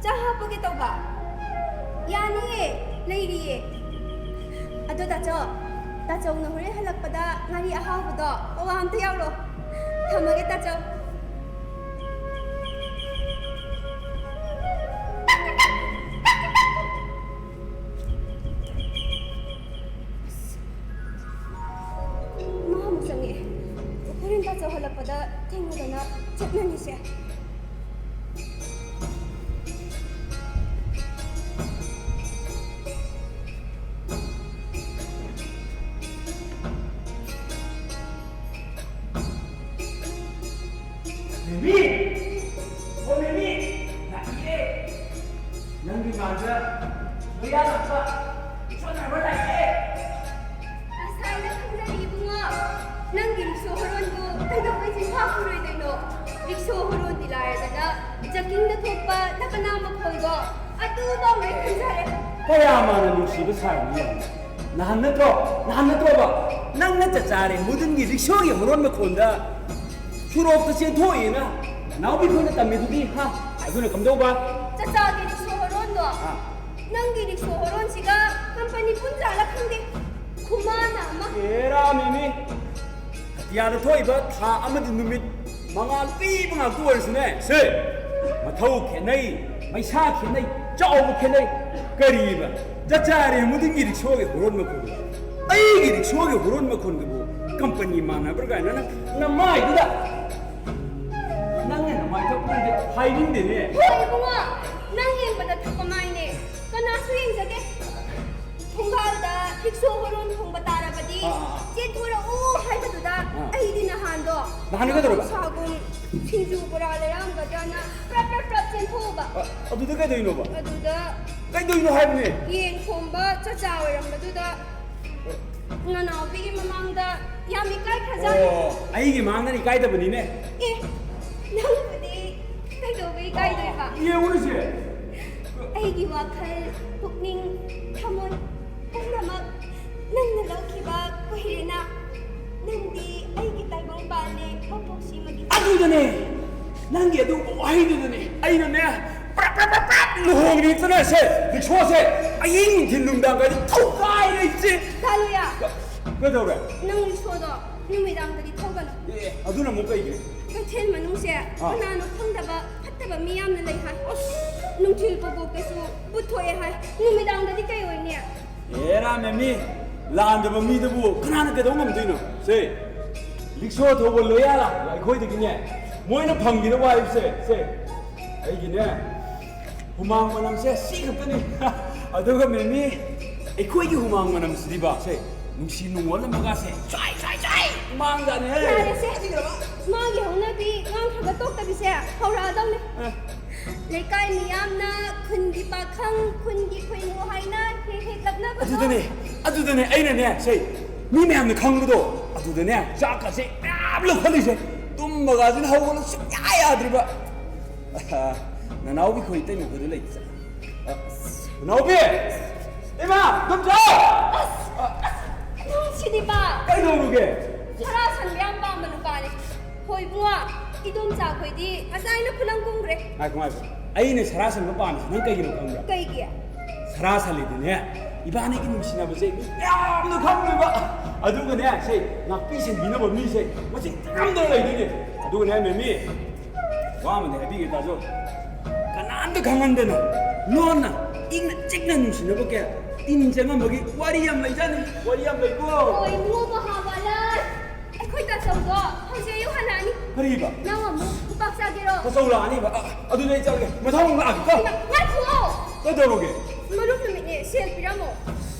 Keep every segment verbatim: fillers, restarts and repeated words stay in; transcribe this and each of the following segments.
ꯆꯥ ꯍꯥꯞꯄꯒꯦ ꯇꯧꯕ꯫ ꯌꯥꯅꯤꯌꯦ, ꯂꯩꯔꯤꯌꯦ꯫ ꯑꯗꯣ ꯇꯥꯆꯧ, ꯇꯥꯆꯧꯅ ꯍꯣꯔꯦꯟ ꯍꯜꯂꯛꯄꯗ ꯉꯥꯔꯤ ꯑꯍꯥꯎꯕꯗꯣ ꯄꯋꯥ ꯑꯝꯇ ꯌꯥꯎꯔꯣ꯫ ꯊꯝꯃꯒꯦ ꯇꯥꯆꯧ꯫ ꯃꯥ ꯑꯃꯨꯛ ꯆꯪꯉꯛꯑꯦ꯫ ꯍꯣꯔꯦꯟ ꯇꯥꯆꯧ ꯍꯜꯂꯛꯄꯗ ꯊꯦꯡꯅꯗꯅ ꯆꯠꯅꯅꯤꯁꯦ꯫ ꯃꯦꯃꯤ! ꯑꯣ ꯃꯦꯃꯤ! ꯂꯥꯛꯏꯌꯦ! ꯅꯪꯒꯤ ꯃꯥꯡꯗ ꯃꯌꯥ ꯂꯥꯛꯄ ꯔꯤꯛꯁꯣ ꯗ꯭ꯔꯥꯏꯚꯔ ꯂꯥꯛꯏꯌꯦ! ꯉꯁꯥꯏꯅ ꯈꯪꯖꯔꯤ ꯏꯕꯨꯡꯉꯣ꯫ ꯅꯪꯒꯤ ꯔꯤꯛꯁꯣ ꯍꯣꯔꯣꯟꯕꯨ ꯀꯩꯗꯧꯕꯩ ꯆꯤꯟꯐꯥ ꯄꯨꯔꯣꯏꯗꯣꯏꯅꯣ? ꯔꯤꯛꯁꯣ ꯍꯣꯔꯣꯟꯗꯤ ꯂꯥꯏꯔꯗꯅ ꯖꯀꯤꯡꯗ ꯊꯣꯛꯄ ꯅꯀꯅꯥ ꯃꯈꯣꯜꯗꯣ ꯑꯗꯨꯐꯥꯎ ꯂꯣꯏ ꯈꯪꯖꯔꯦ꯫ ꯀꯌꯥ ꯃꯥꯅ ꯅꯨꯡꯁꯤꯕ ꯁꯥꯔꯤꯅꯣ ꯌꯦꯡꯉꯨ꯫ ꯅꯍꯥꯟ ꯅꯠꯇ꯭ꯔꯣ? ꯅꯍꯥꯟ ꯅꯠꯇ꯭ꯔꯣꯕ? ꯅꯪꯅ ꯆꯆꯥꯔꯦ ꯃꯨꯗꯟꯒꯤ ꯔꯤꯛꯁꯣꯒꯤ ꯍꯣꯔꯣꯟ ꯃꯈꯣꯟꯗ ꯁꯨꯔꯣꯛꯇ ꯆꯦꯟꯊꯣꯛꯑꯦꯅ ꯅꯅꯥꯎꯕꯤ ꯈꯣꯏꯅ ꯇꯝꯃꯤꯗꯨꯗꯤ, ꯍꯥ? ꯑꯗꯨꯅ ꯀꯝꯗꯧꯕ? ꯆꯆꯥꯒꯤ ꯔꯤꯛꯁꯣ ꯍꯣꯔꯣꯟꯗꯣ? ꯑꯥ꯫ ꯅꯪꯒꯤ ꯔꯤꯛꯁꯣ ꯍꯣꯔꯣꯟꯁꯤꯒ ꯀꯝꯄꯅꯤ ꯄꯨꯟꯖꯥꯠꯂ ꯈꯪꯗꯦ꯫ ꯈꯨꯃꯥꯅ ꯑꯃ꯫ ꯑꯦꯔꯥ ꯃꯦꯃꯤ, ꯑꯇꯤꯌꯥꯗ ꯊꯣꯛꯏꯕ ꯊꯥ ꯑꯃꯗꯤ ꯅꯨꯃꯤꯠ ꯃꯉꯥꯜ ꯄꯤꯕ ꯉꯥꯛꯇ ꯑꯣꯏꯔꯁꯨꯅꯦ, ꯁꯦ, ꯃꯊꯧ ꯈꯦꯠꯅꯩ, ꯄꯩꯁꯥ ꯈꯦꯠꯅꯩ, ꯆꯥꯎꯕ ꯈꯦꯠꯅꯩ꯫ ꯀꯔꯤꯕ? ꯆꯆꯥꯔꯦ ꯃꯨꯗꯟꯒꯤ ꯔꯤꯛꯁꯣꯒꯤ ꯍꯣꯔꯣꯟ ꯃꯈꯣꯟ, ꯑꯩꯒꯤ ꯔꯤꯛꯁꯣꯒꯤ ꯍꯣꯔꯣꯟ ꯃꯈꯣꯟꯒꯕꯨ ꯀꯝꯄꯅꯤ ꯃꯥꯟꯅꯕ꯭ꯔꯥ ꯀꯥꯏꯅ ꯅꯪ ꯅꯃꯥꯏꯗꯨꯗ, ꯅꯪꯅ ꯅꯃꯥꯏ ꯊꯛꯄꯗꯨꯗꯤ ꯍꯥꯏꯅꯤꯡꯗꯦꯅꯦ꯫ ꯍꯣꯏ ꯏꯕꯨꯡꯉꯣ, ꯅꯪ ꯌꯦꯡꯕꯗ ꯊꯛꯄ ꯃꯥꯏꯅꯦ, ꯀꯅꯥꯁꯨ ꯌꯦꯡꯖꯗꯦ꯫ ꯊꯣꯡꯒꯥꯜꯗ ꯔꯤꯛꯁꯣ ꯍꯣꯔꯣꯟ ꯈꯣꯡꯕ ꯇꯥꯔꯕꯗꯤ, ꯑꯥ, ꯑꯥ, ꯑꯥ꯫ ꯆꯦꯟꯊꯣꯔꯛꯎ ꯍꯥꯏꯕꯗꯨꯗ ꯑꯥ꯫ ꯑꯩꯗꯤ ꯅꯍꯥꯟꯗꯣ ꯅꯍꯥꯟꯗꯤ ꯀꯩꯗꯧꯔꯕ? ꯁꯥꯒꯨꯝ ꯁꯤꯡꯖꯨ ꯕꯣꯔꯥ ꯂꯩꯔꯝꯒꯗ꯭ꯔꯅ ꯄ꯭ꯔꯞ ꯄ꯭ꯔꯞ ꯄ꯭ꯔꯞ ꯆꯦꯟꯊꯣꯛꯎꯕ꯫ ꯑ, ꯑꯗꯨꯗ ꯀꯩꯗꯧꯔꯤꯅꯣꯕ? ꯑꯗꯨꯗ ꯀꯩꯗꯧꯔꯤꯅꯣ ꯍꯥꯏꯕꯅꯦ? ꯌꯦꯟ ꯈꯣꯝꯕ ꯆꯆꯥ ꯑꯣꯏꯔꯝꯕꯗꯨꯗ ꯅꯅꯥꯎꯕꯤꯒꯤ ꯃꯃꯥꯡꯗ ꯌꯥꯝ ꯏꯀꯥꯏꯈ꯭ꯔꯖꯥꯠꯅꯤ꯫ ꯑꯣ, ꯑꯩꯒꯤ ꯃꯥꯡꯗꯅ ꯏꯀꯥꯏꯗꯕꯅꯤꯅꯦ꯫ ꯑꯦ, ꯅꯪꯕꯨꯗꯤ ꯀꯩꯗꯧꯕ ꯏꯀꯥꯏꯗꯣꯏꯕ? ꯌꯦꯡꯉꯨꯅꯦ ꯁꯦ꯫ ꯑꯩꯒꯤ ꯋꯥꯈꯜ, ꯄꯨꯛꯅꯤꯡ, ꯊꯃꯣꯏ ꯄꯨꯝꯅꯃꯛ ꯅꯪꯅ ꯂꯧꯈꯤꯕ ꯀꯨꯏꯔꯦꯅ꯫ ꯅꯪꯗꯤ ꯑꯩꯒꯤ ꯇꯥꯏꯕꯪꯄꯥꯟꯅꯦ, ꯃꯄꯣꯛꯁꯤꯃꯒꯤ꯫ ꯑꯗꯨꯗꯅꯦ! ꯅꯪꯒꯤ ꯑꯗꯨꯒꯨꯝꯕ ꯋꯥꯍꯩꯗꯨꯅꯅꯦ ꯑꯩꯅꯅꯦ ꯄ꯭ꯔꯞ ꯄ꯭ꯔꯞ ꯄ꯭ꯔꯞ ꯄ꯭ꯔꯞ ꯂꯨꯍꯣꯡꯉꯤꯅꯤ ꯆꯠꯅꯁꯦ꯫ ꯔꯤꯛꯁꯣꯁꯦ ꯑꯌꯤꯡ ꯅꯨꯡꯊꯤꯜ ꯅꯨꯡꯗꯥꯡ ꯀꯥꯏꯗꯤ ꯊꯧꯒꯥꯏꯔꯦ ꯏꯆꯦ꯫ ꯀꯥꯂꯨꯌꯥ, ꯀꯩꯗꯧꯔꯦ? ꯅꯪ ꯔꯤꯛꯁꯣꯗꯣ ꯅꯨꯃꯤꯗꯥꯡꯗꯗꯤ ꯊꯧꯒꯅꯨ꯫ ꯑꯦ, ꯑꯗꯨꯅ ꯑꯃꯨꯛ ꯀꯩꯒꯤ? ꯀꯩꯊꯦꯜ ꯃꯅꯨꯡꯁꯦ ꯑꯥ꯫ ꯀꯅꯥꯅꯣ ꯈꯪꯗꯕ ꯐꯠꯇꯕ ꯃꯤ ꯌꯥꯝꯅ ꯂꯩ ꯍꯥꯏ꯫ ꯑꯁ! ꯅꯨꯡꯊꯤꯜ ꯄꯣꯛꯄꯣꯛꯇꯁꯨ ꯕꯨꯠ ꯊꯣꯛꯑꯦ ꯍꯥꯏ꯫ ꯅꯨꯃꯤꯗꯥꯡꯗꯗꯤ ꯀꯩ ꯑꯣꯏꯅꯤ? ꯑꯦꯔꯥ ꯃꯦꯃꯤ, ꯂꯥꯟꯗꯕ ꯃꯤꯗꯨꯕꯨ ꯀꯅꯥꯅ ꯀꯩꯗꯧ ꯉꯝꯗꯣꯏꯅꯣ? ꯁꯦ, ꯔꯤꯛꯁꯣ ꯊꯧꯕ ꯂꯣꯌꯥꯂ ꯑꯩꯈꯣꯏꯗꯒꯤꯅꯦ ꯃꯣꯏꯅ ꯐꯪꯈꯤꯗꯕ ꯋꯥꯏꯕꯁꯦ, ꯁꯦ, ꯑꯩꯒꯤꯅꯦ ꯍꯨꯃꯥꯡ ꯃꯅꯝꯁꯦ ꯁꯤ ꯈꯛꯇꯅꯤ꯫ ꯑꯗꯨꯒ ꯃꯦꯃꯤ, ꯑꯩꯈꯣꯏꯒꯤ ꯍꯨꯃꯥꯡ ꯃꯅꯝꯁꯤꯗꯤꯕ, ꯁꯦ, ꯅꯨꯡꯁꯤ ꯅꯨꯡꯉꯣꯜ ꯑꯃꯒꯁꯦ ꯆ꯭ꯋꯥꯏ ꯆ꯭ꯋꯥꯏ ꯆ꯭ꯋꯥꯏ ꯃꯥꯡꯖꯥꯠꯅꯤꯍꯦ꯫ ꯌꯥꯔꯦꯁꯦ꯫ ꯃꯥꯒꯤ ꯍꯧꯅꯕꯤ ꯉꯥꯡꯈ꯭ꯔꯒ ꯇꯣꯛꯇꯕꯤꯁꯦ ꯍꯧꯔꯛꯑꯗꯧꯅꯦ꯫ ꯑꯦ꯫ ꯂꯩꯀꯥꯏ ꯃꯤꯌꯥꯝꯅ, ꯈꯨꯟꯒꯤ ꯄꯥꯈꯪ, ꯈꯨꯟꯒꯤ ꯈꯣꯏꯃꯨ ꯍꯥꯏꯅ ꯍꯦꯛ ꯍꯦꯛ ꯂꯛꯅꯕꯗꯣ꯫ ꯑꯗꯨꯗꯅꯦ, ꯑꯗꯨꯗꯅꯦ ꯑꯩꯅꯅꯦ, ꯁꯦ, ꯃꯤ ꯃꯌꯥꯝꯅ ꯈꯪꯕꯗꯣ, ꯑꯗꯨꯗꯅꯦ ꯆꯥꯛꯀꯁꯦ ꯃꯌꯥꯝ ꯂꯧꯈꯠꯂꯤꯁꯦ꯫ ꯇꯨꯝꯕꯒꯁꯤꯅ ꯍꯧꯒꯠꯂ ꯁꯨꯡꯌꯥ ꯌꯥꯗ꯭ꯔꯤꯕ꯫ ꯅꯅꯥꯎꯕꯤ ꯈꯣꯏ ꯏꯇꯩꯃ ꯈꯣꯏꯗ ꯂꯩꯇꯦ꯫ ꯑ, ꯅꯅꯥꯎꯕꯤ! ꯏꯃꯥ! ꯏꯗꯣꯝꯆꯥ! ꯑꯁ! ꯑꯁ! ꯅꯨꯡꯁꯤꯗꯤꯕ! ꯀꯩꯗꯧꯔꯒꯦ? ꯁꯔꯥ ꯁꯟꯕ ꯌꯥꯝ ꯄꯥꯝꯕ ꯅꯨꯄꯥꯅꯦ꯫ ꯍꯣꯏ ꯏꯕꯨꯡꯉꯣ, ꯏꯗꯣꯝꯆꯥ ꯈꯣꯏꯗꯤ ꯉꯁꯥꯏꯅ ꯈꯨꯂꯪ ꯀꯨꯝꯈ꯭ꯔꯦ꯫ ꯉꯥꯏꯈꯣ, ꯉꯥꯏꯈꯣ꯫ ꯑꯩꯅ ꯁꯔꯥ ꯁꯟꯕ ꯄꯥꯝꯃꯤꯁꯤ ꯅꯪ ꯀꯩꯒꯤꯅꯣ ꯈꯪꯕ꯭ꯔꯥ? ꯀꯩꯒꯤ? ꯁꯔꯥ ꯁꯜꯂꯤꯗꯤꯅꯦ, ꯏꯕꯥꯅꯤꯒꯤ ꯅꯨꯡꯁꯤꯅꯕꯁꯦ ꯃꯤ ꯃꯌꯥꯝꯅ ꯈꯪꯗꯣꯏꯕ꯫ ꯑꯗꯨꯒꯅꯦ, ꯁꯦ, ꯉꯥꯛꯄꯤ ꯁꯦꯟꯕꯤꯅꯕ ꯃꯤꯁꯦ ꯃꯁꯤꯡ ꯊꯤꯉꯝꯗꯅ ꯂꯩꯗꯣꯏꯅꯦ꯫ ꯑꯗꯨꯒꯅꯦ, ꯃꯦꯃꯤ, ꯋꯥ ꯑꯃꯗꯤ ꯍꯥꯏꯕꯤꯒꯦ, ꯇꯥꯖꯧ꯫ ꯀꯅꯥꯝꯇ ꯈꯪꯍꯟꯗꯅ, ꯂꯣꯟꯅ, ꯏꯪꯅ ꯆꯤꯛꯅ ꯅꯨꯡꯁꯤꯅꯕ ꯀꯌꯥ ꯇꯤꯟ ꯆꯪꯉꯝꯕꯒꯤ ꯋꯥꯔꯤ ꯌꯥꯝ ꯂꯩꯖꯥꯠꯅꯤ꯫ ꯋꯥꯔꯤ ꯌꯥꯝ ꯂꯩꯀꯣ꯫ ꯍꯣꯏ, ꯏꯕꯨꯡꯉꯣ ꯃꯍꯥꯕꯂꯥ꯫ ꯑꯩꯈꯣꯏ ꯇꯥꯆꯧꯗꯣ ꯍꯧꯖꯤꯛ ꯑꯌꯨꯛ ꯍꯜꯂꯛꯑꯅꯤ꯫ ꯀꯔꯤꯕ? ꯅꯪ ꯑꯃꯨꯛ ꯈꯨꯄꯥꯛ ꯆꯥꯒꯦꯔꯣ? ꯇꯥꯆꯧ ꯂꯥꯛꯑꯅꯤꯕ? ꯑ, ꯑꯗꯨꯗꯤ ꯑꯩ ꯆꯠꯂꯒꯦ꯫ ꯃꯊꯪ ꯑꯃꯨꯛ ꯂꯥꯛꯑꯒꯦꯀꯣ꯫ ꯍꯩꯃꯥ, ꯉꯥꯏꯈꯨꯑꯣ! ꯀꯩꯗꯧꯔꯒꯦ? ꯃꯔꯨꯞ ꯅꯨꯃꯤꯠꯅꯦ, ꯁꯦꯜ ꯄꯤꯔꯝꯃꯣ꯫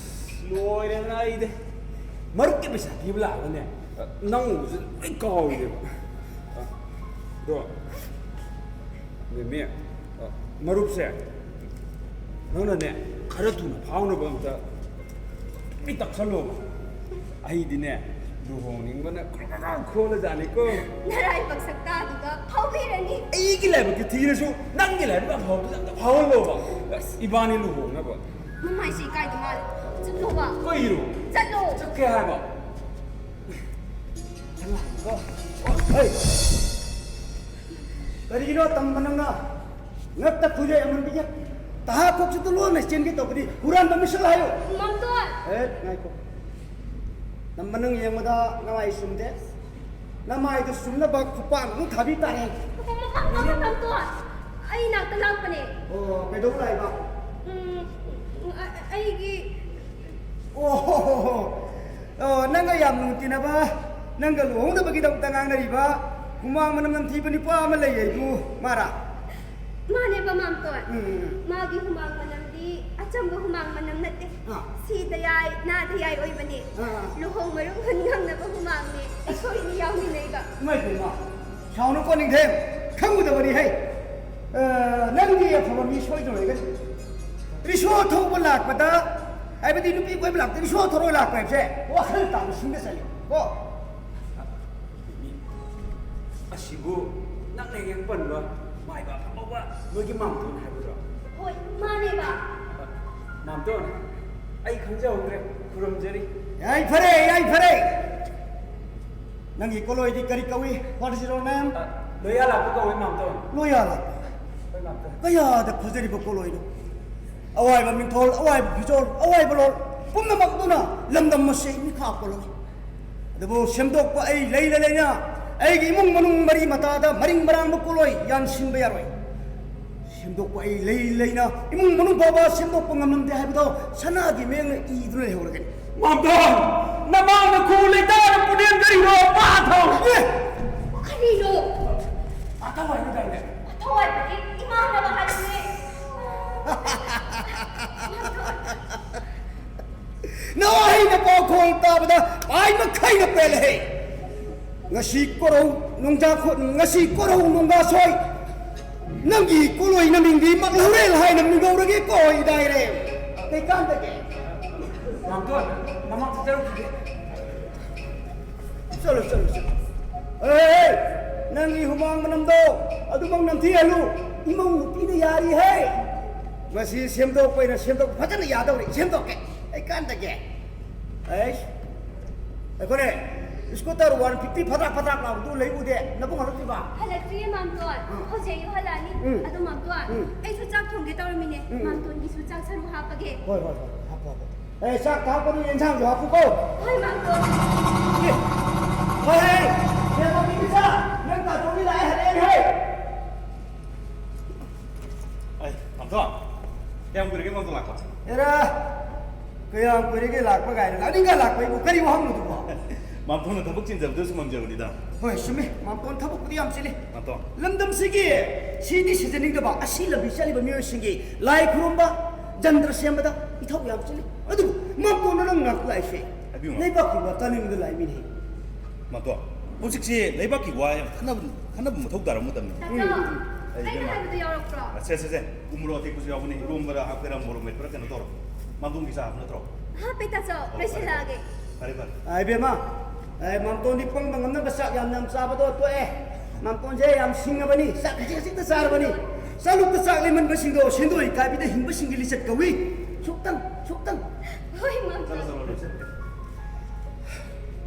ꯂꯣꯏꯔꯦꯗꯅ ꯑꯩꯗꯤ꯫ ꯃꯔꯨꯞꯀꯤ ꯄꯩꯁꯥ ꯄꯤꯕ ꯂꯥꯛꯑꯒꯅꯦ, ꯅꯪ ꯎꯕꯁꯨ ꯂꯣꯏ ꯀꯥꯎꯔꯤꯅꯦꯕ꯫ ꯑꯗꯣ, ꯃꯦꯃꯦ, ꯃꯔꯨꯞꯁꯦ ꯅꯪꯅꯅꯦ ꯈꯔ ꯊꯨꯅ ꯐꯥꯎꯅꯕ ꯑꯝꯇ ꯃꯤ ꯇꯛꯁꯜꯂꯣꯕ꯫ ꯑꯩꯗꯤꯅꯦ ꯂꯨꯍꯣꯡꯅꯤꯡꯕꯅ ꯈ꯭ꯔꯣ ꯈ꯭ꯔꯣ ꯈ꯭ꯔꯣ ꯈꯣꯜꯂꯖꯥꯠꯅꯤꯀꯣ꯫ ꯅꯔꯥꯏꯕꯛ ꯁꯛꯇꯥꯗꯨꯒ ꯐꯥꯎꯕꯤꯔꯅꯤ꯫ ꯑꯩꯒꯤ ꯂꯥꯏꯕꯛꯇꯤ ꯊꯤꯔꯁꯨ ꯅꯪꯒꯤ ꯂꯥꯏꯕꯛ ꯑꯐꯕꯗꯨꯗ ꯑꯝꯇ ꯐꯥꯎꯍꯜꯂꯣꯕ꯫ ꯑꯁ, ꯏꯕꯥꯅꯤ ꯂꯨꯍꯣꯡꯅꯕ꯫ ꯃꯃꯥꯏꯁꯦ ꯏꯀꯥꯏꯗ ꯃꯥꯜꯂꯦ꯫ ꯆꯠꯂꯣꯕ꯫ ꯀꯩꯅꯣ? ꯆꯠꯂꯣ꯫ ꯆꯠꯀꯦ ꯍꯥꯏꯕ? ꯍꯩ! ꯀꯔꯤꯒꯤꯅꯣ ꯇꯝꯕ ꯅꯪꯅ ꯉꯛꯇ ꯈꯨꯏꯔꯣꯏ ꯑꯃꯟꯕꯤꯒꯦ? ꯇꯍꯥ ꯈꯣꯛꯁꯤꯗ ꯂꯣꯟꯅ ꯆꯦꯟꯒꯦ ꯇꯧꯕꯗꯤ ꯍꯨꯔꯥꯟꯕ ꯃꯤꯁꯛ ꯍꯥꯏꯌꯨ꯫ ꯃꯝꯇꯣꯟ! ꯑꯦ, ꯉꯥꯏꯈꯣ꯫ ꯇꯝꯕ ꯅꯪ ꯌꯦꯡꯕꯗ ꯅꯃꯥꯏ ꯆꯨꯝꯗꯦ꯫ ꯅꯃꯥꯏꯗꯨ ꯆꯨꯝꯅꯕ ꯈꯨꯄꯥꯛ ꯑꯃ ꯊꯥꯕꯤ ꯇꯥꯔꯦ꯫ ꯃꯝꯇꯣꯟ! ꯑꯩ ꯅꯥꯛꯇ ꯂꯥꯛꯄꯅꯦ꯫ ꯑꯣ, ꯀꯩꯗꯧꯕ ꯂꯥꯛꯏꯕ? ꯎꯝ, ꯑ-, ꯑꯩꯒꯤ ꯑꯣ, ꯍꯣ, ꯍꯣ, ꯍꯣ꯫ ꯑꯣ, ꯅꯪꯒ ꯌꯥꯝ ꯂꯨꯅ ꯇꯤꯟꯅꯕ, ꯅꯪꯒ ꯂꯨꯍꯣꯡꯅꯕꯒꯤꯗꯃꯛꯇ ꯉꯥꯡꯅꯔꯤꯕ ꯍꯨꯃꯥꯡ ꯃꯅꯝ ꯅꯝꯊꯤꯕ ꯅꯨꯄꯥ ꯑꯃ ꯂꯩ ꯍꯥꯏꯗꯨ ꯃꯥꯔꯥ? ꯃꯥꯅꯦꯕ, ꯃꯥꯝꯇꯣꯟ꯫ ꯎꯝ, ꯎꯝ, ꯎꯝ꯫ ꯃꯥꯒꯤ ꯍꯨꯃꯥꯡ ꯃꯅꯝꯗꯤ ꯑꯆꯝꯕ ꯍꯨꯃꯥꯡ ꯃꯅꯝ ꯅꯠꯇꯦ꯫ ꯑꯥ꯫ ꯁꯤꯗ ꯌꯥꯏ, ꯅꯥꯗ ꯌꯥꯏ ꯑꯣꯏꯕꯅꯦ꯫ ꯑꯥ, ꯑꯥ꯫ ꯂꯨꯍꯣꯡ ꯃꯔꯨꯝ ꯍꯨꯟ ꯉꯝꯅꯕ ꯍꯨꯃꯥꯡꯅꯦ꯫ ꯑꯩꯈꯣꯏ ꯑꯅꯤ ꯌꯥꯎꯃꯤꯟꯅꯩꯕ꯫ ꯏꯃꯥꯏ ꯄꯦꯝꯃ, ꯁꯥꯎꯅꯨꯀꯣ ꯅꯤꯡꯊꯦꯝ, ꯈꯪꯉꯨꯗꯕꯅꯤ ꯍꯩ꯫ ꯑ, ꯅꯪꯗꯤ ꯑꯐꯕ ꯃꯤ ꯁꯣꯏꯗꯧꯔꯦ꯫ ꯔꯤꯁꯣ ꯊꯧꯕ ꯂꯥꯛꯄꯗ, ꯍꯥꯏꯕꯗꯤ ꯅꯨꯄꯤ ꯀꯣꯏꯕ ꯂꯥꯛꯄꯗ ꯔꯤꯁꯣ ꯊꯧꯔꯒ ꯂꯥꯛꯄ ꯍꯥꯏꯕꯁꯦ ꯋꯥꯈꯜ ꯇꯥꯕ ꯁꯤꯡꯗ ꯆꯜꯂꯤ ꯀꯣ꯫ ꯑꯁꯤꯕꯨ ꯅꯪꯅ ꯍꯦꯛ ꯄꯟꯕ ꯃꯥꯏꯕ ꯑꯐꯥꯎꯕ ꯅꯣꯏꯒꯤ ꯃꯥꯝꯇꯣꯟ ꯍꯥꯏꯕꯗꯨꯔꯣ? ꯍꯣꯏ, ꯃꯥꯅꯦꯕ꯫ ꯃꯥꯝꯇꯣꯟ, ꯑꯩ ꯈꯪꯖꯍꯧꯗ꯭ꯔꯦ, ꯈꯨꯔꯨꯝꯖꯔꯤ꯫ ꯌꯥꯏꯐꯔꯦ, ꯌꯥꯏꯐꯔꯦ꯫ ꯅꯪꯒꯤ ꯀꯣꯂꯣꯏꯗꯤ ꯀꯔꯤ ꯀꯧꯏ? What is your name? ꯑ, ꯂꯣꯌꯥ ꯂꯥꯛꯄ ꯀꯧꯏ, ꯃꯥꯝꯇꯣꯟ꯫ ꯂꯣꯌꯥ ꯂꯥꯛꯄ? ꯍꯣꯏ, ꯃꯥꯝꯇꯣꯟ꯫ ꯀꯌꯥꯗ ꯐꯖꯔꯤꯕ ꯀꯣꯂꯣꯏꯅꯣ! ꯑꯋꯥꯏꯕ ꯃꯤꯡꯊꯣꯜ, ꯑꯋꯥꯏꯕ ꯐꯤꯖꯣꯜ, ꯑꯋꯥꯏꯕ ꯂꯣꯜ, ꯄꯨꯝꯅꯃꯛꯇꯨꯅ ꯂꯝꯗꯝ ꯑꯁꯤ ꯃꯤꯈꯥ ꯄꯣꯜꯂꯝꯃꯤ꯫ ꯑꯗꯨꯕꯨ ꯁꯦꯝꯗꯣꯛꯄ ꯑꯩ ꯂꯩꯅ ꯂꯩꯅ ꯑꯩꯒꯤ ꯏꯃꯨꯡ ꯃꯅꯨꯡ ꯃꯔꯤ ꯃꯇꯥꯗ ꯃꯔꯤꯡ ꯃꯔꯥꯡꯕ ꯀꯣꯂꯣꯏ ꯌꯥꯟꯁꯤꯟꯕ ꯌꯥꯔꯣꯏ꯫ ꯁꯦꯝꯗꯣꯛꯄ ꯑꯩ ꯂꯩ ꯂꯩꯅ ꯏꯃꯨꯡ ꯃꯅꯨꯡ ꯐꯥꯎꯕ ꯁꯦꯝꯗꯣꯛꯄ ꯉꯝꯂꯝꯗꯦ ꯍꯥꯏꯕꯗꯣ ꯁꯅꯥꯒꯤ ꯃꯌꯦꯛꯅ ꯏꯗꯨꯅ ꯂꯩꯍꯧꯔꯒꯅꯤ꯫ ꯃꯥꯝꯇꯣꯟ, ꯅꯃꯥꯡꯗ ꯈꯨ ꯂꯩꯇꯥꯗ ꯄꯨꯅꯦꯝ ꯀꯔꯤꯅꯣ? ꯄꯥꯊꯧ! ꯑꯦ! ꯀꯔꯤꯅꯣ? ꯄꯥꯊꯧ ꯍꯥꯏꯕꯗꯥꯏꯅꯦ? ꯄꯥꯊꯧ ꯍꯥꯏꯕꯗꯤ ꯏꯃꯥꯟꯅꯕ ꯍꯥꯏꯕꯅꯦ꯫ ꯅꯋꯥꯍꯩꯅ ꯄꯥꯎꯈꯣꯡ ꯇꯥꯕꯗ ꯄꯥꯏ ꯃꯈꯩꯅ ꯄꯦꯜꯂꯦ꯫ ꯉꯁꯤ ꯀꯣꯔꯧ ꯅꯨꯡꯖꯥ ꯈꯨ-, ꯉꯁꯤ ꯀꯣꯔꯧ ꯅꯨꯡꯒꯥ ꯁꯣꯏ꯫ ꯅꯪꯒꯤ ꯀꯣꯂꯣꯏ ꯅꯃꯤꯡꯗꯤ ꯃꯥꯛꯂꯧꯔꯦꯜ ꯍꯥꯏꯅ ꯃꯤꯡꯒꯧꯔꯒꯦ ꯀꯣ ꯏꯗꯥꯏꯔꯦ꯫ ꯀꯩꯀꯥꯟꯗꯒꯦ? ꯃꯥꯝꯇꯣꯟ, ꯃꯃꯥꯡ ꯆꯠꯆꯔꯨꯈꯤꯒꯦ꯫ ꯆꯠꯂꯣ, ꯆꯠꯂꯣ, ꯆꯠꯂꯣ꯫ ꯑꯦ, ꯅꯪꯒꯤ ꯍꯨꯃꯥꯡ ꯃꯅꯝꯗꯣ ꯑꯗꯨꯃꯛ ꯅꯝꯊꯤꯍꯜꯂꯨ꯫ ꯏꯃꯧ ꯅꯨꯄꯤꯅ ꯌꯥꯔꯤ ꯍꯦ꯫ ꯃꯁꯤ ꯁꯦꯝꯗꯣꯛꯄ ꯑꯩꯅ ꯁꯦꯝꯗꯣꯛ-, ꯐꯖꯅ ꯌꯥꯗꯧꯔꯦ꯫ ꯁꯦꯝꯗꯣꯛꯀꯦ꯫ ꯑꯩ ꯀꯥꯟꯗꯒꯦ꯫ ꯑꯩꯁ꯫ ꯑꯩꯈꯣꯏꯅꯦ, ꯁ꯭ꯀꯨꯇꯔ ꯋꯥꯟ ꯐꯤꯐꯇꯤ ꯐꯗ꯭ꯔꯥꯛ ꯐꯗ꯭ꯔꯥꯛ ꯂꯥꯎꯕꯗꯨ ꯂꯩ ꯎꯗꯦ? ꯅꯕꯨꯡ ꯍꯜꯂꯛꯇ꯭ꯔꯤꯕ? ꯍꯜꯂꯛꯇ꯭ꯔꯤꯌꯦ ꯃꯥꯝꯇꯣꯟ꯫ ꯎꯝ꯫ ꯍꯧꯖꯤꯛ ꯑꯌꯨꯛ ꯍꯜꯂꯛꯑꯅꯤ꯫ ꯎꯝ꯫ ꯑꯗꯣ ꯃꯥꯝꯇꯣꯟ, ꯎꯝ꯫ ꯑꯩꯁꯨ ꯆꯥꯛ ꯊꯣꯡꯒꯦ ꯇꯧꯔꯝꯃꯤꯅꯦ꯫ ꯎꯝ꯫ ꯃꯥꯝꯇꯣꯟꯒꯤꯁꯨ ꯆꯥꯛ ꯁꯔꯨꯛ ꯍꯥꯞꯄꯒꯦ꯫ ꯍꯣꯏ, ꯍꯣꯏ, ꯍꯣꯏ, ꯍꯥꯞꯄꯣ, ꯍꯥꯞꯄꯣ꯫ ꯑꯦ, ꯆꯥꯛ ꯊꯥꯛꯄꯗꯨ ꯌꯦꯟꯁꯥꯡꯁꯨ ꯍꯥꯞꯄꯨꯀꯣ꯫ ꯍꯣꯏ ꯃꯥꯝꯇꯣꯟ꯫ ꯑꯦ, ꯍꯣꯏ, ꯍꯣꯏ, ꯍꯣꯏ, ꯅꯦ ꯄꯥꯝꯕꯤ ꯃꯆꯥ, ꯅꯪ ꯇꯥꯇꯣꯟꯒꯤ ꯂꯥꯛꯑꯦ ꯍꯥꯏꯔꯛꯑꯦꯅꯦ ꯍꯦ꯫ ꯑꯩ, ꯃꯥꯝꯇꯣꯟ, ꯀꯌꯥꯝ ꯀꯨꯏꯔꯒꯦ ꯃꯥꯝꯇꯣꯟ ꯂꯥꯛꯄ? ꯑꯦꯔꯥ, ꯀꯌꯥꯝ ꯀꯨꯏꯔꯒꯦ ꯂꯥꯛꯄ ꯀꯥꯏꯅ, ꯂꯥꯛꯅꯤꯡꯒ ꯂꯥꯛꯄ ꯑꯩꯕꯨ ꯀꯔꯤ ꯋꯥꯍꯪꯅꯣꯗꯨꯕꯣ? ꯃꯥꯝꯇꯣꯟꯅ ꯊꯕꯛ ꯆꯤꯟꯖꯕꯗꯨ ꯁꯨꯝ ꯍꯪꯖꯕꯅꯤꯗ꯫ ꯍꯣꯏ, ꯆꯨꯝꯃꯤ, ꯃꯥꯝꯇꯣꯟ ꯊꯕꯛꯄꯨꯗꯤ ꯌꯥꯝ ꯆꯤꯜꯂꯤ꯫ ꯃꯥꯝꯇꯣꯟ꯫ ꯂꯝꯗꯝꯁꯤꯒꯤ ꯁꯤꯗꯤ ꯁꯤꯖꯅꯤꯡꯗꯕ, ꯑꯁꯤ ꯂꯝꯕꯤ ꯆꯠꯂꯤꯕ ꯃꯤꯑꯣꯏꯁꯤꯡꯒꯤ ꯂꯥꯏ ꯈꯨꯔꯨꯝꯕ, ꯖꯟꯇ꯭ꯔ ꯁꯦꯝꯕꯗ ꯏꯊꯧ ꯌꯥꯝ ꯆꯤꯜꯂꯤ꯫ ꯑꯗꯨꯕꯨ ꯃꯥꯝꯇꯣꯟꯅ ꯅꯪ ꯉꯥꯛꯄ ꯂꯥꯛꯏꯁꯦ꯫ ꯍꯥꯏꯕꯤꯌꯨ, ꯃꯥꯝꯇꯣꯟ꯫ ꯂꯩꯕꯥꯛꯀꯤ ꯋꯥ ꯇꯥꯅꯤꯡꯕꯗ ꯂꯥꯛꯏ ꯃꯤꯅꯤ꯫ ꯃꯥꯝꯇꯣꯟ, ꯍꯧꯖꯤꯛꯁꯤ ꯂꯩꯕꯥꯛꯀꯤ ꯋꯥ ꯌꯥꯝ ꯈꯟꯅꯕ, ꯈꯟꯅꯕ ꯃꯊꯧ ꯇꯥꯔꯕ ꯃꯇꯝꯅꯤ꯫ ꯇꯥꯆꯧ, ꯎꯝ, ꯎꯝ, ꯎꯝ꯫ ꯑꯩ ꯑꯩꯅ ꯏꯕꯦꯝꯃ꯫ ꯍꯥꯏꯕꯗꯣ ꯌꯥꯎꯔꯛꯄ꯭ꯔꯣ? ꯑ, ꯁꯦ, ꯁꯦ, ꯁꯦ, ꯎ ꯃꯣꯔꯣꯛ ꯑꯇꯦꯛꯄꯁꯨ ꯌꯥꯎꯕꯅꯤ, ꯏꯔꯣꯝꯕꯔ ꯍꯥꯞꯀꯦꯔꯥ, ꯃꯣꯔꯣꯛ ꯃꯦꯠꯄꯔ ꯀꯩꯅꯣ ꯇꯧꯔꯣ꯫ ꯃꯥꯝꯇꯣꯟꯒꯤ ꯆꯥ ꯍꯥꯞꯄ ꯅꯠꯇ꯭ꯔꯣ? ꯍꯥꯞꯄꯦ ꯇꯥꯆꯧ, ꯑꯣ, ꯐꯔꯦ, ꯐꯔꯦ꯫ ꯂꯣꯏꯁꯤꯜꯂꯛꯑꯒꯦ꯫ ꯐꯔꯦ, ꯐꯔꯦ꯫ ꯑ, ꯏꯕꯦꯝꯃ, ꯑ, ꯃꯥꯝꯇꯣꯟꯗꯤ ꯄꯪꯕ ꯉꯝꯅꯕ ꯆꯥꯛ ꯌꯥꯝ ꯌꯥꯝ ꯆꯥꯕꯗꯣ ꯇꯣꯛꯑꯦ꯫ ꯃꯥꯝꯇꯣꯟꯁꯦ ꯌꯥꯝ ꯁꯤꯡꯉꯕꯅꯤ, ꯆꯥꯛ ꯈꯖꯤꯛ ꯈꯖꯤꯛꯇ ꯆꯥꯔꯕꯅꯤ꯫ ꯆꯥꯂꯨꯛꯇ ꯆꯥꯛ ꯂꯦꯝꯍꯟꯕꯁꯤꯡꯗꯣ ꯁꯦꯟꯗꯣꯏ ꯀꯥꯏꯕꯤꯗ ꯍꯤꯡꯕꯁꯤꯡꯒꯤ ꯂꯤꯆꯠ ꯀꯧꯏ꯫ ꯁꯨꯛꯇꯪ, ꯁꯨꯛꯇꯪ꯫ ꯍꯣꯏ ꯃꯥꯝꯇꯣꯟ꯫ ꯆꯠꯂꯣ, ꯆꯠꯂꯣ, ꯂꯣꯏꯁꯤꯜꯂꯣ꯫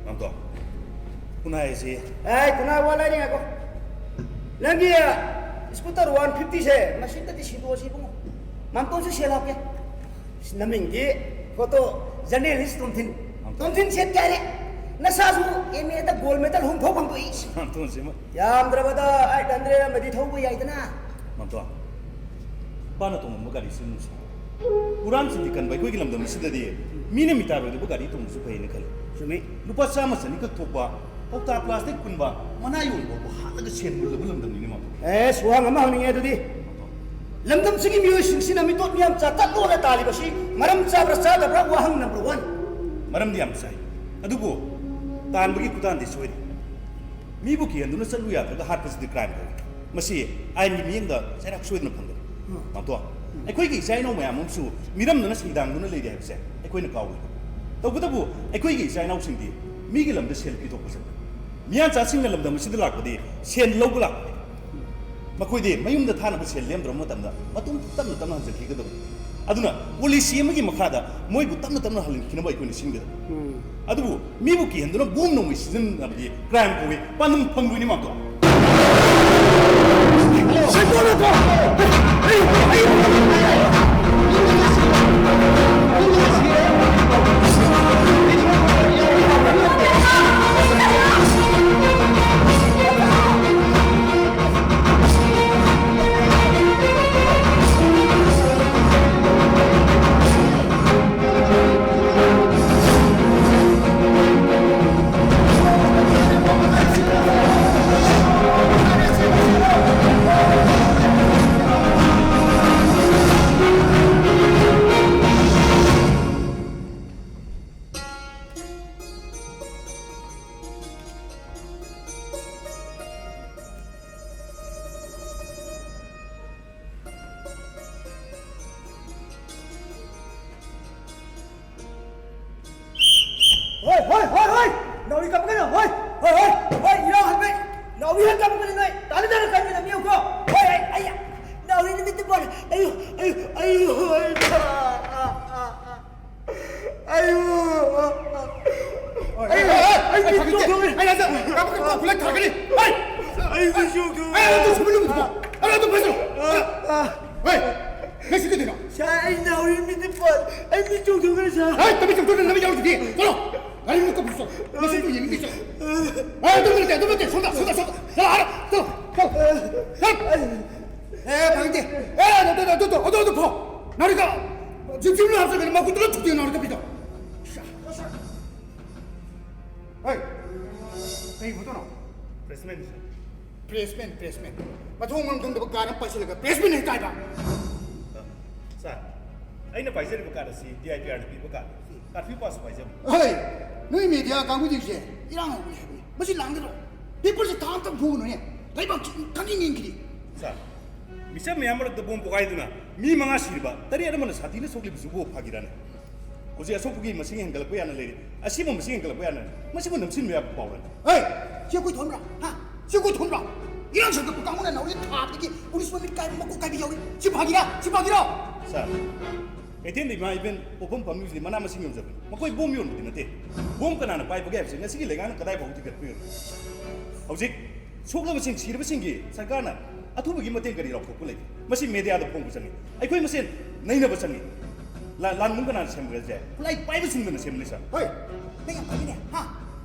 ꯃꯥꯝꯇꯣꯟ, ꯈꯨꯟꯅꯥꯏ ꯑꯁꯤ꯫ ꯑꯦ, ꯈꯨꯟꯅꯥꯏ ꯋꯥ ꯂꯩꯔꯦ, ꯉꯥꯏꯈꯣ꯫ ꯅꯪꯒꯤ ꯁ꯭ꯀꯨꯇꯔ ꯋꯥꯟ ꯐꯤꯐꯇꯤꯁꯦ ꯃꯁꯤꯗꯗꯤ ꯁꯤꯗꯣꯛꯑꯁꯤ ꯏꯕꯨꯡꯉꯣ꯫ ꯃꯥꯝꯇꯣꯟꯁꯨ ꯁꯦꯜ ꯍꯥꯞꯀꯦ꯫ ꯅꯃꯤꯡꯗꯤ ꯐꯣꯇꯣ ꯖꯔꯅꯦꯂꯤꯁ ꯇꯣꯝꯊꯤꯟ꯫ ꯇꯣꯝꯊꯤꯟ ꯁꯦꯠꯀꯦ ꯍꯥꯏꯔꯦ꯫ ꯅꯁꯥꯁꯨ ꯑꯦꯝ ꯑꯦꯗ ꯒꯣꯜ ꯃꯦꯗꯜ ꯍꯨꯝꯐꯥꯎ ꯐꯪꯗꯣꯛꯏ꯫ ꯃꯥꯝꯇꯣꯟꯁꯤꯃ꯫ ꯌꯥꯝꯗ꯭ꯔꯕꯗ ꯑꯩꯠ ꯍꯟꯗ꯭ꯔꯦꯗ ꯑꯃꯗꯤ ꯊꯧꯕ ꯌꯥꯏꯗꯅ꯫ ꯃꯥꯝꯇꯣꯟ, ꯏꯄꯥꯅ ꯇꯣꯡꯉꯝꯕ ꯒꯥꯔꯤꯁꯤ ꯅꯨꯡꯁꯤ꯫ ꯍꯨꯔꯥꯟꯁꯤꯡꯗꯤ ꯀꯟꯕ ꯑꯩꯈꯣꯏꯒꯤ ꯂꯝꯗꯝ ꯑꯁꯤꯗꯗꯤ ꯃꯤꯅ ꯃꯤꯇꯥꯔꯣꯏꯗꯕ ꯒꯥꯔꯤ ꯇꯣꯡꯕꯁꯨ ꯐꯩꯅ ꯈꯜꯂꯤ꯫ ꯆꯨꯝꯃꯤ꯫ ꯂꯨꯄꯥ ꯆꯥꯝꯃ ꯆꯅꯤꯈꯛ ꯊꯣꯛꯄ ꯀꯧꯇꯥ ꯄ꯭ꯂꯥꯁꯇꯤꯛ ꯄꯨꯟꯕ ꯃꯅꯥ ꯌꯣꯟꯕ ꯐꯥꯎꯕ ꯍꯥꯠꯂꯒ ꯁꯦꯟ ꯃꯨꯜꯂꯕ ꯂꯝꯗꯝꯅꯤꯅꯦ ꯃꯥꯝꯇꯣꯟ꯫ ꯑꯦꯁ, ꯋꯥꯍꯪ ꯑꯃ ꯍꯪꯅꯤꯡꯉꯦ ꯑꯗꯨꯗꯤ꯫ ꯂꯝꯗꯝꯁꯤꯒꯤ ꯃꯤꯑꯣꯏꯁꯤꯡꯁꯤꯅ ꯃꯤꯇꯣꯠ ꯃꯤꯌꯥꯝ ꯆꯥ ꯇꯠꯂꯣꯅ ꯇꯥꯜꯂꯤꯕꯁꯤ ꯃꯔꯝ ꯆꯥꯕ꯭ꯔꯥ ꯆꯥꯗꯕ꯭ꯔꯥ? ꯋꯥꯍꯪ ꯅꯝꯕꯔ ꯋꯥꯟ꯫ ꯃꯔꯝꯗꯤ ꯌꯥꯝ ꯆꯥꯏ, ꯑꯗꯨꯕꯨ ꯇꯥꯟꯕꯒꯤ ꯈꯨꯇꯥꯟꯗꯤ ꯁꯣꯏꯔꯤ꯫ ꯃꯤꯕꯨ ꯀꯤꯍꯟꯗꯨꯅ ꯆꯠꯂꯨ ꯌꯥꯗ꯭ꯔꯒ ꯍꯥꯠꯄꯁꯤꯗꯤ ꯀ꯭ꯔꯥꯏꯝ ꯀꯧꯏ꯫ ꯃꯁꯤ ꯑꯥꯏꯟꯒꯤ ꯃꯤꯠꯌꯦꯡꯗ ꯆꯩꯔꯥꯛ ꯁꯣꯏꯗꯅ ꯐꯪꯒꯅꯤ꯫ ꯎꯝ꯫ ꯃꯥꯝꯇꯣꯟ, ꯑꯩꯈꯣꯏꯒꯤ ꯏꯆꯥ ꯏꯅꯥꯎ ꯃꯌꯥꯝ ꯑꯃꯁꯨ ꯃꯤꯔꯝꯗꯨꯅ ꯁꯩꯗꯥꯡꯗꯨꯅ ꯂꯩꯔꯤ ꯍꯥꯏꯕꯁꯦ ꯑꯩꯈꯣꯏꯅ ꯀꯥꯎꯔꯣꯏ꯫ ꯇꯧꯕꯇꯕꯨ ꯑꯩꯈꯣꯏꯒꯤ ꯏꯆꯥ ꯏꯅꯥꯎꯁꯤꯡꯗꯤ ꯃꯤꯒꯤ ꯂꯝꯗ ꯁꯦꯜ ꯄꯤꯊꯣꯛꯄ ꯆꯠꯄꯅꯤ꯫ ꯃꯤꯌꯥꯟꯆꯥꯁꯤꯡꯅ ꯂꯝꯗꯝ ꯑꯁꯤꯗ ꯂꯥꯛꯄꯗꯤ ꯁꯦꯟ ꯂꯧꯕ ꯂꯥꯛꯄꯅꯤ꯫ ꯃꯈꯣꯏꯗꯤ ꯃꯌꯨꯝꯗ ꯊꯥꯅꯕ ꯁꯦꯜ ꯂꯦꯝꯗ꯭ꯔꯕ ꯃꯇꯝꯗ ꯃꯇꯣꯝ ꯇꯞꯅ ꯇꯞꯅ ꯍꯟꯖꯤꯟꯈꯤꯒꯗꯕꯅꯤ꯫ ꯑꯗꯨꯅ ꯄꯣꯂꯤꯁꯤ ꯑꯃꯒꯤ ꯃꯈꯥꯗ ꯃꯣꯏꯕꯨ ꯇꯞꯅ ꯇꯞꯅ ꯍꯜꯍꯟꯈꯤꯅꯕ ꯑꯩꯈꯣꯏꯅ ꯁꯤꯟꯒꯗꯕ꯫ ꯑꯗꯨꯕꯨ ꯃꯤꯕꯨ ꯀꯤꯍꯟꯗꯨꯅ ꯕꯣꯝ ꯅꯣꯡꯃꯩ ꯁꯤꯖꯤꯟꯅꯕꯗꯤ ꯀ꯭ꯔꯥꯏꯝ ꯀꯧꯏ, ꯄꯥꯟꯗꯝ ꯐꯪꯂꯣꯏꯅꯤ ꯃꯥꯝꯇꯣ꯫ ꯍꯣꯏ, ꯍꯣꯏ, ꯍꯣꯏ, ꯍꯣꯏ! ꯅꯥꯎꯔꯤ ꯀꯥꯞꯄꯛꯀꯅꯨ! ꯍꯣꯏ, ꯍꯣꯏ, ꯍꯣꯏ, ꯍꯣꯏ! ꯏꯔꯥꯡ ꯍꯟꯕꯩ ꯅꯥꯎꯔꯤ ꯍꯦꯛ ꯀꯥꯞꯄꯛꯄꯅꯤ ꯅꯣꯏ! ꯇꯥꯅ ꯇꯥꯅ ꯀꯟꯕ ꯂꯝꯕꯤꯌꯨꯀꯣ! ꯍꯣꯏ, ꯑꯩ, ꯑꯩ, ꯅꯥꯎꯔꯤ ꯅꯨꯃꯤꯠꯇꯨ ꯄꯣꯔꯦ! ꯑꯩꯌꯨ, ꯑꯩꯌꯨ, ꯑꯩꯌꯨ, ꯑꯩꯌꯨ! ꯑꯩꯌꯨ! ꯍꯣꯏ, ꯍꯣꯏ, ꯍꯣꯏ, ꯍꯣꯏ, ꯑꯩ ꯍꯣꯏ, ꯃꯤꯠ ꯍꯣꯏ, ꯆꯣꯡꯊꯣꯛꯑꯦ! ꯑꯩ ꯍꯟꯗꯛ ꯀꯥꯞꯄꯛꯀꯅꯨ, ꯈꯨꯂꯥꯏ ꯊꯥꯔꯛꯀꯅꯤ! ꯍꯣꯏ! ꯑꯩ ꯃꯤꯠ ꯆꯣꯡꯊꯣꯛꯑꯦ! ꯑꯩ ꯑꯗꯨ ꯁꯨꯕ ꯅꯨꯃꯤꯠꯇꯨ! ꯑꯩ ꯑꯗꯨ ꯐꯖꯅ! ꯍꯣꯏ! ꯅꯪ ꯁꯤ ꯀꯩꯗꯧꯔꯤꯅꯣ? ꯁꯥꯔ, ꯑꯩ ꯅꯥꯎꯔꯤ ꯃꯤꯠꯇ ꯄꯣꯠ, ꯑꯩ ꯃꯤꯠ ꯆꯣꯡꯊꯣꯛꯈ꯭ꯔꯦ, ꯁꯥꯔ꯫ ꯍꯦ, ꯇꯃꯤꯠ ꯆꯣꯡꯊꯣꯛꯈ꯭ꯔꯦ, ꯅꯃꯤꯠ ꯌꯥꯎꯔꯤꯗꯨꯗꯤ꯫ ꯆꯠꯂꯣ꯫ ꯅꯥꯎꯔꯤ ꯃꯤꯠꯇ ꯄꯣꯠ꯫ ꯃꯁꯤ ꯇꯨ ꯌꯦꯡꯅꯤꯡꯗꯦ, ꯆꯠꯂꯣ꯫ ꯍꯦ, ꯑꯗꯨꯝ ꯅꯠꯇꯦ, ꯑꯗꯨꯝ ꯅꯠꯇꯦ, ꯁꯣꯝꯗ, ꯁꯣꯝꯗ, ꯁꯣꯝꯗ꯫ ꯆꯠꯂꯣ, ꯑꯥꯗ, ꯆꯠꯂꯣ, ꯆꯠꯂꯣ, ꯆꯠꯂꯣ꯫ ꯍꯦ, ꯐꯪꯗꯦ꯫ ꯍꯦ, ꯑꯗꯨ, ꯑꯗꯨ, ꯑꯗꯨ, ꯑꯗꯨ, ꯑꯗꯨ, ꯐꯣ꯫ ꯅꯥꯎꯔꯤꯗꯣ, ꯖꯤꯞ, ꯖꯤꯞ ꯂꯥꯛꯑ ꯆꯠꯈ꯭ꯔꯦ, ꯃꯈꯨꯠꯇꯨ ꯂꯣꯏ ꯊꯨꯗꯦꯛꯑꯦ, ꯅꯥꯎꯔꯤ ꯀꯥꯞꯄꯤꯗꯣ꯫ ꯍꯣꯏ, ꯀꯩ ꯐꯣꯇꯣꯅꯣ? ꯄ꯭ꯔꯦꯁꯃꯦꯟ, ꯁꯥꯔ꯫ ꯄ꯭ꯔꯦꯁꯃꯦꯟ, ꯄ꯭ꯔꯦꯁꯃꯦꯟ꯫ ꯃꯊꯣꯡ ꯃꯔꯝ ꯈꯪꯗꯕ ꯒꯥꯔꯗ ꯑꯃ ꯄꯥꯏꯁꯤꯜꯂꯒ ꯄ꯭ꯔꯦꯁꯃꯦꯟ ꯍꯦꯛ ꯇꯥꯏꯕ꯫ ꯑ, ꯁꯥꯔ, ꯑꯩꯅ ꯄꯥꯏꯖꯔꯤꯕ ꯀꯥꯔꯗ ꯑꯁꯤ ꯗꯤ ꯑꯥꯏ ꯄꯤ ꯑꯥꯔꯅ ꯄꯤꯕ ꯀꯥꯔꯗ꯫ ꯀꯥꯔꯐ꯭ꯌꯨ ꯄꯥꯁꯁꯨ ꯄꯥꯏꯖꯕꯅꯤ꯫ ꯍꯣꯏ, ꯅꯣꯏ ꯃꯦꯗꯤꯌꯥ ꯀꯥꯡꯕꯨꯁꯤꯡꯁꯦ ꯏꯔꯥꯡ ꯍꯧꯕꯅꯤ ꯍꯥꯏꯕꯅꯤ꯫ ꯃꯁꯤ ꯂꯥꯡꯒꯗ꯭ꯔꯣ? ꯄꯦꯄꯔꯁꯦ ꯊꯥ ꯑꯝꯇꯪ ꯐꯣꯡꯉꯨꯅꯨꯅꯦ꯫ ꯂꯩꯕꯥꯛ ꯈꯪꯅꯤꯡ ꯌꯦꯡꯈꯤꯗꯤ꯫ ꯁꯥꯔ, ꯃꯤꯆꯝ ꯃꯌꯥꯝ ꯃꯔꯛꯇ ꯕꯣꯝ ꯄꯣꯈꯥꯏꯗꯨꯅ ꯃꯤ ꯃꯉꯥ ꯁꯤꯔꯕ, ꯇꯔꯦꯠ ꯑꯃꯅ ꯁꯥꯊꯤꯅ ꯁꯣꯛꯂꯤꯕꯁꯤꯕꯨ ꯐꯥꯒꯤꯔꯥꯅꯦ? ꯍꯧꯖꯤꯛ ꯑꯁꯣꯛꯄꯒꯤ ꯃꯁꯤꯡ ꯍꯦꯟꯒꯠꯂꯛꯄ ꯌꯥꯅ ꯂꯩꯔꯤ꯫ ꯑꯁꯤꯕ ꯃꯁꯤꯡ ꯍꯦꯟꯒꯠꯂꯛꯄ ꯌꯥꯅ ꯂꯩꯔꯤ꯫ ꯃꯁꯤꯕꯨ ꯅꯝꯁꯤꯟꯕ ꯌꯥꯕ ꯄꯥꯎꯔꯅꯦ? ꯍꯦ! ꯁꯤ ꯑꯩꯈꯣꯏ ꯊꯣꯟꯕ꯭ꯔꯥ? ꯍꯥ? ꯁꯤ ꯑꯩꯈꯣꯏ ꯊꯣꯟꯕ꯭ꯔꯥ? ꯏꯔꯥꯡ ꯁꯟꯒꯠꯄ ꯀꯥꯡꯕꯨꯅ ꯅꯥꯎꯔꯤ ꯊꯥꯕꯗꯒꯤ ꯄꯨꯂꯤꯁ ꯃꯃꯤꯠ ꯀꯥꯏꯕ, ꯃꯀꯣꯛ ꯀꯥꯏꯕ ꯌꯥꯎꯔꯤ꯫ ꯁꯤ ꯐꯥꯒꯤꯔꯥ? ꯁꯤ ꯐꯥꯒꯤꯔꯣ? ꯁꯥꯔ, ꯀꯩꯊꯦꯜꯗ ꯏꯃꯥ ꯏꯕꯦꯟ ꯄꯣꯛꯐꯝ ꯐꯝꯂꯤꯕꯁꯤꯗꯤ ꯃꯅꯥ ꯃꯁꯤꯡ ꯌꯣꯟꯖꯕꯅꯤ꯫ ꯃꯈꯣꯏ ꯕꯣꯝ ꯌꯣꯟꯕꯗꯤ ꯅꯠꯇꯦ꯫ ꯕꯣꯝ ꯀꯅꯥꯅ ꯄꯥꯏꯕꯒꯦ ꯍꯥꯏꯕꯁꯤ ꯉꯁꯤꯒꯤ ꯂꯩꯉꯥꯛꯅ ꯀꯗꯥꯏ ꯐꯥꯎꯕ ꯊꯤꯒꯠꯄꯤꯔꯕꯅꯣ? ꯍꯧꯖꯤꯛ ꯁꯣꯛꯂꯕꯁꯤꯡ, ꯁꯤꯔꯕꯁꯤꯡꯒꯤ ꯁꯔꯀꯥꯔꯅ ꯑꯊꯨꯕꯒꯤ ꯃꯇꯦꯡ ꯀꯔꯤ ꯂꯥꯎꯊꯣꯛꯄ ꯂꯩꯒꯦ? ꯃꯁꯤ ꯃꯦꯗꯤꯌꯥꯗ ꯐꯣꯡꯕ ꯆꯪꯉꯤ꯫ ꯑꯩꯈꯣꯏ ꯃꯁꯦꯟ ꯅꯩꯅꯕ ꯆꯪꯉꯤ꯫ ꯂꯥ-, ꯂꯥꯟꯕꯨꯡ ꯀꯅꯥꯅ ꯁꯦꯝꯕꯒꯦ? ꯈꯨꯠꯂꯥꯏ ꯄꯥꯏꯕꯁꯤꯡꯗꯨꯅ ꯁꯦꯝꯕꯅꯤ, ꯁꯥꯔ꯫ ꯍꯣꯏ, ꯅꯪ ꯌꯥꯝ ꯈꯪꯉꯤꯅꯦ, ꯍꯥ?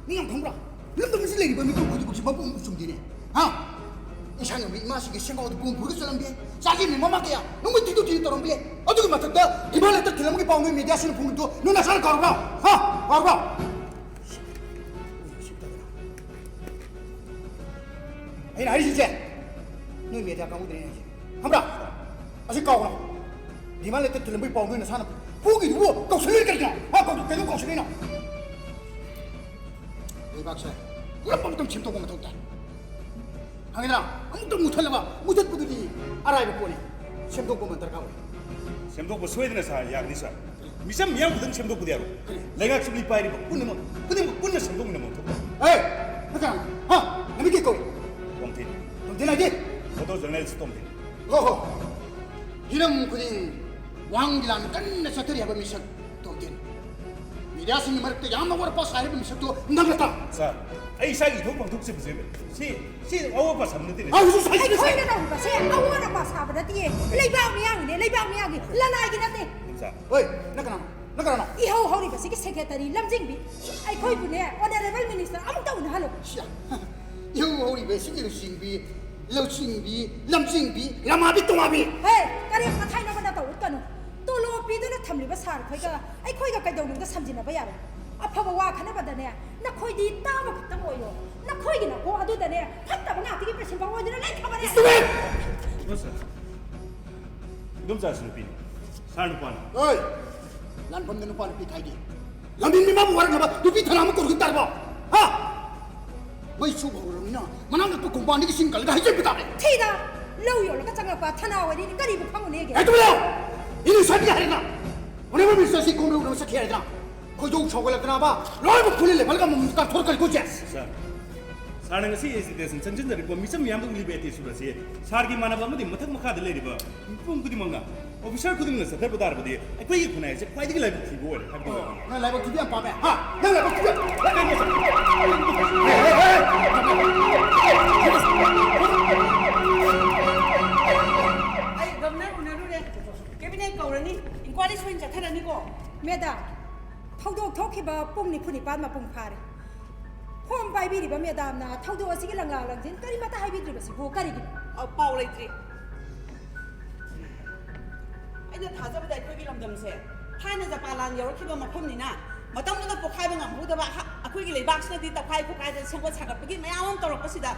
ꯅꯪ ꯌꯥꯝ ꯈꯪꯕ꯭ꯔꯥ? ꯂꯝꯗꯝ ꯑꯁꯤꯗ ꯂꯩꯔꯤꯕ ꯃꯤꯄꯨꯝ ꯈꯨꯗꯤꯡꯃꯛꯁꯤ ꯃꯄꯨ ꯑꯃꯕꯨ ꯆꯨꯝꯗꯦꯅꯦ, ꯍꯥ? ꯏꯟꯁꯥꯡ ꯌꯣꯟꯕ ꯏꯃꯥꯁꯤꯡꯒꯤ ꯁꯦꯡꯒꯥꯎꯗ ꯕꯣꯝ ꯄꯨꯔꯒ ꯆꯠꯂꯝꯕ ꯌꯥꯏ꯫ ꯆꯥꯛ ꯌꯦꯟꯕꯤ ꯃꯃꯥ ꯀꯌꯥ ꯅꯣꯡꯃꯩ ꯊꯤꯟꯗꯣꯛ ꯊꯤꯟꯖꯤꯟ ꯇꯧꯔꯝꯕ ꯌꯥꯏ꯫ ꯑꯗꯨꯒꯤ ꯃꯊꯛꯇ ꯏꯃꯥ ꯂꯩꯇ ꯊꯤꯜꯂꯝꯕꯒꯤ ꯄꯥꯎ ꯅꯣꯏ ꯃꯦꯗꯤꯌꯥꯁꯤꯡꯅ ꯐꯣꯡꯕꯗꯣ ꯅꯣꯏ ꯅꯁꯥꯅ ꯀꯥꯎꯔꯕ꯭ꯔꯥ? ꯍꯥ? ꯀꯥꯎꯔꯕ꯭ꯔꯥ? ꯑꯩꯅ ꯍꯥꯏꯔꯤꯁꯤꯡꯁꯦ ꯅꯣꯏ ꯃꯦꯗꯤꯌꯥ ꯀꯥꯡꯕꯨꯗꯅꯦ ꯍꯥꯏꯁꯦ꯫ ꯈꯪꯕ꯭ꯔꯥ? ꯑꯁꯤ ꯀꯥꯎꯈ꯭ꯔꯣ꯫ ꯗꯤꯃꯥꯟ ꯂꯦꯇꯔ ꯊꯤꯜꯂꯝꯕꯒꯤ ꯄꯥꯎ ꯅꯣꯏ ꯅꯁꯥꯅ ꯐꯣꯡꯈꯤꯗꯨꯕꯨ ꯀꯧꯁꯜꯂꯤꯔ ꯀꯔꯤꯒꯤꯅꯣ? ꯍꯥ? ꯀꯧ-, ꯀꯩꯗꯧ ꯀꯧꯁꯜꯂꯤꯅꯣ? ꯂꯩꯕꯥꯛꯁꯦ ꯄꯨꯂꯞ ꯑꯃꯨꯛꯇꯪ ꯁꯦꯝꯗꯣꯛꯄ ꯃꯊꯧ ꯇꯥꯏ꯫ ꯈꯪꯉꯤꯗꯅ? ꯑꯃꯨꯛꯇꯪ ꯃꯨꯊꯠꯂꯕ, ꯃꯨꯊꯠꯄꯗꯨꯗꯤ ꯑꯔꯥꯏꯕ ꯄꯣꯠꯅꯤ꯫ ꯁꯦꯝꯗꯣꯛꯄ ꯑꯃ ꯗꯔꯀꯥꯔ ꯑꯣꯏ꯫ ꯁꯦꯝꯗꯣꯛꯄ ꯁꯣꯏꯗꯅ, ꯁꯥꯔ, ꯌꯥꯒꯅꯤ, ꯁꯥꯔ꯫ ꯃꯤꯆꯝ ꯃꯤꯌꯥꯝ ꯈꯛꯇꯪ ꯁꯦꯝꯗꯣꯛꯄꯗꯤ ꯌꯥꯔꯣꯏ꯫ ꯂꯩꯉꯥꯛ ꯁꯤꯡꯂꯤ ꯄꯥꯏꯔꯤꯕ ꯄꯨꯝꯅꯃꯛ, ꯈꯨꯗꯤꯡꯃꯛ ꯄꯨꯟꯅ ꯁꯦꯝꯗꯣꯛꯃꯤꯟꯅꯕ ꯑꯃ ꯊꯣꯛꯄ꯫ ꯑꯦ! ꯅꯪ ꯀꯅꯥꯅꯣ? ꯍꯥ? ꯅꯃꯤꯡ ꯀꯩ ꯀꯧꯏ? ꯇꯣꯝꯊꯤꯟ꯫ ꯇꯣꯝꯊꯤꯟ ꯍꯥꯏꯗꯤ? ꯐꯣꯇꯣ ꯖꯔꯅꯦꯂꯤꯁ ꯇꯣꯝꯊꯤꯟ꯫ ꯍꯣ ꯍꯣ꯫ ꯍꯤꯔꯝ ꯈꯨꯗꯤꯡ ꯋꯥꯍꯪꯒꯤ ꯂꯥꯟ ꯀꯟꯅ ꯆꯠꯊꯔꯤ ꯍꯥꯏꯕ ꯃꯤꯁꯛ ꯇꯣꯝꯊꯤꯟ꯫ ꯃꯤꯗꯤꯌꯥꯁꯤꯡꯒꯤ ꯃꯔꯛꯇ ꯌꯥꯝꯅ ꯑꯋꯥꯠ ꯑꯄꯥ ꯁꯥꯏ ꯍꯥꯏꯕ ꯃꯤꯁꯛꯇꯣ ꯅꯪ ꯅꯠꯇ꯭ꯔꯥ? ꯁꯥꯔ, ꯑꯩ ꯏꯁꯥꯒꯤ ꯏꯊꯧ ꯄꯥꯡꯊꯣꯛꯆꯕꯁꯦ ꯁꯤ, ꯁꯤ ꯑꯋꯥꯠ ꯑꯄꯥ ꯁꯥꯕ ꯅꯠꯇꯦꯅꯦ꯫ ꯑꯥ, ꯍꯧꯖꯤꯛ ꯍꯥꯏꯁꯤꯅꯦ, ꯁꯥꯔ꯫ ꯑꯩꯈꯣꯏꯅ ꯇꯧꯔꯤꯕꯁꯦ ꯑꯋꯥꯠ ꯑꯄꯥ ꯁꯥꯕ ꯅꯠꯇꯤꯌꯦ꯫ ꯂꯩꯕꯥꯛ ꯃꯤꯌꯥꯝꯒꯤꯅꯦ, ꯂꯩꯕꯥꯛ ꯃꯤꯌꯥꯝꯒꯤ꯫ ꯂꯅꯥꯏꯒꯤ ꯅꯠꯇꯦ꯫ ꯁꯥꯔ꯫ ꯍꯣꯏ, ꯅꯪ ꯀꯅꯥꯅꯣ? ꯅꯪ ꯀꯅꯥꯅꯣ? ꯏꯍꯧ ꯍꯧꯔꯤꯕꯁꯤꯒꯤ ꯁꯦꯀ꯭ꯔꯦꯇꯔꯤ ꯂꯝꯖꯤꯡꯕꯤ꯫ ꯑꯩꯈꯣꯏꯕꯨꯅꯦ, ꯑꯣꯅꯔꯦꯕꯜ ꯃꯤꯅꯤꯁꯇꯔ ꯑꯃꯨꯛꯇ ꯎꯅꯍꯜꯂꯨ꯫ ꯁꯤꯌꯥ, ꯏꯍꯧ ꯍꯧꯔꯤꯕꯁꯤꯒꯤ ꯂꯨꯆꯤꯡꯕꯤ, ꯂꯧꯆꯤꯡꯕꯤ, ꯂꯝꯖꯤꯡꯕꯤ, ꯔꯃꯥꯕꯤ, ꯇꯣꯃꯥꯕꯤ꯫ ꯍꯦ, ꯀꯔꯦꯝ ꯀꯊꯥꯏꯅꯕ ꯅꯇꯧ ꯎꯠꯀꯅꯨ꯫ ꯇꯣꯂꯣꯞ ꯄꯤꯗꯨꯅ ꯊꯝꯂꯤꯕ ꯁꯥꯔ ꯈꯣꯏꯒ ꯑꯩꯈꯣꯏꯒ ꯀꯩꯗꯧꯅꯨꯡꯗ ꯁꯝꯖꯤꯟꯅꯕ ꯌꯥꯔꯣꯏ꯫ ꯑꯐꯕ ꯋꯥ ꯈꯟꯅꯕꯗꯅꯦ, ꯅꯈꯣꯏꯗꯤ ꯇꯥꯕ ꯈꯛꯇꯪ ꯑꯣꯏꯌꯣ꯫ ꯅꯈꯣꯏꯒꯤ ꯅꯀꯣꯛ ꯑꯗꯨꯗꯅꯦ, ꯐꯠꯇꯕ ꯉꯥꯛꯇꯒꯤ ꯄ꯭ꯔꯤꯟꯁꯤꯄꯜ ꯑꯣꯏꯗꯨꯅ ꯂꯩꯈ꯭ꯔꯕꯅꯦ꯫ ꯏꯟꯗꯣꯝꯆꯥꯁꯨ ꯅꯨꯄꯤꯅꯤ꯫ ꯁꯥꯔ ꯅꯨꯄꯥꯅꯤ꯫ ꯑꯣꯏ! ꯂꯥꯟꯐꯝꯗ ꯅꯨꯄꯥ ꯅꯨꯄꯤ ꯈꯥꯏꯗꯦ꯫ ꯂꯝꯕꯤ ꯃꯤꯃꯥꯡꯕꯨ ꯋꯥꯔꯛꯅꯕ ꯅꯨꯄꯤ ꯊꯅꯥ ꯑꯃ ꯀꯧꯔꯛꯈꯤ ꯇꯥꯔꯕꯣ? ꯍꯥ? ꯃꯩ ꯁꯨꯕ ꯍꯧꯔꯕꯅꯤꯅ ꯃꯅꯥꯛ ꯅꯛꯄ ꯀꯣꯡꯄꯥꯟꯗꯒꯤ ꯁꯤꯡ ꯀꯜꯂꯒ ꯍꯩꯖꯤꯟꯕ ꯇꯥꯔꯦ꯫ ꯊꯤꯗ! ꯂꯧ ꯌꯣꯜꯂꯒ ꯆꯪꯂꯛꯄ ꯊꯅꯥ ꯑꯣꯏꯔꯤꯅꯤ ꯀꯔꯤꯕꯨ ꯈꯪꯉꯨꯅꯦꯒꯦ? ꯑꯦ, ꯇꯨꯃꯤꯟ ꯂꯩꯌꯨ! ꯏꯅꯤ ꯁ꯭ꯋꯥꯏꯗꯒꯤ ꯍꯥꯏꯔꯦꯗꯅ꯫ ꯑꯣꯅꯔꯦꯕꯜ ꯃꯤꯅꯤꯁꯇꯔꯁꯤ ꯈꯣꯡ ꯂꯧꯅꯕ ꯆꯠꯈꯤ ꯍꯥꯏꯔꯦꯗꯅ꯫ ꯈꯣꯏꯗꯧ ꯁꯥꯎꯒꯠꯂꯛꯇꯅꯕ ꯂꯣꯏꯅꯃꯛ ꯐꯨꯜꯂꯤ ꯂꯦꯚꯦꯜꯒ ꯑꯃꯃꯝ ꯀꯥꯞꯊꯣꯔꯛꯀꯅꯤꯀꯣ, ꯖꯦꯁ꯫ ꯁꯥꯔ, ꯁꯥꯔꯅ ꯉꯁꯤ ꯑꯦꯖꯤꯇꯦꯁꯟ ꯆꯪꯁꯤꯟꯖꯔꯤꯕ ꯃꯤꯆꯝ ꯃꯤꯌꯥꯝꯗ ꯎꯠꯂꯤꯕ ꯑꯦꯇꯤꯆꯨꯗ ꯑꯁꯤ ꯁꯥꯔꯒꯤ ꯃꯥꯟꯅꯕ ꯑꯃꯗꯤ ꯃꯊꯛ ꯃꯈꯥꯗ ꯂꯩꯔꯤꯕ ꯃꯤꯄꯨꯝ ꯈꯨꯗꯤꯡꯃꯛꯅ ꯑꯣꯐꯤꯁꯥꯔ ꯈꯨꯗꯤꯡꯃꯛꯅ ꯆꯠꯊꯕ ꯇꯥꯔꯕꯗꯤ ꯑꯩꯈꯣꯏꯒꯤ ꯈꯨꯟꯅꯥꯏ ꯑꯁꯦ ꯈ꯭ꯋꯥꯏꯗꯒꯤ ꯂꯥꯏꯕꯛ ꯊꯤꯕ ꯑꯣꯏꯔꯦ ꯍꯥꯏꯕꯗꯤ ꯑꯣꯏꯔꯦ꯫ ꯅꯪ ꯂꯥꯏꯕꯛ ꯊꯤꯕ ꯌꯥꯝ ꯄꯥꯝꯃꯦ, ꯍꯥ? ꯅꯪ ꯂꯥꯏꯕꯛ ꯊꯤꯕ ꯌꯥꯝ ꯑꯩ ꯒꯕꯔꯅꯔ ꯎꯅꯔꯨꯔꯦ꯫ ꯀꯦꯕꯤꯅꯦꯠ ꯀꯧꯔꯅꯤ, ꯏꯟꯀ꯭ꯋꯥꯏꯔꯤ ꯁꯣꯏꯅ ꯆꯠꯊꯔꯅꯤꯀꯣ꯫ ꯃꯦꯗꯥꯝ, ꯊꯧꯗꯣꯛ ꯊꯣꯛꯈꯤꯕ ꯄꯨꯡ ꯅꯤꯐꯨ ꯅꯤꯄꯥꯟ ꯃꯄꯨꯡ ꯐꯥꯔꯦ꯫ ꯐꯣꯝ ꯄꯥꯏꯕꯤꯔꯤꯕ ꯃꯦꯗꯥꯝꯅ ꯊꯧꯗꯣꯛ ꯑꯁꯤꯒꯤ ꯂꯪꯂꯥ ꯂꯪꯖꯤꯟ ꯀꯔꯤꯃꯠꯇ ꯍꯥꯏꯕꯤꯗ꯭ꯔꯤꯕꯁꯤꯕꯨ ꯀꯔꯤꯒꯤꯅꯣ? ꯑ, ꯄꯥꯎ ꯂꯩꯇ꯭ꯔꯤ꯫ ꯑꯩꯅ ꯊꯥꯖꯕꯗ ꯑꯩꯈꯣꯏꯒꯤ ꯂꯝꯗꯝꯁꯦ ꯊꯥꯏꯅ ꯖꯄꯥꯟ ꯂꯥꯟ ꯌꯧꯔꯛꯈꯤꯕ ꯃꯐꯝꯅꯤꯅ ꯃꯇꯝꯗꯨꯗ ꯄꯣꯛꯈꯥꯏꯕ ꯉꯝꯍꯧꯗꯕ ꯍ-, ꯑꯩꯈꯣꯏꯒꯤ ꯂꯩꯕꯥꯛꯁꯤꯅꯗꯤ ꯇꯧꯈꯥꯏ ꯈꯣꯠꯈꯥꯏꯗꯅ ꯁꯦꯝꯒꯠ ꯁꯥꯒꯠꯄꯒꯤ ꯃꯌꯥꯝ ꯑꯃ ꯇꯧꯔꯛꯄꯁꯤꯗ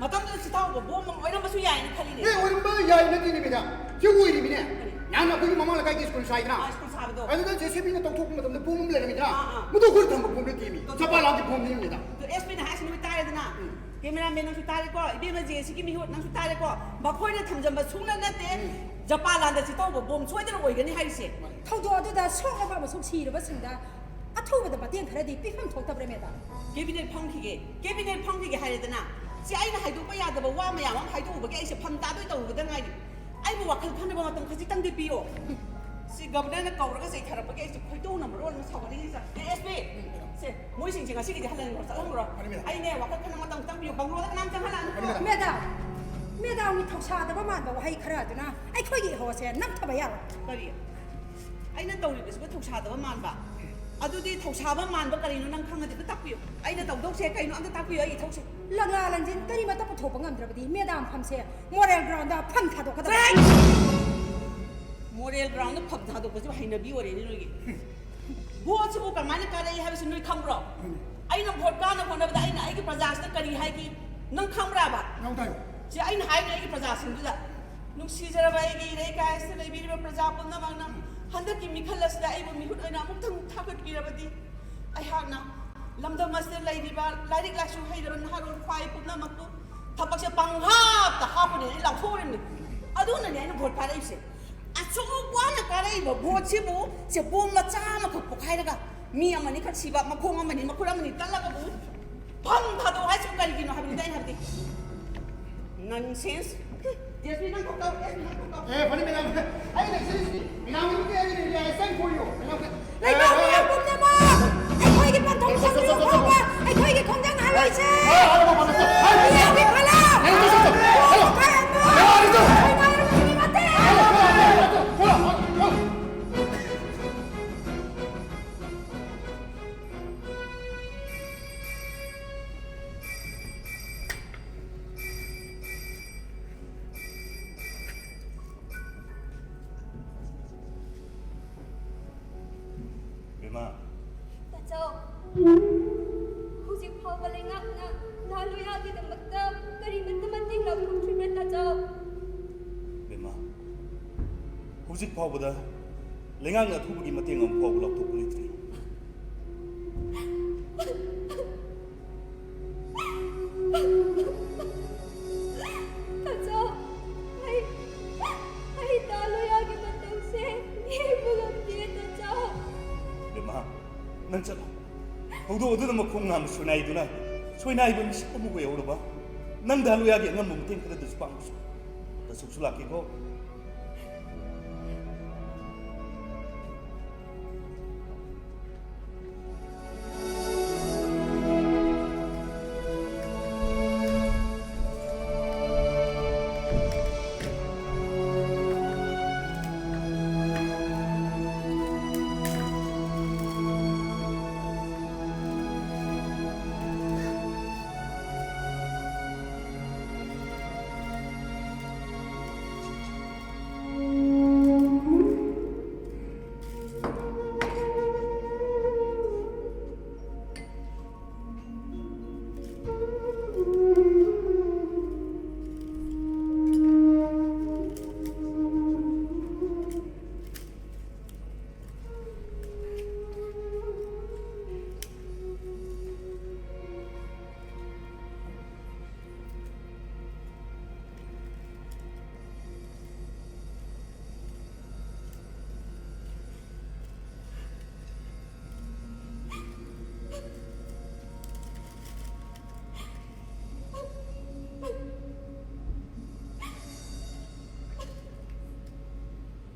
ꯃꯇꯝꯗꯨꯗ ꯆꯤꯊꯥꯎꯕ ꯕꯣꯝ ꯑꯃ ꯑꯣꯏꯔꯝꯕꯁꯨ ꯌꯥꯏꯅ ꯈꯜꯂꯤꯅꯦ꯫ ꯑꯦ, ꯑꯣꯏꯔꯝꯕ ꯌꯥꯏ ꯅꯠꯇꯦꯅꯦ ꯃꯦꯗꯥꯝ꯫ ꯁꯤ ꯑꯣꯏꯔꯤꯃꯤꯅꯦ꯫ ꯀꯔꯤ? ꯅꯍꯥꯟ ꯑꯩꯈꯣꯏꯒꯤ ꯃꯃꯥꯡ ꯂꯩꯀꯥꯏꯒꯤ ꯁ꯭ꯀꯨꯜ ꯁꯥꯏꯗꯅ꯫ ꯑꯥ, ꯁ꯭ꯀꯨꯜ ꯁꯥꯕꯗꯣ꯫ ꯑꯗꯨꯗ ꯖꯦ ꯁꯤ ꯕꯤꯅ ꯇꯧꯊꯣꯛꯄ ꯃꯇꯝꯗ ꯕꯣꯝ ꯑꯃ ꯂꯩꯔꯝꯃꯤꯗꯅ꯫ ꯑꯥ, ꯑꯥ꯫ ꯃꯗꯨ ꯑꯩꯈꯣꯏꯅ ꯊꯝꯕ ꯕꯣꯝ ꯅꯠꯇꯦꯃꯤ꯫ ꯇꯧꯊꯣꯛ- ꯖꯄꯥꯟ ꯂꯥꯟꯒꯤ ꯕꯣꯝꯅꯤ ꯃꯦꯗꯥꯝ꯫ ꯑꯗꯨ ꯑꯦꯁ ꯄꯤꯅ ꯍꯥꯏꯁꯤ ꯅꯣꯏ ꯇꯥꯔꯦꯗꯅ꯫ ꯎꯝ꯫ ꯀꯦꯃꯦꯔꯥꯃꯦꯟ ꯅꯪꯁꯨ ꯇꯥꯔꯦꯀꯣ, ꯏꯕꯦꯝꯃ ꯖꯦ ꯁꯤꯒꯤ ꯃꯤꯍꯨꯠ ꯅꯪꯁꯨ ꯇꯥꯔꯦꯀꯣ꯫ ꯃꯈꯣꯏꯅ ꯊꯝꯖꯟꯕ ꯁꯨꯡꯅꯠ ꯅꯠꯇꯦ꯫ ꯎꯝ꯫ ꯖꯄꯥꯟ ꯂꯥꯟꯗ ꯆꯤꯊꯧꯕ ꯕꯣꯝ ꯁꯣꯏꯗꯅ ꯑꯣꯏꯒꯅꯤ ꯍꯥꯏꯔꯤꯁꯦ꯫ ꯊꯧꯗꯣꯛ ꯑꯗꯨꯗ ꯁꯣꯛꯂꯕ ꯑꯃꯁꯨꯡ ꯁꯤꯔꯕꯁꯤꯡꯗ ꯑꯊꯨꯕꯗ ꯃꯇꯦꯡ ꯈꯔꯗꯤ ꯄꯤꯐꯝ ꯊꯣꯛꯇꯕ꯭ꯔꯥ ꯃꯦꯗꯥꯝ? ꯀꯦꯕꯤꯅꯦꯠ ꯐꯝꯈꯤꯒꯦ, ꯀꯦꯕꯤꯅꯦꯠ ꯐꯝꯈꯤꯒꯦ ꯍꯥꯏꯔꯦꯗꯅ꯫ ꯁꯤ ꯑꯩꯅ ꯍꯥꯏꯗꯣꯛꯄ ꯌꯥꯗꯕ ꯋꯥ ꯃꯌꯥꯝ ꯑꯃ ꯍꯥꯏꯗꯣꯛꯎꯕꯒꯤ ꯑꯩꯁꯦ ꯐꯝ ꯇꯥꯗꯣꯏ ꯇꯧꯔꯨꯕꯗ ꯉꯥꯏꯔꯤ꯫ ꯑꯩꯕꯨ ꯋꯥꯈꯜ ꯈꯟꯅꯕ ꯃꯇꯝ ꯈꯖꯤꯛꯇꯪꯗꯤ ꯄꯤꯌꯣ꯫ ꯁꯤ ꯒꯕꯔꯅꯔꯅ ꯀꯧꯔꯒ ꯆꯩꯊꯔꯛꯄꯒꯤ ꯑꯩꯁꯦ ꯈꯣꯏꯗꯧꯅ ꯃꯔꯣꯜ ꯑꯃ ꯁꯥꯎꯒꯠꯂꯤꯁꯦ꯫ ꯑꯦ, ꯑꯦꯁ ꯄꯤ, ꯁꯦ, ꯃꯣꯏꯁꯤꯡꯁꯦ ꯉꯁꯤꯒꯤꯗꯤ ꯍꯜꯍꯟꯈ꯭ꯔꯣ, ꯆꯠꯍꯟꯈ꯭ꯔꯣ꯫ ꯐꯅꯤ, ꯃꯦꯗꯥꯝ꯫ ꯑꯩꯅꯦ, ꯋꯥꯈꯜ ꯈꯟꯅꯕ ꯃꯇꯝ ꯈꯤꯇꯪ ꯄꯤꯌꯣ꯫ ꯕꯪꯒ꯭ꯂꯣꯗ ꯀꯅꯥꯝ ꯆꯪꯍꯜꯂꯛꯑꯅꯨ꯫ ꯐꯅꯤ, ꯃꯦꯗꯥꯝ꯫ ꯃꯦꯗꯥꯝ, ꯃꯦꯗꯥꯝꯒꯤ ꯊꯧꯁꯥꯗꯕ ꯃꯥꯟꯕ ꯋꯥꯍꯩ ꯈꯔ ꯑꯗꯨꯅ ꯑꯩꯈꯣꯏꯒꯤ ꯏꯍꯣꯁꯦ ꯅꯝꯊꯕ ꯌꯥꯔꯣꯏ꯫ ꯀꯔꯤ? ꯑꯩꯅ ꯇꯧꯔꯤꯕꯁꯤꯕꯨ ꯊꯧꯁꯥꯗꯕ ꯃꯥꯟꯕ? ꯑꯗꯨꯗꯤ ꯊꯧꯁꯥꯕ ꯃꯥꯟꯕ ꯀꯔꯤꯅꯣ ꯅꯪ ꯈꯪꯉꯗꯤ ꯑꯝꯇ ꯇꯥꯛꯄꯤꯌꯨ꯫ ꯑꯩꯅ ꯇꯧꯗꯧꯁꯦ ꯀꯩꯅꯣ ꯑꯝꯇ ꯇꯥꯛꯄꯤꯌꯨ ꯑꯩ ꯏꯊꯧꯁꯦ꯫ ꯂꯪꯂꯥ ꯂꯪꯖꯤꯟ ꯀꯔꯤꯃꯠꯇ ꯄꯨꯊꯣꯛꯄ ꯉꯝꯗ꯭ꯔꯕꯗꯤ ꯃꯦꯗꯥꯝ ꯐꯝꯁꯦ ꯃꯣꯔꯦꯜ ꯒ꯭ꯔꯥꯎꯟꯗ ꯐꯝ ꯊꯥꯗꯣꯛꯀꯗꯕ꯫ ꯆꯠꯂꯍꯦ! ꯃꯣꯔꯦꯜ ꯒ꯭ꯔꯥꯎꯟꯗ ꯐꯝ ꯊꯥꯗꯣꯛꯄꯁꯤꯕꯨ ꯍꯩꯅꯕꯤ ꯑꯣꯏꯔꯦꯅꯦ ꯅꯣꯏꯒꯤ꯫ ꯚꯣꯠꯁꯤꯕꯨ ꯀꯃꯥꯏꯅ ꯀꯥꯔꯛꯏ ꯍꯥꯏꯕꯁꯤ ꯅꯣꯏ ꯈꯪꯕ꯭ꯔꯣ? ꯈꯪꯉꯤ꯫ ꯑꯩꯅ ꯚꯣꯠ ꯀꯥꯅ ꯍꯣꯠꯅꯕꯗ ꯑꯩꯅ ꯑꯩꯒꯤ ꯄ꯭ꯔꯖꯥꯁꯤꯗ ꯀꯔꯤ ꯍꯥꯏꯈꯤ? ꯅꯪ ꯈꯪꯕ꯭ꯔꯥꯕ? ꯉꯥꯡ ꯇꯥꯏ꯫ ꯁꯤ ꯑꯩꯅ ꯍꯥꯏꯅꯤ ꯑꯩꯒꯤ ꯄ꯭ꯔꯖꯥꯁꯤꯡꯗꯨꯗ, ꯅꯨꯡꯁꯤꯖꯔꯕ ꯑꯩꯒꯤ ꯏꯔꯩ ꯀꯥꯏꯁꯤꯗ ꯂꯩꯕꯤꯔꯤꯕ ꯄ꯭ꯔꯖꯥ ꯄꯨꯝꯅꯃꯛꯅ ꯍꯟꯗꯛꯀꯤ ꯃꯤꯈꯜ ꯑꯁꯤꯗ ꯑꯩꯕꯨ ꯃꯤꯍꯨꯠ ꯑꯣꯏꯅ ꯑꯃꯨꯛꯇꯪ ꯊꯥꯒꯠꯄꯤꯔꯕꯗꯤ ꯑꯩꯍꯥꯛꯅ ꯂꯝꯗꯝ ꯑꯁꯤꯗ ꯂꯩꯔꯤꯕ ꯂꯥꯏꯔꯤꯛ ꯂꯥꯏꯁꯨ ꯍꯩꯔꯕ ꯅꯍꯥꯔꯣꯜ ꯈ꯭ꯋꯥꯏ ꯄꯨꯝꯅꯃꯛꯄꯨ ꯊꯕꯛꯁꯦ ꯄꯪꯍꯥꯞꯇ ꯍꯥꯞꯄꯅꯦ ꯑꯩ ꯂꯥꯎꯊꯣꯛꯎꯔꯤꯕꯅꯤ꯫ ꯑꯗꯨꯅꯅꯦ ꯑꯩꯅ ꯚꯣꯠ ꯀꯥꯔꯛꯏꯁꯦ꯫ ꯑꯁꯨꯛ ꯋꯥꯅ ꯀꯥꯔꯛꯏꯕ ꯚꯣꯠꯁꯤꯕꯨ ꯁꯦ ꯕꯣꯝ ꯃꯆꯥ ꯑꯃꯈꯛ ꯄꯣꯈꯥꯏꯔꯒ ꯃꯤ ꯑꯃꯅꯤꯈꯛ ꯁꯤꯕ, ꯃꯈꯣꯡ ꯑꯃꯅꯤ ꯃꯈꯨꯠ ꯑꯃꯅꯤ ꯇꯠꯂꯒꯕꯨ ꯐꯝ ꯊꯥꯗꯣꯛꯑꯣ ꯍꯥꯏꯁꯤꯕꯨ ꯀꯔꯤꯒꯤꯅꯣ ꯍꯥꯏꯕꯅꯤꯗ ꯑꯩꯅ ꯍꯥꯏꯕꯗꯤ꯫ Nonsense. ꯑꯦꯁ ꯄꯤ, ꯅꯪ ꯊꯣꯛꯇꯧ, ꯑꯦꯁ ꯄꯤ, ꯅꯪ ꯊꯣꯛꯇꯧ꯫ ꯑꯦ, ꯐꯅꯤ, ꯃꯦꯗꯥꯝ꯫ ꯑꯩ ꯂꯩꯁꯤꯗꯤ, ꯃꯦꯗꯥꯝꯒꯤ ꯅꯨꯄꯤ ꯑꯩꯒꯤ ꯂꯩꯔꯦ, I stand for you, madam. ꯂꯩꯕꯥꯛ ꯃꯤꯌꯥꯝ ꯄꯨꯝꯅꯃꯛ ꯑꯩꯈꯣꯏꯒꯤ ꯄꯟꯊꯨꯡ ꯁꯪꯗ꯭ꯔꯤꯕ ꯐꯥꯎꯕ ꯑꯩꯈꯣꯏꯒꯤ ꯈꯣꯡꯖꯪ ꯍꯜꯂꯣꯏꯁꯦ꯫ ꯃꯤꯌꯥꯝꯒꯤ ꯐꯂꯥ꯫ ꯈꯣꯏ ꯑꯃ꯫ ꯈꯣꯏ ꯃꯥꯏꯔꯨꯒꯤ ꯃꯇꯦꯡ꯫ ꯕꯦꯝꯃ꯫ ꯇꯥꯆꯧ, ꯍꯧꯖꯤꯛ ꯐꯥꯎꯕ ꯂꯩꯉꯥꯛꯅ ꯂꯥ ꯂꯣꯌꯥꯒꯤꯗꯃꯛꯇ ꯀꯔꯤꯃꯠꯇ ꯃꯇꯦꯡ ꯂꯧꯊꯣꯛꯇ꯭ꯔꯤꯕ꯭ꯔꯥ, ꯇꯥꯆꯧ? ꯕꯦꯝꯃ, ꯍꯧꯖꯤꯛ ꯐꯥꯎꯕꯗ ꯂꯩꯉꯥꯛꯅ ꯑꯊꯨꯕꯒꯤ ꯃꯇꯦꯡ ꯑꯃ ꯐꯥꯎꯕ ꯂꯧꯊꯣꯛꯄ ꯂꯩꯇ꯭ꯔꯤ꯫ ꯇꯥꯆꯧ, ꯑꯩ, ꯑꯩ ꯂꯥ ꯂꯣꯌꯥꯒꯤ ꯃꯇꯧꯁꯦ ꯌꯦꯡꯕ ꯉꯝꯗꯦ, ꯇꯥꯆꯧ꯫ ꯕꯦꯝꯃ, ꯅꯪ ꯆꯠꯂꯣ꯫ ꯊꯧꯗꯣꯛ ꯑꯗꯨꯅ ꯃꯈꯣꯡ ꯅꯥꯝꯃ ꯁꯣꯏꯅꯥꯏꯗꯨꯅ ꯁꯣꯏꯅꯥꯏꯕ ꯃꯤꯁꯛ ꯑꯃꯕꯨ ꯑꯣꯏꯍꯧꯔꯕ ꯅꯪ ꯂꯥ ꯂꯣꯌꯥꯒꯤ ꯑꯉꯝꯕ ꯃꯇꯦꯡ ꯈꯔꯗꯁꯨ ꯄꯥꯡꯕꯁꯨ꯫ ꯇꯥꯆꯧꯁꯨ ꯂꯥꯛꯀꯦꯀꯣ꯫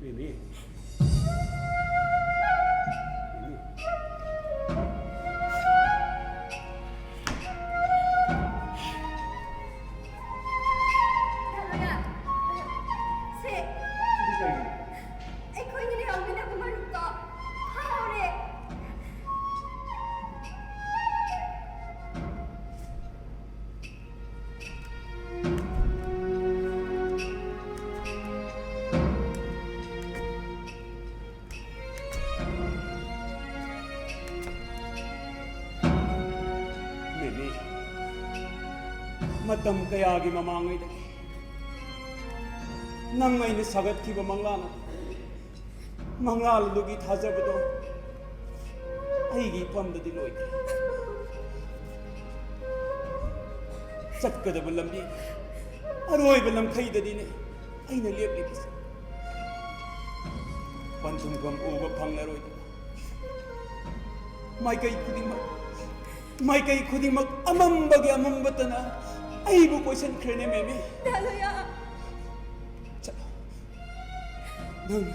ꯃꯦꯃꯤ꯫ ꯃꯦꯃꯤ꯫ ꯁꯦ꯫ ꯁꯤꯗꯤ ꯀꯩꯒꯤꯅꯣ? ꯑꯩꯈꯣꯏꯅ ꯂꯩꯍꯧꯃꯤꯟꯅꯕ ꯃꯔꯨꯞꯇꯣ ꯐꯥꯍꯧꯔꯦ꯫ ꯃꯦꯃꯤ, ꯃꯇꯝ ꯀꯌꯥꯒꯤ ꯃꯃꯥꯡꯉꯩꯗꯒꯤ ꯅꯪ ꯑꯩꯅ ꯁꯥꯒꯠꯈꯤꯕ ꯃꯪꯂꯥꯟ ꯑꯗꯨ, ꯃꯪꯂꯥꯟ ꯑꯗꯨꯒꯤ ꯊꯥꯖꯕꯗꯣ ꯑꯩꯒꯤ ꯏꯐꯝꯗꯗꯤ ꯂꯣꯏꯈ꯭ꯔꯦ꯫ ꯆꯠꯀꯗꯕ ꯂꯝꯕꯤ ꯑꯔꯣꯏꯕ ꯂꯝꯈꯩꯗꯅꯤꯅꯦ ꯑꯩꯅ ꯂꯦꯞꯂꯤꯕꯁꯦ꯫ ꯄꯟꯊꯨꯡꯐꯝ ꯎꯕ ꯐꯪꯂꯔꯣꯏꯗꯕ ꯃꯥꯏꯀꯩ ꯈꯨꯗꯤꯡꯃꯛ, ꯃꯥꯏꯀꯩ ꯈꯨꯗꯤꯡꯃꯛ ꯑꯃꯝꯕꯒꯤ ꯑꯃꯝꯕꯇꯅ ꯑꯩꯕꯨ ꯀꯣꯏꯁꯤꯟꯈ꯭ꯔꯦꯅꯦ, ꯃꯦꯃꯤ꯫ ꯗꯥ ꯂꯣꯌꯥ꯫ ꯆꯠꯂꯣ꯫ ꯅꯪ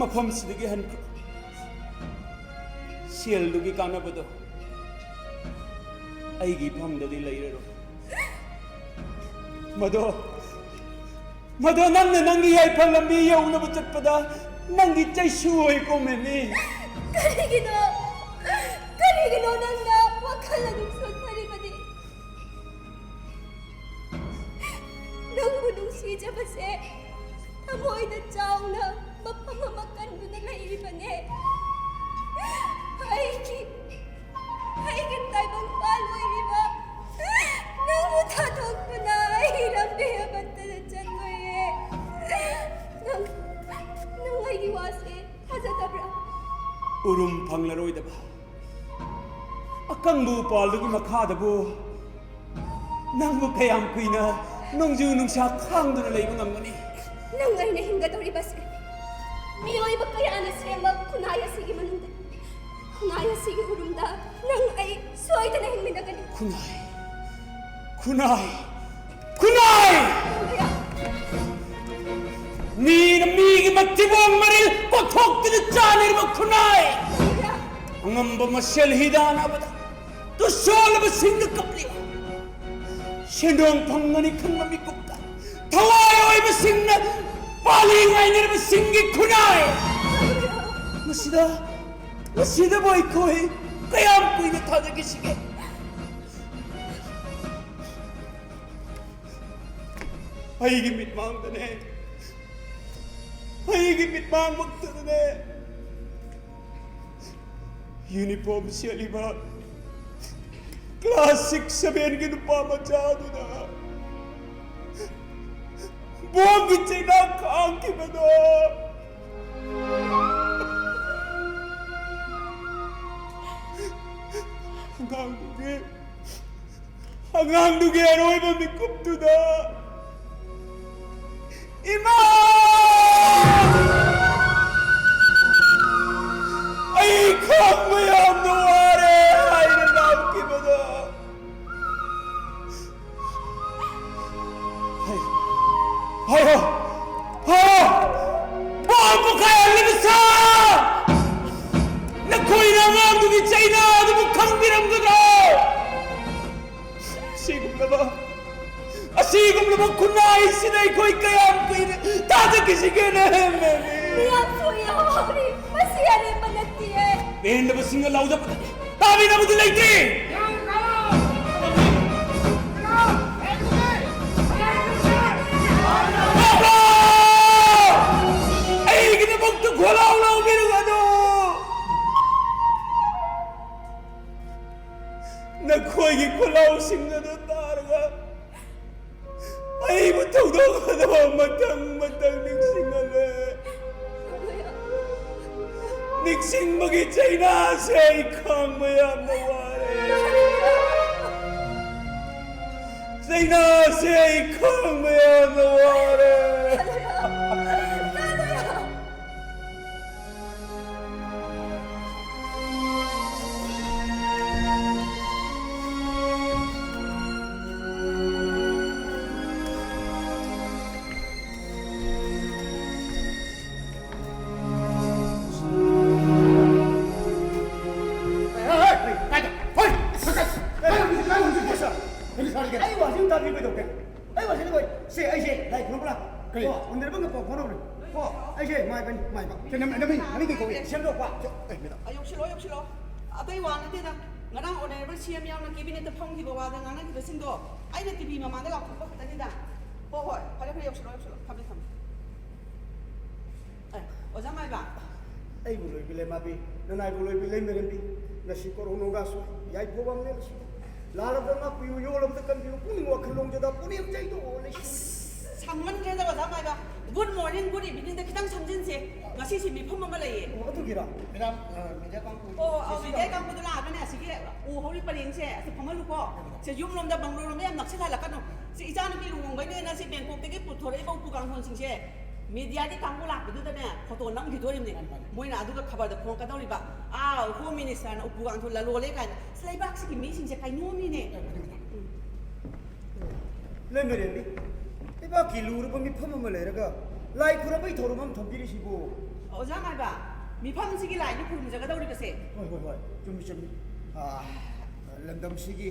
ꯃꯐꯝꯁꯤꯗꯒꯤ ꯍꯟꯈ꯭ꯔꯣ꯫ ꯁꯦꯜꯗꯨꯒꯤ ꯀꯥꯟꯅꯕꯗꯣ ꯑꯩꯒꯤ ꯏꯐꯝꯗꯗꯤ ꯂꯩꯔꯔꯣꯏ꯫ ꯃꯗꯣ, ꯃꯗꯣ ꯅꯪꯅ ꯅꯪꯒꯤ ꯌꯥꯏꯐ ꯂꯝꯕꯤ ꯌꯧꯅꯕ ꯆꯠꯄꯗ ꯅꯪꯒꯤ ꯆꯩꯁꯨ ꯑꯣꯏꯀꯣ, ꯃꯦꯃꯤ꯫ ꯀꯔꯤꯒꯤꯅꯣ? ꯀꯔꯤꯒꯤꯅꯣ ꯅꯪꯅ ꯋꯥꯈꯜ ꯑꯗꯨꯝ ꯁꯣꯟꯊꯔꯤꯕꯗꯤ? ꯅꯪꯕꯨ ꯅꯨꯡꯁꯤꯖꯕꯁꯦ ꯊꯃꯣꯏꯗ ꯆꯥꯎꯅ ꯃꯐꯝ ꯑꯃ ꯀꯟꯗꯨꯅ ꯂꯩꯔꯤꯕꯅꯦ꯫ ꯑꯩꯒꯤ, ꯑꯩꯒꯤ ꯇꯥꯏꯕꯪꯄꯥꯟ ꯑꯣꯏꯔꯤꯕ ꯅꯪꯕꯨ ꯊꯥꯗꯣꯛꯇꯨꯅ ꯑꯩ ꯂꯝꯕꯤ ꯑꯃꯠꯇꯗ ꯆꯠꯂꯣꯏꯌꯦ꯫ ꯅꯪ, ꯅꯪ ꯑꯩꯒꯤ ꯋꯥꯁꯦ ꯊꯥꯖꯗꯕ꯭ꯔꯥ? ꯎꯔꯨꯝ ꯐꯪꯂꯔꯣꯏꯗꯕ ꯑꯀꯪꯕ ꯎꯄꯥꯜꯗꯨꯒꯤ ꯃꯈꯥꯗꯕꯨ ꯅꯪꯕꯨ ꯀꯌꯥꯝ ꯀꯨꯏꯅ ꯅꯣꯡꯖꯨ ꯅꯨꯡꯁꯥ ꯈꯥꯡꯗꯨꯅ ꯂꯩꯕ ꯉꯝꯒꯅꯤ? ꯅꯪ ꯑꯩꯅ ꯍꯤꯡꯒꯗꯧꯔꯤꯕꯁꯦ ꯃꯤꯑꯣꯏꯕ ꯀꯌꯥꯅ ꯁꯦꯝꯕ ꯈꯨꯟꯅꯥꯏ ꯑꯁꯤꯒꯤ ꯃꯅꯨꯡꯗ, ꯈꯨꯟꯅꯥꯏ ꯑꯁꯤꯒꯤ ꯎꯔꯨꯝꯗ ꯅꯪ ꯑꯩ ꯁꯣꯏꯗꯅ ꯍꯤꯡꯃꯤꯟꯅꯒꯅꯤ꯫ ꯈꯨꯟꯅꯥꯏ, ꯈꯨꯟꯅꯥꯏ, ꯈꯨꯟꯅꯥꯏ! ꯃꯤꯅ ꯃꯤꯒꯤ ꯊꯤꯕꯣꯡ ꯃꯔꯤꯜ ꯀꯣꯊꯣꯛꯇꯨꯅ ꯆꯥꯅꯔꯤꯕ ꯈꯨꯟꯅꯥꯏ꯫ ꯑꯉꯝꯕ ꯃꯁꯦꯜ ꯍꯤꯗꯥꯟꯅꯕꯗ ꯇꯨꯁꯣꯜꯂꯕꯁꯤꯡꯒ ꯀꯞꯂꯤ꯫ ꯁꯦꯟꯗꯣꯡ ꯐꯪꯒꯅꯤ ꯈꯪꯕ ꯃꯤꯀꯨꯞꯇ ꯊꯋꯥꯏ ꯑꯣꯏꯕꯁꯤꯡꯅ ꯄꯥꯂꯤ ꯉꯥꯏꯅꯔꯕꯁꯤꯡꯒꯤ ꯈꯨꯟꯅꯥꯏ꯫ ꯃꯁꯤꯗ, ꯃꯁꯤꯗꯕꯨ ꯑꯩꯈꯣꯏ ꯀꯌꯥꯝ ꯀꯨꯏꯅ ꯊꯥꯖꯈꯤꯁꯤꯒꯦ? ꯑꯩꯒꯤ ꯃꯤꯠꯃꯥꯡꯗꯅꯦ, ꯑꯩꯒꯤ ꯃꯤꯠꯃꯥꯡꯃꯛꯇꯗꯅꯦ, uniform ꯁꯦꯠꯂꯤꯕ class six seven ꯒꯤ ꯅꯨꯄꯥ ꯃꯆꯥꯗꯨꯅ ꯕꯣꯝꯒꯤ ꯆꯩꯅꯥ ꯈꯥꯡꯈꯤꯕꯗꯣ꯫ ꯑꯉꯥꯡꯗꯨꯒꯤ, ꯑꯉꯥꯡꯗꯨꯒꯤ ꯑꯔꯣꯏꯕ ꯃꯤꯀꯨꯞꯇꯨꯗ, "ꯏꯃꯥ! ꯑꯩ ꯈꯥꯡꯕ ꯌꯥꯝꯅ ꯋꯥꯔꯦ" ꯍꯥꯏꯅ ꯂꯥꯎꯈꯤꯕꯗꯣ꯫ ꯍꯥꯏꯌꯣ, ꯍꯥꯏꯌꯣ, ꯍꯥꯏꯌꯣ! ꯕꯣꯝ ꯄꯣꯈꯥꯏꯍꯜꯂꯤꯕ ꯁꯥ! ꯅꯈꯣꯏꯅ ꯑꯉꯥꯡꯗꯨꯒꯤ ꯆꯩꯅꯥ ꯑꯗꯨꯕꯨ ꯈꯪꯕꯤꯔꯝꯒꯗ꯭ꯔꯣ? ꯑꯁꯤꯒꯨꯝꯂꯕ, ꯑꯁꯤꯒꯨꯝꯂꯕ ꯈꯨꯟꯅꯥꯏꯁꯤꯗ ꯑꯩꯈꯣꯏ ꯀꯌꯥꯝ ꯀꯨꯏꯅ ꯇꯥꯖꯈꯤꯁꯤꯒꯦꯅꯦ, ꯃꯦꯃꯤ? ꯃꯤꯌꯥꯝ ꯁꯣꯏ ꯌꯥꯎꯍꯧꯔꯤ꯫ ꯃꯁꯤ ꯑꯔꯦꯝꯕ ꯅꯠꯇꯤꯌꯦ꯫ ꯄꯦꯟꯗꯕꯁꯤꯡꯅ ꯂꯥꯎꯖꯕꯗ ꯇꯥꯕꯤꯅꯕꯗꯤ ꯂꯩꯇꯦ꯫ ꯕꯥꯕꯥ! ꯑꯩꯒꯤꯗꯃꯛꯇ ꯈꯣꯜꯂꯥꯎ ꯂꯥꯎꯕꯤꯔꯒꯅꯨ꯫ ꯅꯈꯣꯏꯒꯤ ꯈꯣꯜꯂꯥꯎꯁꯤꯡ ꯑꯗꯨ ꯇꯥꯔꯒ ꯑꯩꯕꯨ ꯊꯧꯗꯣꯛꯀꯗꯕ ꯃꯇꯝ ꯃꯇꯝ ꯅꯤꯡꯁꯤꯡꯍꯜꯂꯦ꯫ ꯅꯤꯡꯁꯤꯡꯕꯒꯤ ꯆꯩꯅꯥꯁꯦ ꯑꯩ ꯈꯥꯡꯕ ꯌꯥꯝꯅ ꯋꯥꯔꯦ꯫ ꯆꯩꯅꯥꯁꯦ ꯑꯩ ꯈꯥꯡꯕ ꯌꯥꯝꯅ ꯋꯥꯔꯦ꯫ ꯂꯥꯏ ꯈꯨꯔꯨꯝꯕ ꯂꯥꯛꯄ꯫ ꯀꯩ? ꯀꯣ, ꯑꯣꯅꯔꯦꯕꯜꯒ ꯄꯥꯎ ꯐꯥꯎꯅꯕꯅꯦ꯫ ꯀꯣ, ꯑꯩꯁꯦ ꯃꯥꯏꯕꯅꯤ, ꯃꯥꯏꯕ꯫ ꯁꯦ, ꯅꯝ-, ꯅꯝꯃꯤ, ꯅꯝꯃꯤ ꯀꯩ ꯀꯧꯏ? ꯁꯦꯝꯗꯣꯛꯄ꯫ ꯁꯦ, ꯑꯦ, ꯃꯦꯗꯥꯝ꯫ ꯑ, ꯌꯧꯁꯤꯜꯂꯣ, ꯌꯧꯁꯤꯜꯂꯣ꯫ ꯑꯇꯩ ꯋꯥ ꯅꯠꯇꯦꯗ꯫ ꯉꯔꯥꯡ ꯑꯣꯅꯔꯦꯕꯜ ꯁꯤ ꯑꯦꯝ ꯌꯥꯎꯅ ꯀꯦꯕꯤꯅꯦꯠꯇ ꯐꯝꯈꯤꯕ ꯋꯥꯗ ꯉꯥꯡꯅꯈꯤꯕꯁꯤꯡꯗꯣ ꯑꯩꯅ ꯇꯤ ꯚꯤ ꯃꯃꯥꯡꯗ ꯂꯥꯎꯊꯣꯛꯄ ꯈꯛꯇꯅꯤꯗ꯫ ꯍꯣ, ꯍꯣꯏ, ꯐꯔꯦ, ꯐꯔꯦ, ꯌꯧꯁꯤꯜꯂꯣ, ꯌꯧꯁꯤꯜꯂꯣ꯫ ꯊꯝꯃꯦ, ꯊꯝꯃꯦ꯫ ꯑꯦ, ꯑꯣꯖꯥ ꯃꯥꯏꯕ꯫ ꯑꯩꯕꯨ ꯂꯣꯏꯕꯤ ꯂꯩꯃꯥꯕꯤ, ꯅꯅꯥꯏꯕꯨ ꯂꯣꯏꯕꯤ ꯂꯩꯃꯔꯦꯝꯕꯤ, ꯉꯁꯤ ꯀꯣꯔꯣꯅꯣꯒꯥꯁꯨ ꯌꯥꯏꯐꯕ ꯑꯃꯅꯦ ꯉꯁꯤ꯫ ꯂꯥꯜꯂꯕꯗ ꯉꯥꯛꯄꯤꯌꯨ, ꯌꯣꯜꯂꯕꯗ ꯀꯟꯕꯤꯌꯨ, ꯄꯨꯛꯅꯤꯡ ꯋꯥꯈꯜ ꯂꯣꯡꯖꯗ ꯄꯨꯅꯦꯝ ꯆꯩꯗꯣ ꯂꯩꯁꯤꯟ꯫ ꯑꯁ, ꯁꯥꯡꯃꯟꯈ꯭ꯔꯦꯗ ꯑꯣꯖꯥ ꯃꯥꯏꯕ꯫ Good morning, good evening ꯗ ꯈꯤꯇꯪ ꯁꯝꯖꯤꯟꯁꯦ꯫ ꯉꯁꯤꯁꯦ ꯃꯤꯐꯝ ꯑꯃ ꯂꯩꯌꯦ꯫ ꯑꯣ, ꯑꯗꯨꯒꯤꯔꯥ? ꯃꯦꯗꯥꯝ, ꯑ, ꯃꯦꯗꯤꯌꯥ ꯀꯥꯡꯕꯨ ꯑꯣ, ꯑꯣ, ꯑꯧ, ꯁꯤꯁꯤ ꯃꯦꯗꯤꯌꯥ ꯇꯧ- ꯀꯥꯡꯕꯨꯗꯣ ꯂꯥꯛꯑꯒꯅꯦ ꯑꯁꯤꯒꯤ ꯎ ꯍꯧꯔꯤ ꯄꯔꯦꯡꯁꯦ ꯑꯁꯤ ꯐꯝꯍꯜꯂꯨꯀꯣ꯫ ꯁꯦ ꯌꯨꯝꯂꯣꯝꯗ ꯕꯪꯒ꯭ꯂꯣꯔꯣꯝꯗ ꯌꯥꯝ ꯅꯛꯁꯤꯜꯍꯜꯂꯛꯀꯅꯨ꯫ ꯁꯤ ꯏꯆꯥꯅꯨꯄꯤ ꯂꯨꯍꯣꯡꯕꯩꯅꯦꯅ ꯁꯤ ꯕꯦꯡꯀꯣꯛꯇꯒꯤ ꯄꯨꯊꯣꯔꯛꯏꯕ ꯎꯄꯨ ꯀꯥꯡꯊꯣꯟꯁꯤꯡꯁꯦ ꯃꯦꯗꯤꯌꯥꯒꯤ ꯀꯥꯡꯕꯨ ꯂꯥꯛꯄꯗꯨꯗꯅꯦ ꯐꯣꯇꯣ ꯅꯝꯈꯤꯗꯣꯔꯤꯕꯅꯦ꯫ ꯃꯥꯅꯤ, ꯃꯥꯅꯤ꯫ ꯃꯣꯏꯅ ꯑꯗꯨꯒ ꯈꯕꯔꯗ ꯐꯣꯡꯉꯛꯀꯗꯧꯔꯤꯕ, "ꯑꯥ, ꯍꯣꯝ ꯃꯤꯅꯤꯁꯇꯔꯅ ꯎꯄꯨ ꯀꯥꯡꯊꯣꯟ ꯂꯂꯣꯜꯂꯦ" ꯀꯥꯏꯅ꯫ ꯑꯁ, ꯂꯩꯕꯥꯛꯁꯤꯒꯤ ꯃꯤꯁꯤꯡꯁꯦ ꯀꯩꯅꯣꯝꯅꯤꯅꯦ꯫ ꯎꯝ꯫ ꯂꯩꯃꯔꯦꯝꯕꯤ, ꯂꯩꯕꯥꯛꯀꯤ ꯂꯨꯔꯕ ꯃꯤꯐꯝ ꯑꯃ ꯂꯩꯔꯒ ꯂꯥꯏ ꯈꯨꯔꯨꯝꯕꯒꯤ ꯊꯧꯔꯝ ꯑꯃ ꯊꯝꯕꯤꯔꯤꯁꯤꯕꯨ? ꯑꯣꯖꯥ ꯃꯥꯏꯕ, ꯃꯤꯐꯝꯁꯤꯒꯤ ꯂꯥꯏꯅꯤ ꯈꯨꯔꯨꯝꯖꯒꯗꯧꯔꯤꯕꯁꯦ꯫ ꯍꯣꯏ, ꯍꯣꯏ, ꯍꯣꯏ, ꯆꯨꯝꯃꯤ, ꯆꯨꯝꯃꯤ꯫ ꯑꯥ, ꯂꯝꯗꯝꯁꯤꯒꯤ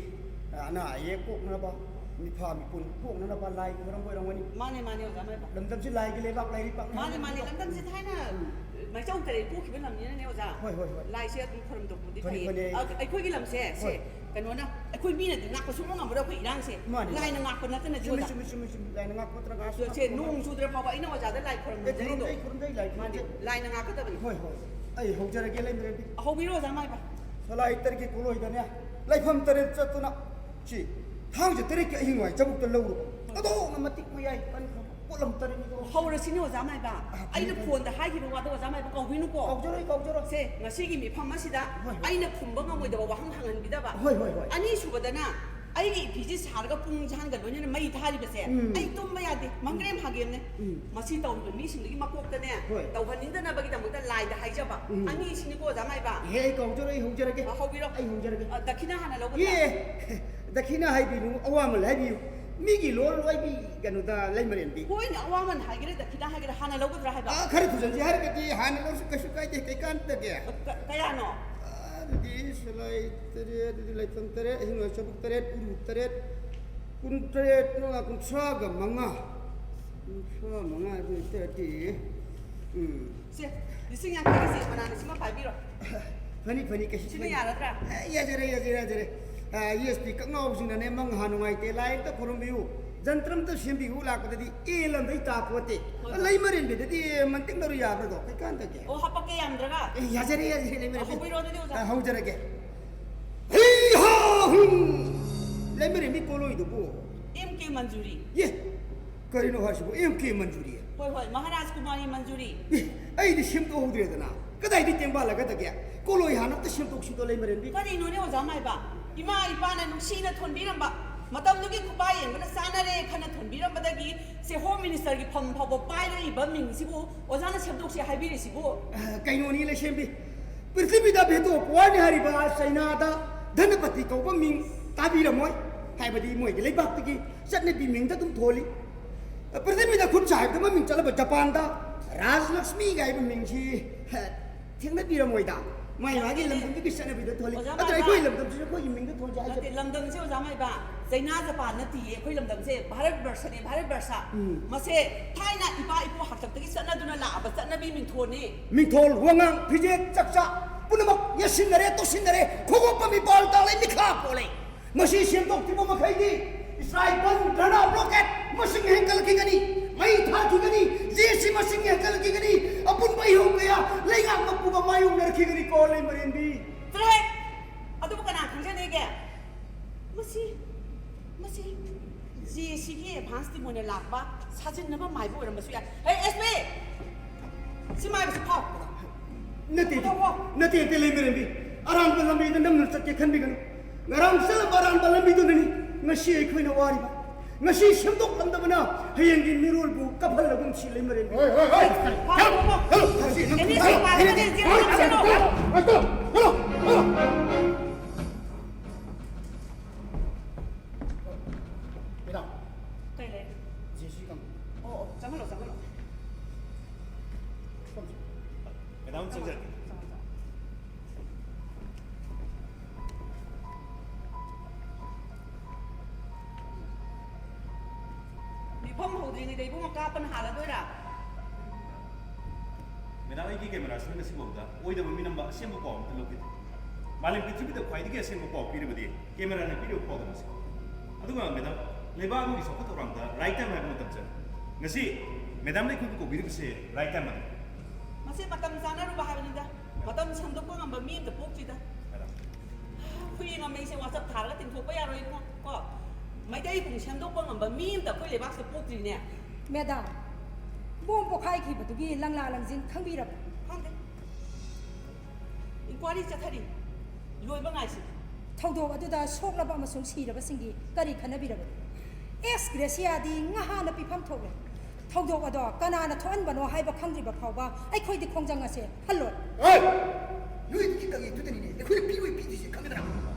ꯑꯅꯥ ꯑꯌꯦꯛ ꯀꯣꯛꯅꯅꯕ, ꯃꯤꯐꯥ ꯃꯤꯄꯨꯟ ꯀꯣꯛꯅꯅꯕ ꯂꯥꯏ ꯈꯨꯔꯨꯝꯕ ꯑꯣꯏꯔꯝꯒꯅꯤ꯫ ꯃꯥꯅꯦ, ꯃꯥꯅꯦ, ꯑꯣꯖꯥ ꯃꯥꯏꯕ꯫ ꯂꯝꯗꯝꯁꯤ ꯂꯥꯏꯒꯤ ꯂꯩꯕꯥꯛ ꯂꯥꯏꯔꯤ ꯄꯥꯛꯅ ꯃꯥꯅꯦ, ꯃꯥꯅꯦ, ꯂꯩꯔꯝꯒꯅꯤꯀꯣ꯫ ꯂꯝꯗꯝꯁꯤ ꯊꯥꯏꯅ ꯎꯝ꯫ ꯃꯩꯆꯧ ꯇꯔꯦꯠ ꯄꯣꯛꯈꯤꯕ ꯂꯝꯅꯤꯅꯅꯦ, ꯑꯣꯖꯥ꯫ ꯍꯣꯏ, ꯍꯣꯏ, ꯍꯣꯏ꯫ ꯂꯥꯏꯁꯦ ꯑꯗꯨꯝ ꯈꯨꯔꯨꯝꯊꯣꯛꯄꯗꯤ ꯐꯅꯤ, ꯐꯩꯌꯦ꯫ ꯐꯅꯤ꯫ ꯑ-, ꯑꯩꯈꯣꯏꯒꯤ ꯂꯝꯁꯦ, ꯁꯦ, ꯍꯣꯏ꯫ ꯀꯩꯅꯣꯅ, ꯑꯩꯈꯣꯏ ꯃꯤꯅꯗꯤ ꯉꯥꯛꯄ ꯁꯨꯡꯉꯝ ꯉꯝꯃꯔꯣꯏ ꯑꯩꯈꯣꯏ ꯏꯔꯥꯡꯁꯦ꯫ ꯃꯥꯅꯤ, ꯃꯥꯅꯤ꯫ ꯂꯥꯏꯅ ꯉꯥꯛꯄ ꯅꯠꯇꯅꯗꯤ, ꯆꯨꯝꯃꯤ, ꯑꯣꯖꯥ꯫ ꯆꯨꯝꯃꯤ, ꯆꯨꯝꯃꯤ, ꯆꯨꯝꯃꯤ꯫ ꯂꯥꯏꯅ ꯉꯥꯛꯄ ꯅꯠꯇꯅ ꯉꯥꯛꯁꯨ ꯁꯦ, ꯉꯥꯛꯄ ꯅꯣꯡ ꯉꯝꯃꯔꯣꯏ꯫ ꯆꯨꯗ꯭ꯔ ꯐꯥꯎꯕ ꯑꯩꯅ ꯑꯣꯖꯥꯗ ꯂꯥꯏ ꯑꯦ, ꯈꯨꯔꯨꯝꯖꯔꯤꯗꯣ꯫ ꯈꯨꯔꯨꯝꯖꯩ, ꯈꯨꯔꯨꯝꯖꯩ, ꯂꯥꯏ ꯃꯥꯅꯤ, ꯈꯨꯔꯨꯝꯖꯩ꯫ ꯂꯥꯏꯅ ꯉꯥꯛꯀꯗꯕꯅꯤ꯫ ꯍꯣꯏ, ꯍꯣꯏ꯫ ꯑꯩ ꯍꯧꯖꯔꯒꯦ, ꯂꯩꯃꯔꯦꯝꯕꯤ꯫ ꯍꯧꯕꯤꯔꯣ, ꯑꯣꯖꯥ ꯃꯥꯏꯕ꯫ ꯁꯂꯥꯏ ꯇꯔꯦꯠꯀꯤ ꯀꯣꯂꯣꯏꯗꯅꯦ, ꯂꯩꯐꯝ ꯇꯔꯦꯠ ꯆꯠꯇꯨꯅ ꯁꯤ ꯊꯥꯡꯖ ꯇꯔꯦꯠꯀꯤ ꯑꯍꯤꯡ ꯅꯣꯡꯌꯥꯏ ꯆꯕꯨꯛꯇ ꯂꯧꯔꯨꯕ꯫ ꯑꯗꯨꯛꯅ ꯃꯇꯤꯛ ꯃꯌꯥꯏ ꯀꯟꯈ꯭ꯔꯕ ꯄꯣꯠꯂꯝ ꯇꯔꯦꯠꯅꯤꯗꯣ꯫ ꯍꯧꯔꯁꯤꯅꯦ, ꯑꯣꯖꯥ ꯃꯥꯏꯕ꯫ ꯑ, ꯑꯩꯅ ꯐꯅꯤ, ꯐꯅꯤ꯫ ꯐꯣꯟꯗ ꯍꯥꯏꯈꯤꯕ ꯋꯥꯗꯣ ꯑꯣꯖꯥ ꯃꯥꯏꯕ ꯀꯥꯎꯕꯤꯅꯨꯀꯣ꯫ ꯀꯥꯎꯖꯔꯣꯏ, ꯀꯥꯎꯖꯔꯣꯏ꯫ ꯁꯦ, ꯉꯁꯤꯒꯤ ꯃꯤꯐꯝ ꯑꯁꯤꯗ ꯍꯣꯏ, ꯍꯣꯏ꯫ ꯑꯩꯅ ꯈꯨꯝꯕ ꯉꯝꯃꯣꯏꯗꯕ ꯋꯥꯍꯪ ꯍꯪꯍꯟꯕꯤꯗꯕ꯫ ꯍꯣꯏ, ꯍꯣꯏ, ꯍꯣꯏ꯫ ꯑꯅꯤꯁꯨꯕꯗꯅ ꯑꯩꯒꯤ ꯏꯐꯤꯁꯦ ꯁꯥꯔꯒ ꯄꯨꯡ ꯖꯥꯟꯒ ꯂꯣꯏꯅꯅ ꯃꯩ ꯊꯥꯔꯤꯕꯁꯦ ꯎꯝ꯫ ꯑꯩ ꯇꯨꯝꯕ ꯌꯥꯗꯦ, ꯃꯪꯒ꯭ꯔꯦꯝ ꯍꯥꯒꯦꯝꯅꯦ꯫ ꯎꯝ꯫ ꯃꯁꯤ ꯇꯧꯔꯤꯕ ꯃꯤꯁꯤꯡꯗꯨꯒꯤ ꯃꯀꯣꯛꯇꯅꯦ ꯍꯣꯏ꯫ ꯇꯧꯍꯟꯅꯤꯡꯗꯅꯕꯒꯤꯗꯃꯛꯇ ꯂꯥꯏꯗ ꯍꯥꯏꯖꯕ꯫ ꯎꯝ꯫ ꯑꯅꯤꯁꯤꯅꯤꯀꯣ, ꯑꯣꯖꯥ ꯃꯥꯏꯕ꯫ ꯏꯍꯦ, ꯑꯩ ꯀꯥꯎꯖꯔꯣꯏ, ꯑꯩ ꯍꯧꯖꯔꯒꯦ꯫ ꯑ, ꯍꯧꯕꯤꯔꯣ꯫ ꯑꯩ ꯍꯧꯖꯔꯒꯦ꯫ ꯑ, ꯗꯈꯤꯅꯥ ꯍꯥꯟꯅ ꯂꯧꯒꯗ꯭ꯔꯥ? ꯏꯍꯦ, ꯗꯈꯤꯅꯥ ꯍꯥꯏꯕꯤꯅꯨ, ꯑꯋꯥꯃꯜ ꯍꯥꯏꯕꯤꯌꯨ꯫ ꯃꯤꯒꯤ ꯂꯣꯜ ꯂꯣꯏꯕꯤ ꯀꯩꯅꯣꯗ ꯂꯩꯃꯔꯦꯝꯕꯤ꯫ ꯍꯣꯏꯅꯦ, ꯑꯋꯥꯃꯜ ꯍꯥꯏꯒꯦꯔꯥ, ꯗꯈꯤꯅꯥ ꯍꯥꯏꯒꯦꯔꯥ, ꯍꯥꯟꯅ ꯂꯧꯒꯗ꯭ꯔꯥ ꯍꯥꯏꯕ? ꯑ, ꯈꯔ ꯊꯨꯖꯟꯁꯤ ꯍꯥꯏꯔꯒꯗꯤ ꯍꯥꯟꯅ ꯂꯧꯔꯁꯨ ꯀꯩꯁꯨ ꯀꯥꯏꯗꯦ, ꯀꯩꯀꯥꯟꯗꯒꯦ? ꯀ-, ꯀꯌꯥꯅꯣ? ꯑꯗꯨꯗꯤ ꯁꯂꯥꯏ ꯇꯔꯦꯠ, ꯑꯗꯨꯗꯤ ꯂꯩꯐꯝ ꯇꯔꯦꯠ, ꯑꯍꯤꯡ ꯅꯣꯡꯌꯥꯏ ꯆꯕꯨꯛ ꯇꯔꯦꯠ, ꯎꯔꯨ ꯇꯔꯦꯠ, ꯀꯨꯟ ꯇꯔꯦꯠ, ꯃꯉꯥ, ꯀꯨꯟꯊ꯭ꯔꯥꯒ ꯃꯉꯥ꯫ ꯃꯉꯥ ꯑꯗꯨ ꯑꯣꯏꯇꯥꯔꯗꯤ, ꯎꯝ꯫ ꯁꯦ, ꯂꯤꯁꯤꯡ ꯌꯥꯡꯈꯩꯒꯤꯁꯦ ꯃꯅꯥ ꯂꯤꯁꯤꯡ ꯑꯃ ꯄꯥꯏꯕꯤꯔꯣ꯫ ꯐꯅꯤ, ꯐꯅꯤ, ꯀꯩꯁꯨ ꯁꯤꯅ ꯈꯟꯒꯅꯨ꯫ ꯌꯥꯔꯗ꯭ꯔꯥ? ꯑꯦ, ꯌꯥꯖꯔꯦ, ꯌꯥꯖꯔꯦ, ꯌꯥꯖꯔꯦ꯫ ꯑ, ESP ꯀꯛꯉꯥꯎꯕꯁꯤꯡꯅꯅꯦ, ꯃꯪ ꯍꯥ ꯅꯨꯡꯉꯥꯏꯇꯦ, ꯂꯥꯏ ꯑꯝꯇ ꯈꯨꯔꯨꯝꯕꯤꯌꯨ, ꯖꯟꯇ꯭ꯔ ꯑꯝꯇ ꯁꯦꯝꯕꯤꯌꯨ ꯂꯥꯛꯄꯗꯗꯤ ꯑꯦꯜ ꯑꯝꯗ ꯑꯩ ꯇꯥꯄꯣꯠꯇꯦ꯫ ꯍꯣꯏ, ꯍꯣꯏ꯫ ꯂꯩꯃꯔꯦꯟꯕꯤꯗꯗꯤ ꯃꯟꯇꯤꯛꯅꯔꯨ ꯌꯥꯕ꯭ꯔꯗꯣ? ꯀꯩꯀꯥꯟꯗꯒꯦ? ꯑꯣ, ꯍꯥꯄꯛꯀꯦ ꯌꯥꯝꯗ꯭ꯔꯒ? ꯑꯦ, ꯌꯥꯖꯔꯦ, ꯌꯥꯖꯔꯦ, ꯂꯩꯃꯔꯦꯟꯕꯤ꯫ ꯍꯧꯕꯤꯔꯣ ꯑꯗꯨꯗꯤ, ꯑꯣꯖꯥ꯫ ꯑ, ꯍꯧꯖꯔꯒꯦ꯫ ꯍꯩ ꯍꯥ ꯍꯨꯝ! ꯂꯩꯃꯔꯦꯟꯕꯤ ꯀꯣꯂꯣꯏꯗꯨꯕꯨ꯫ ꯑꯦꯝ ꯀꯦ ꯃꯟꯖꯨꯔꯤ꯫ ꯑꯦ, ꯀꯔꯤꯅꯣ ꯍꯥꯏꯁꯤꯕꯨ? ꯑꯦꯝ ꯀꯦ ꯃꯟꯖꯨꯔꯤ? ꯍꯣꯏ, ꯍꯣꯏ, ꯃꯍꯥꯔꯥꯖ ꯀꯨꯃꯥꯔꯤ ꯃꯟꯖꯨꯔꯤ꯫ ꯑꯦ, ꯑꯩꯗꯤ ꯁꯦꯝꯗꯣꯛꯍꯧꯗ꯭ꯔꯦꯗꯅ꯫ ꯀꯗꯥꯏꯗꯒꯤ ꯇꯦꯡꯕꯥꯜꯂꯒꯗꯒꯦ? ꯀꯣꯂꯣꯏ ꯍꯥꯟꯅ ꯑꯝꯇ ꯁꯦꯝꯗꯣꯛꯁꯤꯗꯣ, ꯂꯩꯃꯔꯦꯟꯕꯤ꯫ ꯀꯔꯤꯅꯣꯅꯦ, ꯑꯣꯖꯥ ꯃꯥꯏꯕ? ꯏꯃꯥ ꯏꯄꯥꯅ ꯅꯨꯡꯁꯤꯅ ꯊꯣꯟꯕꯤꯔꯝꯕ, ꯃꯇꯝꯗꯨꯒꯤ ꯈꯨꯄꯥ ꯌꯦꯡꯕꯅ ꯆꯥꯅꯔꯦ ꯈꯟꯅ ꯊꯣꯟꯕꯤꯔꯝꯕꯗꯒꯤ ꯁꯦ ꯍꯣꯝ ꯃꯤꯅꯤꯁꯇꯔꯒꯤ ꯐꯝ ꯐꯥꯎꯕ ꯄꯥꯏꯔꯛꯏꯕ ꯃꯤꯡꯁꯤꯕꯨ ꯑꯣꯖꯥꯅ ꯁꯦꯝꯗꯣꯛꯁꯦ ꯍꯥꯏꯕꯤꯔꯤꯁꯤꯕꯨ? ꯑ, ꯀꯩꯅꯣꯅꯤ, ꯂꯩꯁꯦꯝꯕꯤ꯫ ꯄ꯭ꯔꯤꯊꯤꯕꯤꯗ ꯚꯦꯇꯣ ꯄꯋꯥꯔꯅꯤ ꯍꯥꯏꯔꯤꯕ ꯆꯩꯅꯥꯗ ꯙꯅꯄꯇꯤ ꯀꯧꯕ ꯃꯤꯡ ꯇꯥꯕꯤꯔꯝꯃꯣꯏ꯫ ꯍꯥꯏꯕꯗꯤ ꯃꯣꯏꯒꯤ ꯂꯩꯕꯥꯛꯇꯒꯤ ꯆꯠꯅꯕꯤ ꯃꯤꯡꯗ ꯑꯗꯨꯝ ꯊꯣꯜꯂꯤ꯫ ꯄ꯭ꯔꯤꯊꯤꯕꯤꯗ ꯈꯨꯠ ꯁꯥ ꯍꯥꯏꯕꯗ ꯃꯃꯤꯡ ꯆꯠꯂꯕ ꯖꯄꯥꯟꯗ ꯔꯥꯖꯂꯛꯁꯃꯤꯒ ꯍꯥꯏꯕ ꯃꯤꯡꯁꯤ, ꯍ, ꯊꯦꯡꯅꯗꯕꯤꯔꯝꯃꯣꯏꯗ꯫ ꯃꯥꯏ ꯃꯥꯒꯤ ꯂꯝꯗꯝꯗꯨꯒꯤ ꯆꯠꯅꯕꯤꯗ ꯊꯣꯜꯂꯤ꯫ ꯑꯣꯖꯥ ꯑꯗꯨꯅ ꯃꯥꯏꯕ꯫ ꯑꯩꯈꯣꯏ ꯂꯝꯗꯝꯁꯤꯁꯨ ꯑꯩꯈꯣꯏꯒꯤ ꯃꯤꯡꯗ ꯊꯣꯟꯁꯦ ꯍꯥꯏꯖꯕ꯫ ꯅꯠꯇꯦ, ꯂꯝꯗꯝꯁꯦ ꯑꯣꯖꯥ ꯃꯥꯏꯕ, ꯆꯩꯅꯥ ꯖꯄꯥꯟ ꯅꯠꯇꯤꯌꯦ꯫ ꯑꯩꯈꯣꯏ ꯂꯝꯗꯝꯁꯦ ꯚꯥꯔꯠ ꯕꯔꯁꯅꯦ, ꯚꯥꯔꯠ ꯕꯔꯁ꯫ ꯎꯝ꯫ ꯃꯁꯦ ꯊꯥꯏꯅ ꯏꯄꯥ ꯏꯄꯨ ꯍꯥꯛꯇꯛꯇꯒꯤ ꯆꯠꯅꯗꯨꯅ ꯂꯥꯛꯑꯕ ꯆꯠꯅꯕꯤ ꯃꯤꯡꯊꯣꯜꯅꯤ꯫ ꯃꯤꯡꯊꯣꯜ, ꯋꯥꯉꯥꯡ, ꯐꯤꯖꯦꯠ, ꯆꯥꯛꯆꯥ ꯄꯨꯝꯅꯃꯛ ꯌꯦꯠꯁꯤꯟꯅꯔꯦ, ꯇꯣꯠꯁꯤꯟꯅꯔꯦ, ꯈꯣꯡꯎꯞ ꯄꯝꯃꯤ ꯄꯥꯜ ꯇꯥꯜꯂꯦ, ꯃꯤꯈꯥ ꯄꯣꯜꯂꯦ꯫ ꯃꯁꯤ ꯁꯦꯝꯗꯣꯛꯇ꯭ꯔꯤꯕ ꯃꯈꯩꯗꯤ ꯏꯁ꯭ꯔꯥꯏꯄꯟ, ꯒ꯭ꯔꯅꯥ ꯔꯣꯀꯦꯠ ꯃꯁꯤꯡ ꯍꯦꯟꯒꯠꯂꯛꯈꯤꯒꯅꯤ, ꯃꯩ ꯊꯥꯈꯤꯒꯅꯤ, ꯖꯦꯁꯤ ꯃꯁꯤꯡ ꯍꯦꯟꯒꯠꯂꯛꯈꯤꯒꯅꯤ, ꯑꯄꯨꯟꯕ ꯏꯍꯧ ꯀꯌꯥ ꯂꯩꯉꯥꯛ ꯃꯄꯨꯒ ꯃꯥꯌꯣꯛꯅꯔꯛꯈꯤꯒꯅꯤꯀꯣ, ꯂꯩꯃꯔꯦꯟꯕꯤ꯫ ꯆꯠꯂꯣꯍꯦ! ꯑꯗꯨꯕꯨ ꯀꯅꯥ ꯈꯪꯖꯅꯤꯒꯦ? ꯃꯁꯤ, ꯃꯁꯤ ꯖꯦꯁꯤꯒꯤ ꯑꯦꯗꯚꯥꯟꯁ ꯇꯤꯝ ꯑꯣꯏꯅ ꯂꯥꯛꯄ ꯁꯥꯖꯤꯟꯅꯕ ꯃꯥꯏꯕ ꯑꯣꯏꯔꯝꯕꯁꯨ ꯌꯥꯏ꯫ ꯍꯦ, ꯑꯦꯁ ꯄꯤ! ꯁꯤ ꯃꯥꯏꯕꯁꯤ ꯐꯥꯎ꯫ ꯅꯠꯇꯦ, ꯐꯥꯎ, ꯐꯥꯎ꯫ ꯅꯠꯇꯦ, ꯅꯠꯇꯦ, ꯂꯩꯃꯔꯦꯝꯕꯤ꯫ ꯑꯔꯥꯟꯕ ꯂꯝꯕꯤꯗ ꯅꯝꯗꯨꯅ ꯆꯠꯀꯦ ꯈꯟꯕꯤꯒꯅꯨ꯫ ꯉꯔꯥꯡ ꯆꯠꯂꯝꯕ ꯑꯔꯥꯟꯕ ꯂꯝꯕꯤꯗꯨꯅꯅꯤ ꯉꯁꯤ ꯑꯩꯈꯣꯏꯅ ꯋꯥꯔꯤꯕ꯫ ꯉꯁꯤ ꯁꯦꯝꯗꯣꯛꯂꯝꯗꯕꯅ ꯍꯌꯦꯡꯒꯤ ꯃꯤꯔꯣꯜꯕꯨ ꯀꯞꯍꯜꯂꯒꯨꯝꯁꯤ, ꯂꯩꯃꯔꯦꯝꯕꯤ꯫ ꯍꯣꯏ, ꯍꯣꯏ, ꯍꯣꯏ꯫ ꯐꯥꯎ, ꯐꯥꯎ, ꯐꯥꯎ꯫ Hello, hello, hello, hello, hello, hello. Madam. ꯀꯩ ꯂꯩ? ꯖꯦ ꯁꯤ ꯀꯝꯄꯅꯤ꯫ ꯑꯣ, ꯑꯣ, ꯆꯪꯍꯜꯂꯣ, ꯆꯪꯍꯜꯂꯣ꯫ ꯃꯦꯗꯥꯝ, ꯆꯪꯖꯔꯛꯀꯦ꯫ ꯆꯪꯉꯣ, ꯆꯪꯉꯣ꯫ ꯃꯤꯐꯝ ꯍꯧꯗ꯭ꯔꯤ ꯁꯤꯗ ꯏꯕꯨꯡꯉꯣ ꯀꯥꯞꯄꯅ ꯍꯥꯜꯂꯗꯣꯏꯔꯥ? ꯃꯦꯗꯥꯝ, ꯑꯩꯒꯤ ꯀꯦꯃꯦꯔꯥꯁꯤꯅ ꯉꯁꯤꯐꯥꯎꯗ ꯑꯣꯏꯗꯕ ꯃꯤꯅꯝꯕ ꯑꯁꯦꯡꯕ ꯄꯥꯎ ꯑꯝꯇ ꯂꯧꯈꯤꯗꯦ꯫ ꯃꯥꯂꯦꯝ ꯄ꯭ꯔꯤꯊꯤꯕꯤꯗ ꯈ꯭ꯋꯥꯏꯗꯒꯤ ꯑꯁꯦꯡꯕ ꯄꯥꯎ ꯄꯤꯔꯤꯕꯗꯤ ꯀꯦꯃꯦꯔꯥꯅ ꯄꯤꯔꯤꯕ ꯄꯥꯎꯗꯝ ꯑꯁꯤ꯫ ꯑꯗꯨꯒ ꯃꯦꯗꯥꯝ, ꯂꯩꯕꯥꯛ ꯑꯃꯒꯤ ꯆꯥꯎꯈꯠ ꯊꯧꯔꯥꯡꯗ ꯔꯥꯏꯠ ꯇꯥꯏꯝ ꯍꯥꯏꯕ ꯃꯇꯝ ꯆꯪꯏ꯫ ꯉꯁꯤ ꯃꯦꯗꯥꯝꯅ ꯑꯩꯈꯣꯏꯕꯨ ꯀꯧꯕꯤꯔꯤꯕꯁꯦ ꯔꯥꯏꯠ ꯇꯥꯏꯝ ꯑꯗꯨꯅꯤ꯫ ꯃꯁꯤ ꯃꯇꯝ ꯆꯥꯅꯔꯨꯕ ꯍꯥꯏꯕꯅꯤꯗ꯫ ꯃꯇꯝ ꯁꯦꯝꯗꯣꯛꯄ ꯉꯝꯕ ꯃꯤ ꯑꯃꯇ ꯄꯣꯛꯇ꯭ꯔꯤꯗ꯫ ꯃꯦꯗꯥꯝ꯫ ꯍꯨꯏ ꯉꯝꯃꯦꯁꯦ ꯋꯥꯆꯞ ꯊꯥꯔꯒ ꯇꯤꯡꯊꯣꯛꯄ ꯌꯥꯔꯣꯏ ꯏꯕꯨꯡꯉꯣ꯫ ꯀꯣ? ꯃꯩꯇꯩ ꯄꯨꯡ ꯁꯦꯝꯗꯣꯛꯄ ꯉꯝꯕ ꯃꯤ ꯑꯃꯇ ꯑꯩꯈꯣꯏ ꯂꯩꯕꯥꯛꯁꯤꯗ ꯄꯣꯛꯇ꯭ꯔꯤꯅꯦ꯫ Madam, bomb ꯄꯣꯈꯥꯏꯈꯤꯕꯗꯨꯒꯤ ꯂꯪꯂꯥ ꯂꯪꯖꯤꯟ ꯈꯪꯕꯤꯔꯕ? ꯈꯪꯗꯦ꯫ ꯏꯟꯀ꯭ꯋꯥꯔꯤ ꯆꯠꯊꯔꯤ꯫ ꯂꯣꯏꯕ ꯉꯥꯏꯁꯤ꯫ ꯊꯧꯗꯣꯛ ꯑꯗꯨꯗ ꯁꯣꯛꯂꯕ ꯑꯃꯁꯨꯡ ꯁꯤꯔꯕꯁꯤꯡꯒꯤ ꯀꯔꯤ ꯈꯟꯅꯕꯤꯔꯕꯅꯣ? ꯑꯦꯛꯁ ꯒ꯭ꯔꯦꯁꯤꯌꯥꯗꯤ ꯉꯍꯥꯟꯅ ꯄꯤꯐꯝ ꯊꯣꯛꯂꯦ꯫ ꯊꯧꯗꯣꯛ ꯑꯗꯣ ꯀꯅꯥꯅ ꯊꯣꯛꯍꯟꯕꯅꯣ ꯍꯥꯏꯕ ꯈꯪꯗ꯭ꯔꯤꯕ ꯐꯥꯎꯕ ꯑꯩꯈꯣꯏꯗꯤ ꯈꯣꯡꯖꯪ ꯑꯁꯦ ꯍꯜꯂꯣꯏ꯫ ꯍꯣꯏ! ꯅꯣꯏꯗꯤ ꯈꯤꯇꯪꯒꯤ ꯑꯗꯨꯗꯅꯤꯅꯦ ꯑꯩꯈꯣꯏꯅ ꯄꯤꯔꯣꯏ ꯄꯤꯗꯣꯏꯁꯦ, ꯈꯪꯒꯗ꯭ꯔꯥ?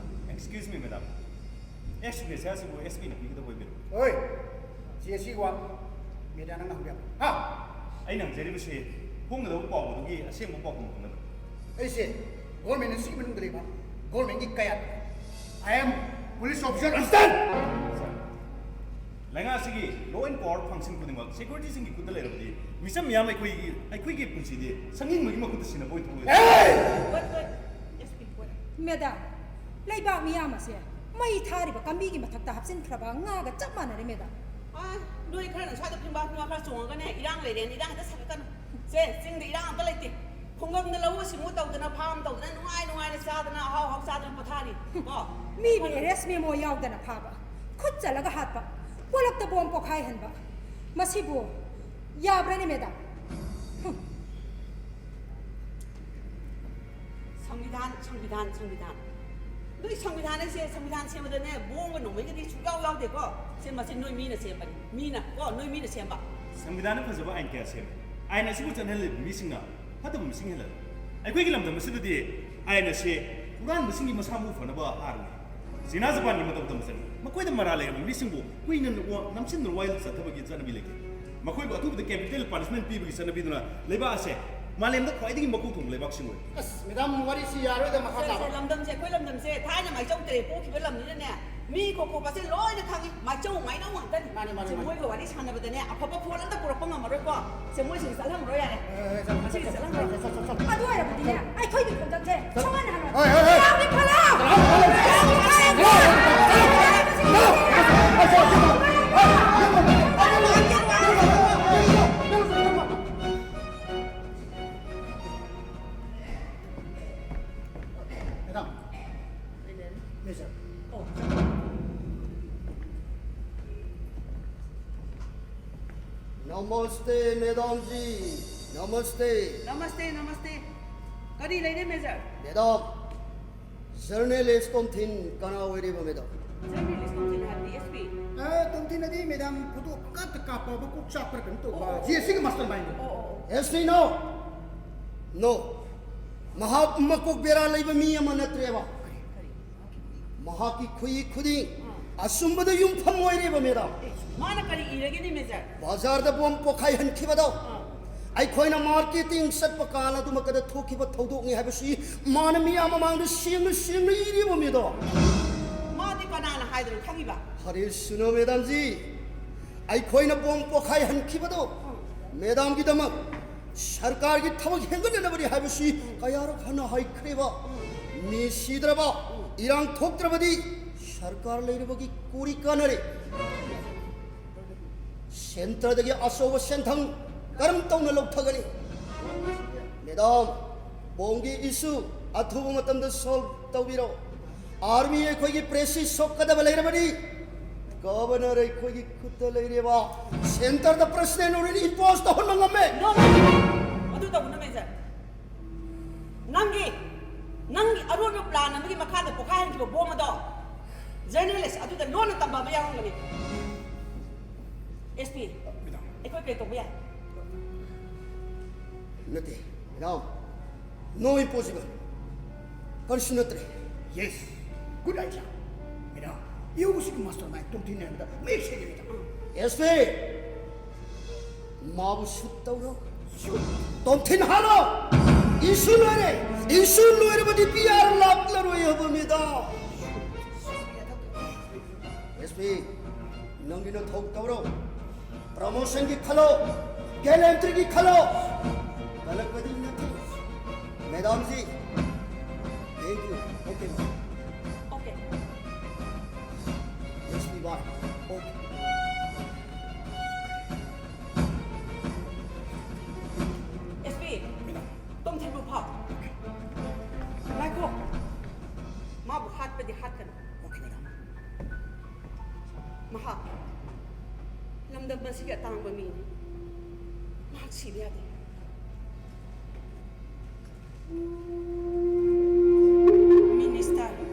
Excuse me, madam. ꯑꯦꯛꯁ ꯒ꯭ꯔꯦꯁꯤꯌꯥꯁꯤꯕꯨ ꯑꯦꯁ ꯄꯤꯅ ꯄꯤꯒꯗꯕ ꯑꯣꯏꯕꯤꯔꯣ? ꯍꯣꯏ! ꯁꯤ ꯑꯁꯤ ꯋꯥ ꯃꯦꯗꯤꯌꯥ ꯅꯪꯅ ꯍꯪꯕ ꯌꯥꯕ꯭ꯔꯥ? ꯍꯥ? ꯑꯩꯅ ꯍꯪꯖꯔꯤꯕꯁꯤ ꯐꯣꯡꯒꯗꯕ ꯄꯥꯎ ꯑꯗꯨꯒꯤ ꯑꯁꯦꯡꯕ ꯄꯥꯎꯈꯨꯝ ꯈꯪꯅꯕ꯫ ꯑꯩꯁꯦ ꯒꯣꯔꯃꯦꯟ ꯑꯁꯤꯒꯤ ꯃꯅꯨꯡꯗ ꯂꯩꯕ ꯒꯣꯔꯃꯦꯟꯒꯤ ꯀꯌꯥꯠ꯫ I am police officer, understand? Sir, ꯂꯩꯉꯥꯛ ꯑꯁꯤꯒꯤ law and power function ꯈꯨꯗꯤꯡꯃꯛ ꯁꯦꯀ꯭ꯌꯨꯔꯤꯇꯤꯁꯤꯡꯒꯤ ꯈꯨꯠꯇ ꯂꯩꯔꯕꯗꯤ ꯃꯤꯆꯝ ꯃꯤꯌꯥꯝ ꯑꯩꯈꯣꯏꯒꯤ, ꯑꯩꯈꯣꯏꯒꯤ ꯄꯨꯟꯁꯤꯗꯤ ꯁꯪꯍꯤꯡꯕꯒꯤ ꯃꯈꯨꯠꯇ ꯁꯤꯟꯅꯕ ꯑꯣꯏꯊꯣꯛꯂꯣꯏ꯫ Hey! Wait, wait, S P, wait. Madam, ꯂꯩꯕꯥꯛ ꯃꯤꯌꯥꯝ ꯑꯁꯦ ꯃꯩ ꯊꯥꯔꯤꯕ ꯀꯥꯝꯕꯤꯒꯤ ꯃꯊꯛꯇ ꯍꯥꯞꯆꯤꯟꯈ꯭ꯔꯕ ꯉꯥꯒ ꯆꯞ ꯃꯥꯟꯅꯔꯦ, ꯃꯦꯗꯥꯝ꯫ ꯑꯥ, ꯅꯣꯏ ꯈꯔꯅ ꯁ꯭ꯋꯥꯏꯗ ꯐꯤꯡꯕꯥ ꯐꯤꯡꯕꯥ ꯈꯔ ꯆꯣꯡꯉꯒꯅꯦ, ꯏꯔꯥꯡ ꯂꯩꯔꯦꯅ ꯏꯔꯥꯡ ꯍꯦꯛꯇ ꯁꯥꯒꯠꯀꯅꯨ꯫ ꯁꯦ, ꯆꯤꯡꯗ ꯏꯔꯥꯡ ꯑꯝꯇ ꯂꯩꯇꯦ꯫ ꯈꯨꯡꯒꯪꯗ ꯂꯧꯎ ꯁꯤꯡꯎ ꯇꯧꯗꯅ, ꯐꯥꯔꯝ ꯇꯧꯗꯅ, ꯅꯨꯡꯉꯥꯏ ꯅꯨꯡꯉꯥꯏꯅ ꯆꯥꯗꯅ, ꯑꯍꯥꯎ ꯑꯍꯥꯎ ꯆꯥꯗꯅ ꯄꯣꯊꯥꯔꯤ꯫ ꯀꯣ? ꯃꯤꯕꯨ ꯑꯔꯦꯁ ꯃꯦꯃꯣ ꯌꯥꯎꯗꯅ ꯐꯥꯕ, ꯈꯨꯠ ꯆꯜꯂꯒ ꯍꯥꯠꯄ, ꯄꯣꯂꯛꯇ ꯕꯣꯝ ꯄꯣꯈꯥꯏꯍꯟꯕ, ꯃꯁꯤꯕꯨ ꯌꯥꯕ꯭ꯔꯅꯦ, ꯃꯦꯗꯥꯝ? ꯍꯨꯝ꯫ ꯁꯪꯕꯤꯙꯥꯟ, ꯁꯪꯕꯤꯙꯥꯟ, ꯁꯪꯕꯤꯙꯥꯟ꯫ ꯅꯣꯏ ꯁꯪꯕꯤꯙꯥꯟ ꯍꯥꯏꯁꯦ, ꯁꯪꯕꯤꯙꯥꯟ ꯁꯦꯝꯕꯗꯅꯦ, ꯕꯣꯝꯒ ꯅꯣꯡꯃꯩꯒꯗꯤ ꯁꯨꯡꯌꯥꯎ ꯌꯥꯎꯗꯦꯀꯣ? ꯁꯦ, ꯃꯁꯤ ꯅꯣꯏ ꯃꯤꯅ ꯁꯦꯝꯕꯅꯤ꯫ ꯃꯤꯅ, ꯀꯣ, ꯅꯣꯏ ꯃꯤꯅ ꯁꯦꯝꯕ꯫ ꯁꯪꯕꯤꯙꯥꯟꯅ ꯐꯖꯕ ꯑꯥꯏꯟ ꯀꯌꯥ ꯁꯦꯝꯃꯤ꯫ ꯑꯥꯏꯟ ꯑꯁꯤꯕꯨ ꯆꯠꯅꯍꯜꯂꯤꯕ ꯃꯤꯁꯤꯡꯅ ꯐꯠꯇꯕ ꯃꯁꯤꯡ ꯍꯦꯜꯍꯜꯂꯤ꯫ ꯑꯩꯈꯣꯏꯒꯤ ꯂꯝꯗꯝ ꯑꯁꯤꯗꯗꯤ ꯑꯥꯏꯟ ꯑꯁꯤ ꯍꯨꯔꯥꯟꯕꯁꯤꯡꯒꯤ ꯃꯁꯥ ꯃꯎ ꯐꯅꯕ ꯍꯥꯔꯅꯤ꯫ ꯆꯤꯅꯥ ꯖꯄꯥꯟꯒꯤ ꯃꯇꯧ ꯇꯝꯕ ꯆꯠꯅꯤ꯫ ꯃꯈꯣꯏꯗ ꯃꯔꯥꯜ ꯂꯩꯔꯕ ꯃꯤꯁꯤꯡꯕꯨ ꯀꯨꯏꯅ ꯅꯝꯁꯤꯟꯗꯨꯅ ꯋꯥꯌꯦꯜ ꯆꯠꯊꯕꯒꯤ ꯆꯠꯅꯕꯤ ꯂꯩꯇꯦ꯫ ꯃꯈꯣꯏꯕꯨ ꯑꯊꯨꯕꯗ capital punishment ꯄꯤꯕꯒꯤ ꯆꯠꯅꯕꯤꯗꯨꯅ ꯂꯩꯕꯥꯛ ꯑꯁꯦ ꯃꯥꯂꯦꯝꯗ ꯈ꯭ꯋꯥꯏꯗꯒꯤ ꯃꯀꯣꯛ ꯊꯣꯡꯕ ꯂꯩꯕꯥꯛꯁꯤꯡ ꯑꯣꯏ꯫ ꯑꯁ, ꯃꯦꯗꯥꯝ, ꯋꯥꯔꯤꯁꯤ ꯌꯥꯔꯣꯏꯗ, ꯃꯈꯥ ꯁꯦ, ꯇꯥꯕ꯫ ꯁꯦ, ꯂꯝꯗꯝꯁꯦ, ꯑꯩꯈꯣꯏ ꯂꯝꯗꯝꯁꯦ ꯊꯥꯏꯅ ꯃꯥꯏꯆꯧ ꯇꯔꯦꯠ ꯄꯣꯛꯈꯤꯕ ꯂꯝꯅꯤꯅꯅꯦ, ꯃꯤ ꯈꯣꯛ ꯈꯣꯛꯄꯁꯦ ꯂꯣꯏꯅ ꯈꯪꯉꯤ꯫ ꯃꯥꯏꯆꯧ ꯃꯥꯏꯅꯧ ꯉꯥꯛꯇꯅꯤ꯫ ꯃꯥꯅꯦ, ꯃꯥꯅꯦ, ꯁꯦ, ꯃꯥꯅꯦ꯫ ꯃꯣꯏꯒ ꯋꯥꯔꯤ ꯁꯥꯟꯅꯕꯗꯅꯦ, ꯑꯐꯕ ꯐꯣꯟ ꯑꯝꯇ ꯄꯨꯔꯛꯄ ꯉꯝꯃꯔꯣꯏꯀꯣ꯫ ꯁꯦ, ꯃꯣꯏꯁꯤꯡ ꯆꯠꯍꯟꯈ꯭ꯔꯣ ꯌꯥꯔꯦ꯫ ꯑꯦ, ꯑꯦ, ꯆꯠꯂꯣ, ꯃꯁꯤꯒꯤ ꯆꯠꯂꯣ, ꯆꯠꯍꯟꯈ꯭ꯔꯣ꯫ ꯆꯠꯂꯣ, ꯆꯠꯂꯣ, ꯆꯠꯂꯣ꯫ ꯑꯗꯨ ꯑꯣꯏꯔꯕꯗꯤꯅꯦ, ꯑꯩꯈꯣꯏꯒꯤ ꯈꯣꯡꯆꯠꯁꯦ ꯁꯣꯛꯍꯟꯍꯜꯂꯣꯏ꯫ ꯍꯣꯏ, ꯍꯣꯏ, ꯍꯣꯏ꯫ ꯌꯥꯝꯅ ꯐꯔꯦ꯫ ꯃꯦꯗꯥꯝ꯫ ꯃꯦꯖꯔ꯫ ꯑꯣ꯫ ꯅꯃꯁꯇꯦ, ꯃꯦꯗꯥꯝꯖꯤ꯫ ꯅꯃꯁꯇꯦ꯫ ꯅꯃꯁꯇꯦ, ꯅꯃꯁꯇꯦ꯫ ꯀꯔꯤ ꯂꯩꯔꯦ, ꯃꯦꯖꯔ? ꯃꯦꯗꯥꯝ, ꯖꯔꯅꯦꯂꯤꯁ ꯇꯣꯝꯊꯤꯟ ꯀꯅꯥ ꯑꯣꯏꯔꯤꯕ, ꯃꯦꯗꯥꯝ? ꯖꯔꯅꯦꯂꯤꯁ ꯇꯣꯝꯊꯤꯟ ꯍꯥꯏꯕꯗꯤ ꯑꯦꯁ ꯄꯤ? ꯑꯦ, ꯇꯣꯝꯊꯤꯟ ꯑꯗꯤ, ꯃꯦꯗꯥꯝ, ꯐꯣꯇꯣ ꯄꯪꯀꯥꯞꯇ ꯀꯥꯞꯄꯕ ꯀꯣꯛ ꯆꯥꯛꯄ꯭ꯔꯥ ꯀꯩꯅꯣ ꯇꯧꯕ꯫ ꯑꯣ, ꯑꯣ, ꯑꯣ꯫ ꯖꯤ ꯑꯦꯁ ꯁꯤꯒꯤ ꯃꯥꯁꯇꯔ ꯃꯥꯏꯟꯗꯣ꯫ ꯑꯣ, ꯑꯣ, ꯑꯣ꯫ ꯑꯦꯁ ꯄꯤ, ꯅꯣ꯫ ꯅꯣ꯫ ꯃꯍꯥꯛ ꯃꯀꯣꯛ ꯕꯦꯔꯥ ꯂꯩꯕ ꯃꯤ ꯑꯃ ꯅꯠꯇ꯭ꯔꯦꯕ꯫ ꯀꯔꯤ, ꯀꯔꯤ? ꯃꯍꯥꯛꯀꯤ ꯈꯨꯏ ꯈꯨꯗꯤꯡ ꯑꯥ꯫ ꯑꯆꯨꯝꯕꯗ ꯌꯨꯝꯐꯝ ꯑꯣꯏꯔꯦꯕ, ꯃꯦꯗꯥꯝ꯫ ꯑꯦ, ꯃꯥꯅ ꯀꯔꯤ ꯏꯔꯒꯦꯅꯦ, ꯃꯦꯖꯔ? ꯕꯖꯥꯔꯗ ꯕꯣꯝ ꯄꯣꯈꯥꯏꯍꯟꯈꯤꯕꯗꯣ ꯑꯥ꯫ ꯑꯩꯈꯣꯏꯅ ꯃꯥꯔꯀꯦꯇꯤꯡ ꯆꯠꯄ ꯀꯥꯟ ꯑꯗꯨꯃꯛꯇꯗ ꯊꯣꯛꯈꯤꯕ ꯊꯧꯗꯣꯛꯅꯤ ꯍꯥꯏꯕꯁꯤ ꯃꯥꯅ ꯃꯤꯌꯥꯝ ꯃꯃꯥꯡꯗ ꯁꯦꯡꯅ ꯁꯦꯡꯅ ꯏꯔꯤꯕ, ꯃꯦꯗꯥꯝ꯫ ꯃꯥꯗꯤ ꯀꯅꯥꯅ ꯍꯥꯏꯗꯅ ꯈꯪꯉꯤꯕ? ꯑꯔꯦ ꯁꯨꯅꯣ, ꯃꯦꯗꯥꯝꯖꯤ, ꯑꯩꯈꯣꯏꯅ ꯕꯣꯝ ꯄꯣꯈꯥꯏꯍꯟꯈꯤꯕꯗꯣ ꯑꯥ꯫ ꯃꯦꯗꯥꯝꯒꯤꯗꯃꯛ ꯁꯔꯀꯥꯔꯒꯤ ꯊꯕꯛ ꯍꯦꯟꯒꯠꯅꯅꯕꯅꯤ ꯍꯥꯏꯕꯁꯤ ꯀꯌꯥꯔꯛ ꯍꯟꯅ ꯍꯥꯏꯈ꯭ꯔꯦꯕ꯫ ꯃꯤ ꯁꯤꯗ꯭ꯔꯕ, ꯏꯔꯥꯡ ꯊꯣꯛꯇ꯭ꯔꯕꯗꯤ ꯁꯔꯀꯥꯔ ꯂꯩꯔꯕꯒꯤ ꯀꯣꯔꯤ ꯀꯥꯟꯅꯔꯦ꯫ ꯁꯦꯟꯇꯔꯗꯒꯤ ꯑꯆꯧꯕ ꯁꯦꯟꯊꯪ ꯀꯔꯝ ꯇꯧꯅ ꯂꯧꯊꯒꯅꯤ? ꯃꯦꯗꯥꯝ, ꯕꯣꯝꯒꯤ ꯏꯁꯨ ꯑꯊꯨꯕ ꯃꯇꯝꯗ ꯁꯣꯜꯕ ꯇꯧꯕꯤꯔꯣ꯫ ꯑꯥꯔꯃꯤ ꯑꯩꯈꯣꯏꯒꯤ ꯄ꯭ꯔꯦꯁꯁꯤ ꯁꯣꯛꯀꯗꯕ ꯂꯩꯔꯕꯗꯤ ꯒꯕꯔꯅꯔ ꯑꯩꯈꯣꯏꯒꯤ ꯈꯨꯠꯇ ꯂꯩꯔꯦꯕ꯫ ꯁꯦꯟꯇꯔꯗ ꯄ꯭ꯔꯁꯤꯗꯦꯟ ꯑꯣꯏꯅ ꯏꯝꯄꯣꯁ ꯇꯧꯍꯟꯕ ꯉꯝꯃꯦ꯫ No, no, no, no. ꯃꯗꯨ ꯇꯧꯒꯅꯨ, ꯃꯦꯖꯔ꯫ ꯅꯪꯒꯤ, ꯅꯪꯒꯤ ꯑꯔꯣꯟꯕ ꯄ꯭ꯂꯥꯟ ꯑꯃꯒꯤ ꯃꯈꯥꯗ ꯄꯣꯈꯥꯏꯍꯟꯈꯤꯕ ꯕꯣꯝ ꯑꯗꯣ ꯖꯔꯅꯦꯂꯤꯁ ꯑꯗꯨꯗ ꯂꯣꯟꯅ ꯇꯝꯕ ꯑꯃ ꯌꯥꯎꯔꯝꯒꯅꯤ꯫ S P, madam. ꯑꯩꯈꯣꯏ ꯀꯔꯤ ꯇꯧꯕ ꯌꯥꯏ? ꯅꯠꯇꯦ, ꯃꯦꯗꯥꯝ꯫ No impossible. ꯀꯔꯤꯁꯨ ꯅꯠꯇ꯭ꯔꯦ꯫ Yes, good idea. Madam, U ꯁꯤꯒꯤ ꯃꯥꯁꯇꯔ ꯃꯥꯏꯟ ꯇꯣꯝꯊꯤꯟ ꯍꯥꯏꯕꯗ ꯃꯌꯦꯛ ꯁꯦꯡꯉꯦ, ꯃꯦꯗꯥꯝ꯫ ꯑꯦꯁ ꯄꯤ, ꯃꯥꯕꯨ ꯁꯨꯠ ꯇꯧꯔꯣ꯫ ꯁꯨꯠ꯫ ꯇꯣꯝꯊꯤꯟ ꯍꯥꯠꯂꯣ꯫ ꯏꯁꯨ ꯂꯣꯏꯔꯦ꯫ ꯏꯁꯨ ꯂꯣꯏꯔꯕꯗꯤ ꯄꯤ ꯑꯥꯔ ꯂꯥꯛꯂꯔꯣꯏ ꯍꯥꯏꯕ, ꯃꯦꯗꯥꯝ꯫ ꯑꯦ, ꯅꯪꯒꯤ ꯅꯊꯧ ꯇꯧꯔꯣ꯫ ꯄ꯭ꯔꯃꯣꯁꯟꯒꯤ ꯈꯜꯂꯣ, ꯒꯦꯂꯦꯟꯇ꯭ꯔꯤꯒꯤ ꯈꯜꯂꯣ꯫ ꯀꯜꯂꯛꯄꯗꯤ ꯅꯠꯇꯦ꯫ ꯃꯦꯗꯥꯝꯖꯤ, thank you. Okay, ma'am. Okay. Next week, bye. Okay. S P, madam. ꯇꯣꯝꯊꯤꯟꯕꯨ ꯐꯥꯎ꯫ ꯉꯥꯏꯈꯣ꯫ ꯃꯥꯕꯨ ꯍꯥꯠꯄꯗꯤ ꯍꯥꯠꯀꯅꯨ꯫ Okay, madam. ꯃꯍꯥꯛ ꯂꯝꯗꯝ ꯑꯁꯤꯒꯤ ꯑꯇꯥꯡꯕ ꯃꯤꯅꯤ꯫ ꯃꯍꯥꯛ ꯁꯤꯕ ꯌꯥꯗꯦ꯫ ꯃꯤꯅꯤꯁꯇꯔ,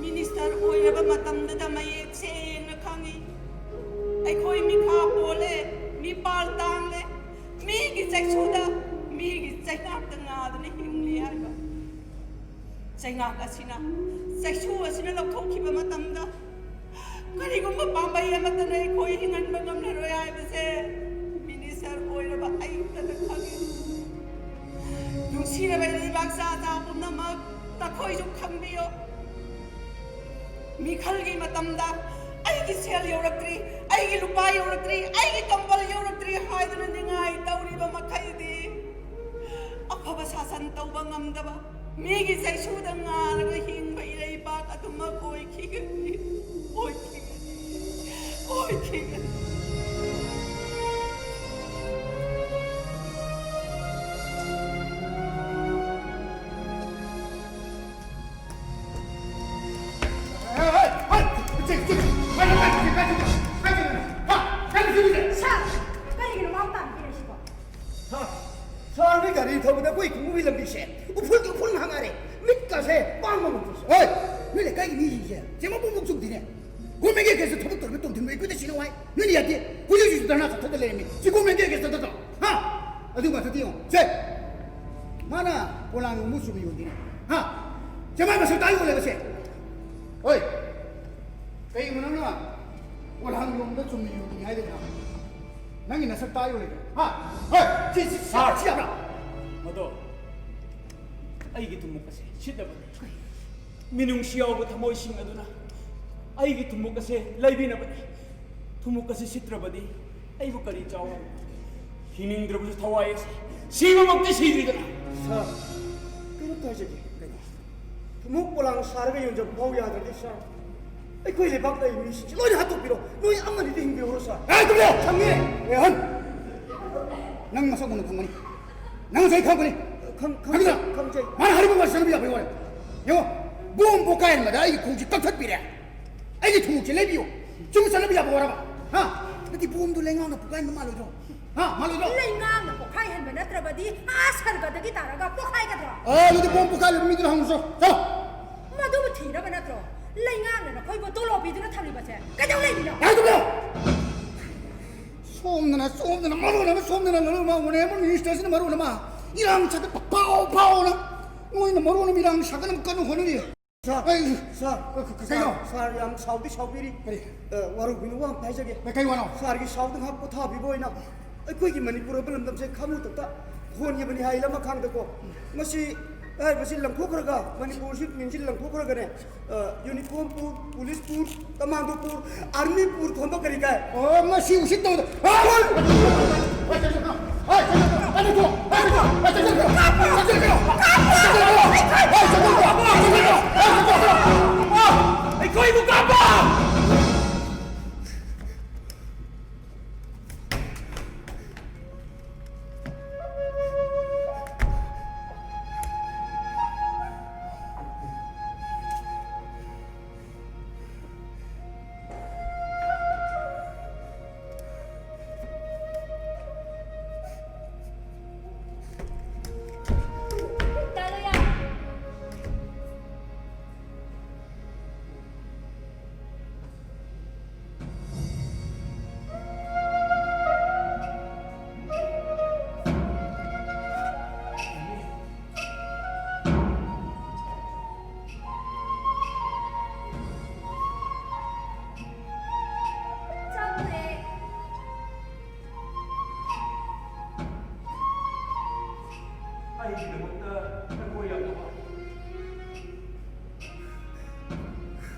ꯃꯤꯅꯤꯁꯇꯔ ꯑꯣꯏꯔꯕ ꯃꯇꯝꯗꯨꯗ ꯃꯌꯦꯛ ꯁꯦꯡꯅ ꯈꯪꯉꯤ꯫ ꯑꯩꯈꯣꯏ ꯃꯤꯈꯥ ꯄꯣꯜꯂꯦ, ꯃꯤꯄꯥꯜ ꯇꯥꯡꯂꯦ, ꯃꯤꯒꯤ ꯆꯩꯁꯨꯗ, ꯃꯤꯒꯤ ꯆꯩꯉꯥꯛꯇ ꯉꯥꯗꯨꯅ ꯍꯤꯡꯂꯤ ꯍꯥꯏꯕ꯫ ꯆꯩꯉꯥꯛ ꯑꯁꯤꯅ, ꯆꯩꯁꯨ ꯑꯁꯤꯅ ꯂꯧꯊꯣꯛꯈꯤꯕ ꯃꯇꯝꯗ ꯀꯔꯤꯒꯨꯝꯕ ꯄꯥꯝꯕꯩ ꯑꯃꯠꯇꯅ ꯑꯩꯈꯣꯏ ꯍꯤꯡꯍꯟꯕ ꯉꯝꯂꯔꯣꯏ ꯍꯥꯏꯕꯁꯦ ꯃꯤꯅꯤꯁꯇꯔ ꯑꯣꯏꯔꯕ ꯑꯩ ꯈꯛꯇꯅ ꯈꯪꯏ꯫ ꯅꯨꯡꯁꯤꯔꯕ ꯂꯩꯕꯥꯛ ꯆꯥ ꯆꯥ ꯄꯨꯝꯅꯃꯛ ꯅꯈꯣꯏꯁꯨ ꯈꯪꯕꯤꯌꯨ꯫ ꯃꯤꯈꯜꯒꯤ ꯃꯇꯝꯗ ꯑꯩꯒꯤ ꯁꯦꯜ ꯌꯧꯔꯛꯇ꯭ꯔꯤ, ꯑꯩꯒꯤ ꯂꯨꯄꯥ ꯌꯧꯔꯛꯇ꯭ꯔꯤ, ꯑꯩꯒꯤ ꯀꯝꯕꯜ ꯌꯧꯔꯛꯇ꯭ꯔꯤ ꯍꯥꯏꯗꯨꯅ ꯅꯤꯡꯉꯥꯏ ꯇꯧꯔꯤꯕ ꯃꯈꯩꯗꯤ ꯑꯐꯕ ꯁꯥꯁꯟ ꯇꯧꯕ ꯉꯝꯗꯕ, ꯃꯤꯒꯤ ꯆꯩꯁꯨꯗ ꯉꯥꯔꯒ ꯍꯤꯡꯕ ꯏꯔꯩꯕꯥꯛ ꯑꯗꯨꯃꯛ ꯑꯣꯏꯈꯤꯒꯅꯤ, ꯑꯣꯏꯈꯤꯒꯅꯤ, ꯑꯣꯏꯈꯤꯒꯅꯤ꯫ ꯁꯥꯔ, ꯀꯔꯤꯒꯤꯅꯣ ꯃꯥꯕꯨ ꯇꯥꯟꯕꯤꯔꯤꯁꯤꯕꯣ? ꯁꯥꯔ, ꯁꯥꯔ, ꯅꯣꯏ ꯒꯥꯔꯤ ꯊꯧꯕꯗ ꯑꯩꯈꯣꯏ ꯈꯣꯡꯎꯞꯀꯤ ꯂꯝꯕꯤꯁꯦ ꯎꯐꯨꯜꯒꯤ ꯎꯐꯨꯜ ꯉꯥꯛ ꯉꯥꯏꯔꯦ꯫ ꯃꯤꯠꯀꯥꯁꯦ ꯄꯥꯡꯕ ꯉꯝꯗ꯭ꯔꯦ, ꯁꯥꯔ꯫ ꯍꯣꯏ, ꯅꯣꯏ ꯂꯩꯀꯥꯏꯒꯤ ꯃꯤꯁꯤꯡꯁꯦ ꯆꯦꯃ ꯄꯨꯡꯃꯨꯛ ꯆꯨꯝꯗꯦꯅꯦ꯫ ꯒꯣꯔꯃꯦꯟꯒꯤ ꯑꯦꯒꯦꯟꯁꯇ ꯊꯕꯛ ꯇꯧꯔꯤꯕ ꯇꯣꯝꯊꯤꯟꯕ ꯑꯩꯈꯣꯏꯗ ꯁꯤꯅ ꯋꯥꯏ꯫ ꯅꯣꯏꯅ ꯌꯥꯗꯦ꯫ ꯍꯧꯖꯤꯛ ꯍꯧꯖꯤꯛꯁꯨ ꯙꯔꯅꯥ ꯆꯠꯊꯗ ꯂꯩꯔꯝꯃꯤ꯫ ꯁꯤ ꯒꯣꯔꯃꯦꯟꯒꯤ ꯑꯦꯒꯦꯟꯁꯇ ꯅꯠꯇ꯭ꯔꯣ? ꯍꯥ? ꯑꯗꯨ ꯃꯊꯛꯇ ꯌꯦꯡꯉꯣ꯫ ꯁꯦ! ꯃꯥꯅ ꯄꯣꯂꯥꯡ ꯌꯣꯟꯕ ꯆꯨꯝꯅ ꯌꯣꯟꯗꯦꯅꯦ꯫ ꯍꯥ? ꯆꯦ, ꯃꯥꯏ ꯃꯁꯛ ꯇꯥꯛꯏ ꯌꯣꯜꯂꯦꯕ ꯁꯦ꯫ ꯍꯣꯏ꯫ ꯀꯩꯒꯨꯝꯕ ꯅꯪꯅ ꯄꯣꯂꯥꯡ ꯌꯣꯟꯕꯗ ꯆꯨꯝꯅ ꯌꯣꯟꯅꯤ ꯍꯥꯏꯗꯅ ꯅꯪꯒꯤ ꯅꯁꯛ ꯇꯥꯛꯏ ꯌꯣꯜꯂꯦ꯫ ꯍꯥ? ꯍꯣꯏ꯫ ꯁꯤ, ꯁꯤ, ꯁꯤ, ꯁꯥꯔ꯫ ꯁꯤ ꯌꯥꯕ꯭ꯔꯥ? ꯃꯗꯣ ꯑꯩꯒꯤ ꯊꯨꯝꯃꯣꯛ ꯑꯁꯦ ꯁꯤꯠꯂꯕꯅꯤ꯫ ꯃꯤꯅꯨꯡꯁꯤ ꯌꯥꯎꯕ ꯊꯃꯣꯏꯁꯤꯡ ꯑꯗꯨꯅ ꯑꯩꯒꯤ ꯊꯨꯝꯃꯣꯛ ꯑꯁꯦ ꯂꯩꯕꯤꯅꯕꯅꯤ꯫ ꯊꯨꯝꯃꯣꯛ ꯑꯁꯤ ꯁꯤꯠꯇ꯭ꯔꯕꯗꯤ ꯑꯩꯕꯨ ꯀꯔꯤ ꯆꯥꯎ ꯍꯥꯏꯕꯅꯣ? ꯍꯤꯡꯅꯤꯡꯗ꯭ꯔꯕꯁꯨ ꯊꯋꯥꯏ ꯑꯁꯤ ꯁꯤꯕꯃꯛꯇꯤ ꯁꯤꯗ꯭ꯔꯤꯗꯅ꯫ ꯁꯥꯔ, ꯀꯩꯅꯣꯝꯇ ꯍꯥꯏꯖꯒꯦ꯫ ꯀꯩꯅꯣ? ꯊꯨꯝꯃꯣꯛ ꯄꯣꯂꯥꯡ ꯁꯥꯔꯒ ꯌꯣꯟꯖꯕ ꯐꯥꯎ ꯌꯥꯗ꯭ꯔꯗꯤ, ꯁꯥꯔ, ꯑꯩꯈꯣꯏ ꯂꯩꯕꯥꯛꯇ ꯂꯩꯕ ꯃꯤꯁꯤꯡꯁꯦ ꯂꯣꯏꯅ ꯍꯥꯠꯇꯣꯛꯄꯤꯔꯣ꯫ ꯅꯣꯏ ꯑꯃꯅꯤꯗꯤ ꯍꯤꯡꯕꯤꯍꯧꯔꯣ, ꯁꯥꯔ꯫ ꯑꯦ, ꯇꯨꯃꯤꯟ ꯂꯩꯌꯨ! ꯁꯪꯉꯦ! ꯔꯦꯍꯟ! ꯅꯪ ꯃꯁꯛ ꯃꯨꯟꯅ ꯈꯪꯒꯅꯤ꯫ ꯅꯪ ꯉꯁꯥꯏ ꯈꯪꯕꯅꯤ꯫ ꯈꯪ-, ꯈꯪꯖꯩ, ꯈꯪꯕꯤꯗ꯭ꯔꯥ? ꯈꯪꯖꯩ꯫ ꯃꯥꯅ ꯍꯥꯏꯔꯤꯕ ꯋꯥꯁꯤ ꯆꯠꯅꯕ ꯌꯥꯕꯒꯤ ꯋꯥꯔꯦ꯫ ꯌꯦꯡꯉꯣ, ꯕꯣꯝ ꯄꯣꯈꯥꯏꯍꯟꯕꯗ ꯑꯩꯒꯤ ꯈꯣꯡꯁꯦ ꯀꯛꯊꯠꯄꯤꯔꯦ꯫ ꯑꯩꯒꯤ ꯊꯨꯝꯃꯣꯛꯁꯦ ꯂꯩꯕꯤꯌꯨ꯫ ꯆꯨꯝꯅ ꯆꯠꯅꯕ ꯌꯥꯕ ꯋꯥꯔꯕ? ꯍꯥ? ꯅꯠꯇꯦ, ꯕꯣꯝꯗꯣ ꯂꯩꯉꯥꯛꯅ ꯄꯣꯈꯥꯏꯍꯟꯕ ꯃꯥꯜꯂꯣꯏꯗ꯭ꯔꯣ? ꯍꯥ? ꯃꯥꯜꯂꯣꯏꯗ꯭ꯔꯣ? ꯂꯩꯉꯥꯛꯅ ꯄꯣꯈꯥꯏꯍꯟꯕ ꯅꯠꯇ꯭ꯔꯕꯗꯤ ꯑꯥ ꯁꯔꯒꯗꯒꯤ ꯇꯥꯔꯒ ꯄꯣꯈꯥꯏꯒꯗ꯭ꯔꯣ? ꯑꯦ, ꯑꯗꯨꯗꯤ ꯕꯣꯝ ꯄꯣꯈꯥꯏꯍꯜꯂꯤꯕ ꯃꯤꯗꯨꯗ ꯍꯪꯉꯨꯆꯣ꯫ ꯆꯠꯂꯣ꯫ ꯃꯗꯨꯕꯨ ꯊꯤꯅꯕ ꯅꯠꯇ꯭ꯔꯣ ꯂꯩꯉꯥꯛꯅ ꯅꯈꯣꯏꯕꯨ ꯇꯣꯂꯣꯞ ꯄꯤꯗꯨꯅ ꯊꯝꯂꯤꯕꯁꯦ? ꯀꯩꯗꯧ ꯂꯩꯔꯤꯅꯣ? ꯌꯥꯔꯦ, ꯇꯨꯃꯤꯟ ꯂꯩꯌꯨ! ꯁꯣꯝꯗꯅ, ꯁꯣꯝꯗꯅ, ꯃꯔꯣꯟ ꯑꯃ, ꯁꯣꯝꯗꯅ ꯃꯔꯣꯟ ꯑꯃ, honourable minister ꯁꯤꯅ ꯃꯔꯣꯟ ꯑꯃ, ꯏꯔꯥꯡ ꯁꯥꯒꯠꯄ ꯐꯥꯎ ꯐꯥꯎꯅ, ꯅꯣꯏꯅ ꯃꯔꯣꯟ ꯑꯃ ꯏꯔꯥꯡ ꯁꯥꯒꯠꯅꯕ ꯀꯟꯅ ꯍꯣꯠꯅꯔꯤ꯫ ꯁꯥꯔ, ꯑꯩ, ꯁꯥꯔ, ꯀ-, ꯀ-, ꯀꯩꯅꯣ? ꯁꯥꯔ, ꯁꯥꯔ, ꯌꯥꯝ ꯁꯥꯎꯗꯤ ꯁꯥꯎꯕꯤꯔꯤ꯫ ꯀꯔꯤ? ꯑ, ꯋꯥꯔꯧꯕꯤꯅꯨ, ꯋꯥ ꯑꯝꯇ ꯍꯥꯏꯖꯒꯦ꯫ ꯀꯩ, ꯀꯩ ꯋꯥꯅꯣ? ꯁꯥꯔꯒꯤ ꯁꯥꯎꯗ ꯉꯥꯏꯍꯥꯛ ꯄꯣꯊꯥꯕꯤꯕ ꯑꯣꯏꯅ ꯑꯩꯈꯣꯏꯒꯤ ꯃꯅꯤꯄꯨꯔ ꯍꯥꯏꯕ ꯂꯝꯗꯝꯁꯦ ꯈꯥꯃꯨ ꯇꯝꯇ ꯍꯣꯟꯈꯤꯕꯅꯤ ꯍꯥꯏ ꯂꯃꯈꯥꯡꯗꯀꯣ꯫ ꯃꯁꯤ ꯍꯥꯏꯔꯤꯕꯁꯤ ꯂꯪꯊꯣꯛꯈ꯭ꯔꯒ, ꯃꯅꯤꯄꯨꯔꯁꯤ ꯃꯤꯡꯁꯤ ꯂꯪꯊꯣꯛꯈ꯭ꯔꯒꯅꯦ, ꯑ, uniform ꯄꯨꯔ, police ꯄꯨꯔ, commando ꯄꯨꯔ, army ꯄꯨꯔ ꯊꯣꯟꯕ ꯀꯔꯤ ꯀꯥꯏ? ꯑꯣ, ꯃꯁꯤ ꯎꯁꯤꯠꯇꯕꯗ꯫ ꯑ! ꯑꯩꯈꯣꯏꯕꯨ ꯀꯥꯞꯄ! ꯑꯩꯒꯤꯗꯃꯛꯇ ꯅꯈꯣꯏ ꯌꯥꯝꯅ ꯋꯥꯏ꯫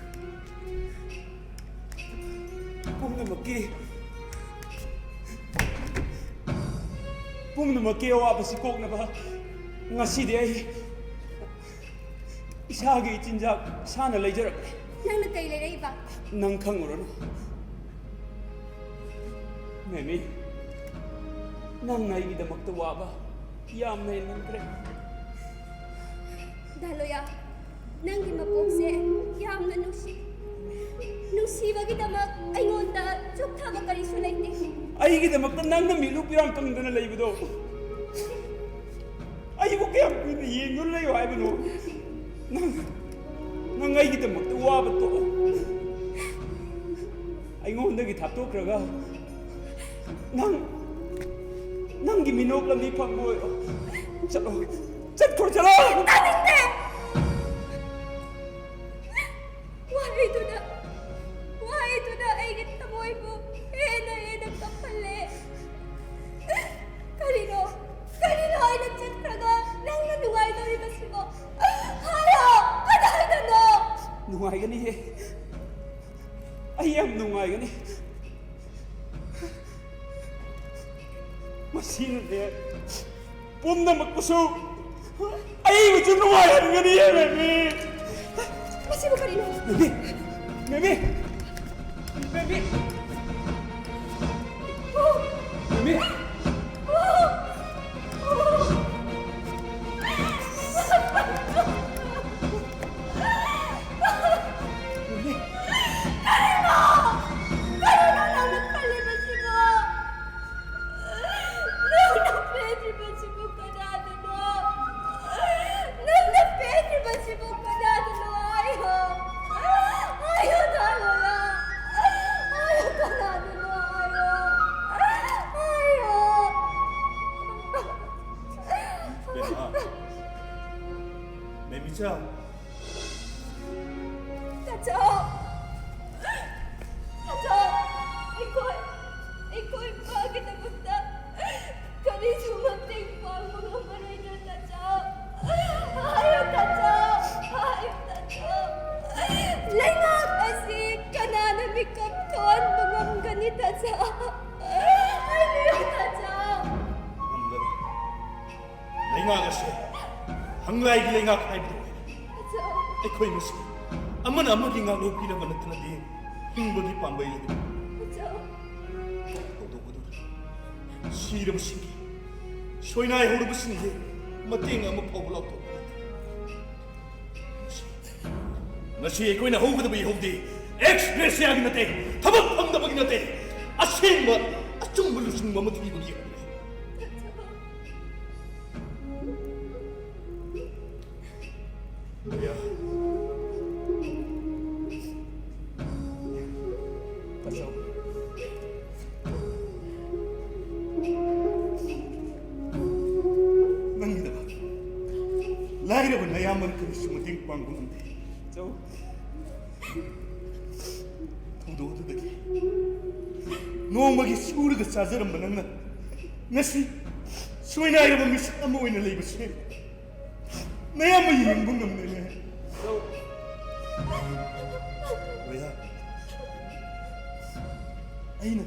ꯀꯤ ꯄꯨꯝꯅꯃꯛꯀꯤ ꯑꯋꯥꯕꯁꯤ ꯀꯣꯛꯅꯕ ꯉꯁꯤꯗꯤ ꯑꯩ ꯏꯁꯥꯒꯤ ꯆꯤꯟꯖꯥꯛ ꯏꯁꯥꯅ ꯂꯩꯖꯔꯛꯂꯦ꯫ ꯅꯪꯅ ꯀꯩ ꯂꯩꯔꯛꯏꯕ? ꯅꯪ ꯈꯪꯉꯨꯔꯅꯨ꯫ ꯃꯦꯃꯤ, ꯅꯪꯅ ꯑꯩꯒꯤꯗꯃꯛꯇ ꯋꯥꯕ ꯌꯥꯝꯅ ꯍꯦꯟꯃꯟꯈ꯭ꯔꯦ꯫ ꯗꯥꯂꯣꯌꯥ, ꯅꯪꯒꯤ ꯃꯄꯣꯛꯁꯦ ꯌꯥꯝꯅ ꯅꯨꯡꯁꯤ꯫ ꯅꯨꯡꯁꯤꯕꯒꯤꯗꯃꯛ ꯑꯩꯉꯣꯟꯗ ꯆꯨꯞꯊꯕ ꯀꯔꯤꯁꯨ ꯂꯩꯇꯦ꯫ ꯑꯩꯒꯤꯗꯃꯛꯇ ꯅꯪꯅ ꯃꯤꯠꯂꯨ ꯄꯤꯔꯥꯡ ꯀꯪꯗꯅ ꯂꯩꯕꯗꯣ ꯑꯩꯕꯨ ꯀꯌꯥꯝ ꯀꯨꯏꯅ ꯌꯦꯡꯗꯨꯅ ꯂꯩꯌꯣ ꯍꯥꯏꯕꯅꯣ? ꯅꯪ, ꯅꯪ ꯑꯩꯒꯤꯗꯃꯛꯇ ꯋꯥꯕ ꯇꯣꯛꯑꯣ꯫ ꯑꯩꯉꯣꯟꯗꯒꯤ ꯊꯥꯞꯇꯣꯛꯈ꯭ꯔꯒ ꯅꯪ, ꯅꯪꯒꯤ ꯃꯤꯅꯣꯛ ꯂꯝꯕꯤ ꯐꯪꯕ ꯑꯣꯏꯔꯣ꯫ ꯆꯠꯂꯣ, ꯆꯠꯈ꯭ꯔꯣ, ꯆꯠꯂꯣ꯫ ꯇꯥꯅꯤꯡꯗꯦ! ꯋꯥꯍꯩꯗꯨꯅ, ꯋꯥꯍꯩꯗꯨꯅ ꯑꯩꯒꯤ ꯊꯃꯣꯏꯕꯨ ꯍꯦꯟꯅ ꯍꯦꯟꯅ ꯀꯞꯍꯜꯂꯦ꯫ ꯀꯔꯤꯅꯣ, ꯀꯔꯤꯅꯣ ꯑꯩꯅ ꯆꯠꯈ꯭ꯔꯒ ꯅꯪꯅ ꯅꯨꯡꯉꯥꯏꯗꯧꯔꯤꯕꯁꯤꯕꯣ? ꯍꯥꯏꯌꯣ, ꯀꯗꯥꯏꯗꯅꯣ? ꯅꯨꯡꯉꯥꯏꯒꯅꯤꯍꯦ, ꯑꯩ ꯌꯥꯝ ꯅꯨꯡꯉꯥꯏꯒꯅꯤ꯫ ꯃꯁꯤꯅꯅꯦ ꯄꯨꯝꯅꯃꯛꯄꯨꯁꯨ ꯑꯩꯕꯨꯁꯨ ꯅꯨꯡꯉꯥꯏꯍꯟꯒꯅꯤ, ꯕꯦꯕꯤ꯫ ꯃꯁꯤꯕꯨ ꯀꯔꯤꯅꯣ? Baby! Baby! Baby! Baby! Baby! ꯀꯔꯤꯅꯣ? ꯀꯔꯤꯅꯣ ꯅꯪꯅ ꯈꯜꯂꯤꯕꯁꯤꯕꯣ? ꯅꯪꯅ ꯄꯦꯟꯗ꯭ꯔꯤꯕꯁꯤꯕꯨ ꯀꯅꯥꯗꯅꯣ? ꯅꯪꯅ ꯄꯦꯟꯗ꯭ꯔꯤꯕꯁꯤꯕꯨ ꯀꯅꯥꯗꯅꯣ? ꯍꯥꯏꯌꯣ! ꯍꯥꯏꯌꯣ, ꯗꯥꯂꯣꯌꯥ! ꯍꯥꯏꯌꯣ, ꯀꯅꯥꯗꯅꯣ? ꯍꯥꯏꯌꯣ! ꯍꯥꯏꯌꯣ! ꯕꯦꯝꯃ, ꯕꯦꯝꯃꯤꯆꯥ꯫ ꯇꯥꯆꯧ! ꯇꯥꯆꯧ! ꯑꯩꯈꯣꯏ, ꯑꯩꯈꯣꯏ ꯃꯥꯒꯤꯗꯃꯛꯇ ꯀꯔꯤꯁꯨ ꯃꯇꯦꯡ ꯄꯥꯡꯕ ꯉꯝꯃꯔꯣꯏꯗ꯭ꯔꯥ, ꯇꯥꯆꯧ? ꯍꯥꯏꯌꯨ, ꯇꯥꯆꯧ! ꯍꯥꯏꯌꯨ, ꯇꯥꯆꯧ! ꯂꯩꯉꯥꯛ ꯑꯁꯤ ꯀꯅꯥꯅ ꯃꯤꯀꯞ ꯊꯣꯛꯍꯟꯕ ꯉꯝꯒꯅꯤ? ꯂꯩꯉꯥꯛ ꯑꯁꯦ ꯍꯪꯂꯥꯏꯒꯤ ꯂꯩꯉꯥꯛ ꯍꯥꯏꯕꯗꯨ ꯑꯣꯏꯔꯦ꯫ ꯑꯩꯈꯣꯏ ꯃꯁꯦ ꯑꯃꯅ ꯑꯃꯒꯤ ꯉꯥꯛꯂꯧ ꯄꯤꯅꯕ ꯅꯠꯇꯅꯗꯤ ꯍꯤꯡꯕꯒꯤ ꯄꯥꯝꯕꯩ ꯂꯩꯇꯦ꯫ ꯊꯧꯗꯣꯛ ꯑꯗꯨꯗ ꯁꯤꯔꯕꯁꯤꯡꯒꯤ, ꯁꯣꯏꯅꯥꯏꯍꯧꯔꯕꯁꯤꯡꯒꯤ ꯃꯇꯦꯡ ꯑꯃ ꯐꯥꯎꯕ ꯂꯥꯎꯊꯣꯛꯄ ꯅꯠꯇꯦ꯫ ꯉꯁꯤ ꯑꯩꯈꯣꯏꯅ ꯍꯧꯒꯗꯕ ꯏꯍꯧꯗꯤ ꯑꯦꯛꯁ ꯒ꯭ꯔꯦꯁꯤꯌꯥꯒꯤ ꯅꯠꯇꯦ, ꯊꯕꯛ ꯐꯪꯗꯕꯒꯤ ꯅꯠꯇꯦ, ꯑꯁꯦꯡꯕ ꯑꯆꯨꯝꯕ ꯂꯨꯆꯤꯡꯕ ꯑꯃ ꯊꯤꯕꯒꯤ ꯏꯍꯧꯅꯤ꯫ ꯃꯔꯤꯌꯥ꯫ ꯇꯥꯆꯧ꯫ ꯅꯪꯒꯤꯗꯃꯛ ꯂꯥꯏꯔꯕ ꯅꯌꯥꯝꯕꯅ ꯀꯔꯤꯁꯨ ꯃꯇꯦꯡ ꯄꯥꯡꯕ ꯉꯝꯗꯦ꯫ ꯇꯥꯆꯧ꯫ ꯊꯧꯗꯣꯛ ꯑꯗꯨꯗꯒꯤ ꯅꯣꯡꯃꯒꯤ ꯁꯨꯔꯒ ꯆꯥꯖꯔꯝꯕ ꯅꯪꯅ ꯉꯁꯤ ꯁꯣꯏꯅꯥꯏꯔꯕ ꯃꯤꯁꯛ ꯑꯃ ꯑꯣꯏꯅ ꯂꯩꯕꯁꯦ ꯅꯌꯥꯝꯕ ꯌꯦꯡꯕ ꯉꯝꯗꯦꯅꯦ꯫ ꯂꯣꯏꯌꯥ, ꯑꯩꯅ,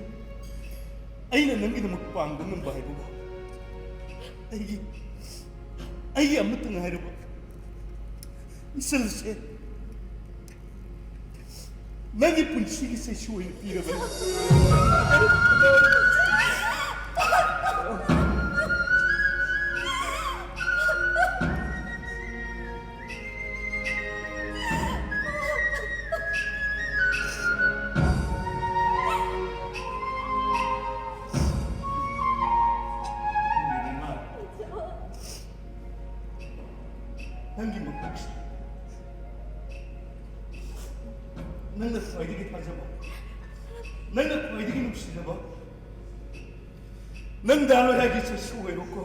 ꯑꯩꯅ ꯅꯪꯒꯤꯗꯃꯛ ꯄꯥꯡꯕ ꯉꯝꯕ ꯍꯥꯏꯕꯕꯨ ꯑꯩꯒꯤ, ꯑꯩꯒꯤ ꯑꯃꯠꯇ ꯉꯥꯏꯔꯕ ꯏꯆꯜꯁꯦ ꯅꯪꯒꯤ ꯄꯨꯟꯁꯤꯒꯤ ꯆꯩꯁꯨ ꯑꯣꯏꯅ ꯄꯤꯔꯕꯅꯤ꯫ ꯅꯪꯒꯤ ꯃꯀꯣꯛꯁꯦ ꯅꯪꯅ ꯈ꯭ꯋꯥꯏꯗꯒꯤ ꯊꯥꯖꯕ, ꯅꯪꯅ ꯈ꯭ꯋꯥꯏꯗꯒꯤ ꯅꯨꯡꯁꯤꯖꯕ, ꯅꯪ ꯗꯥ ꯂꯣꯏꯍꯥꯒꯤ ꯆꯩꯁꯨ ꯑꯣꯏꯔꯣꯀꯣ꯫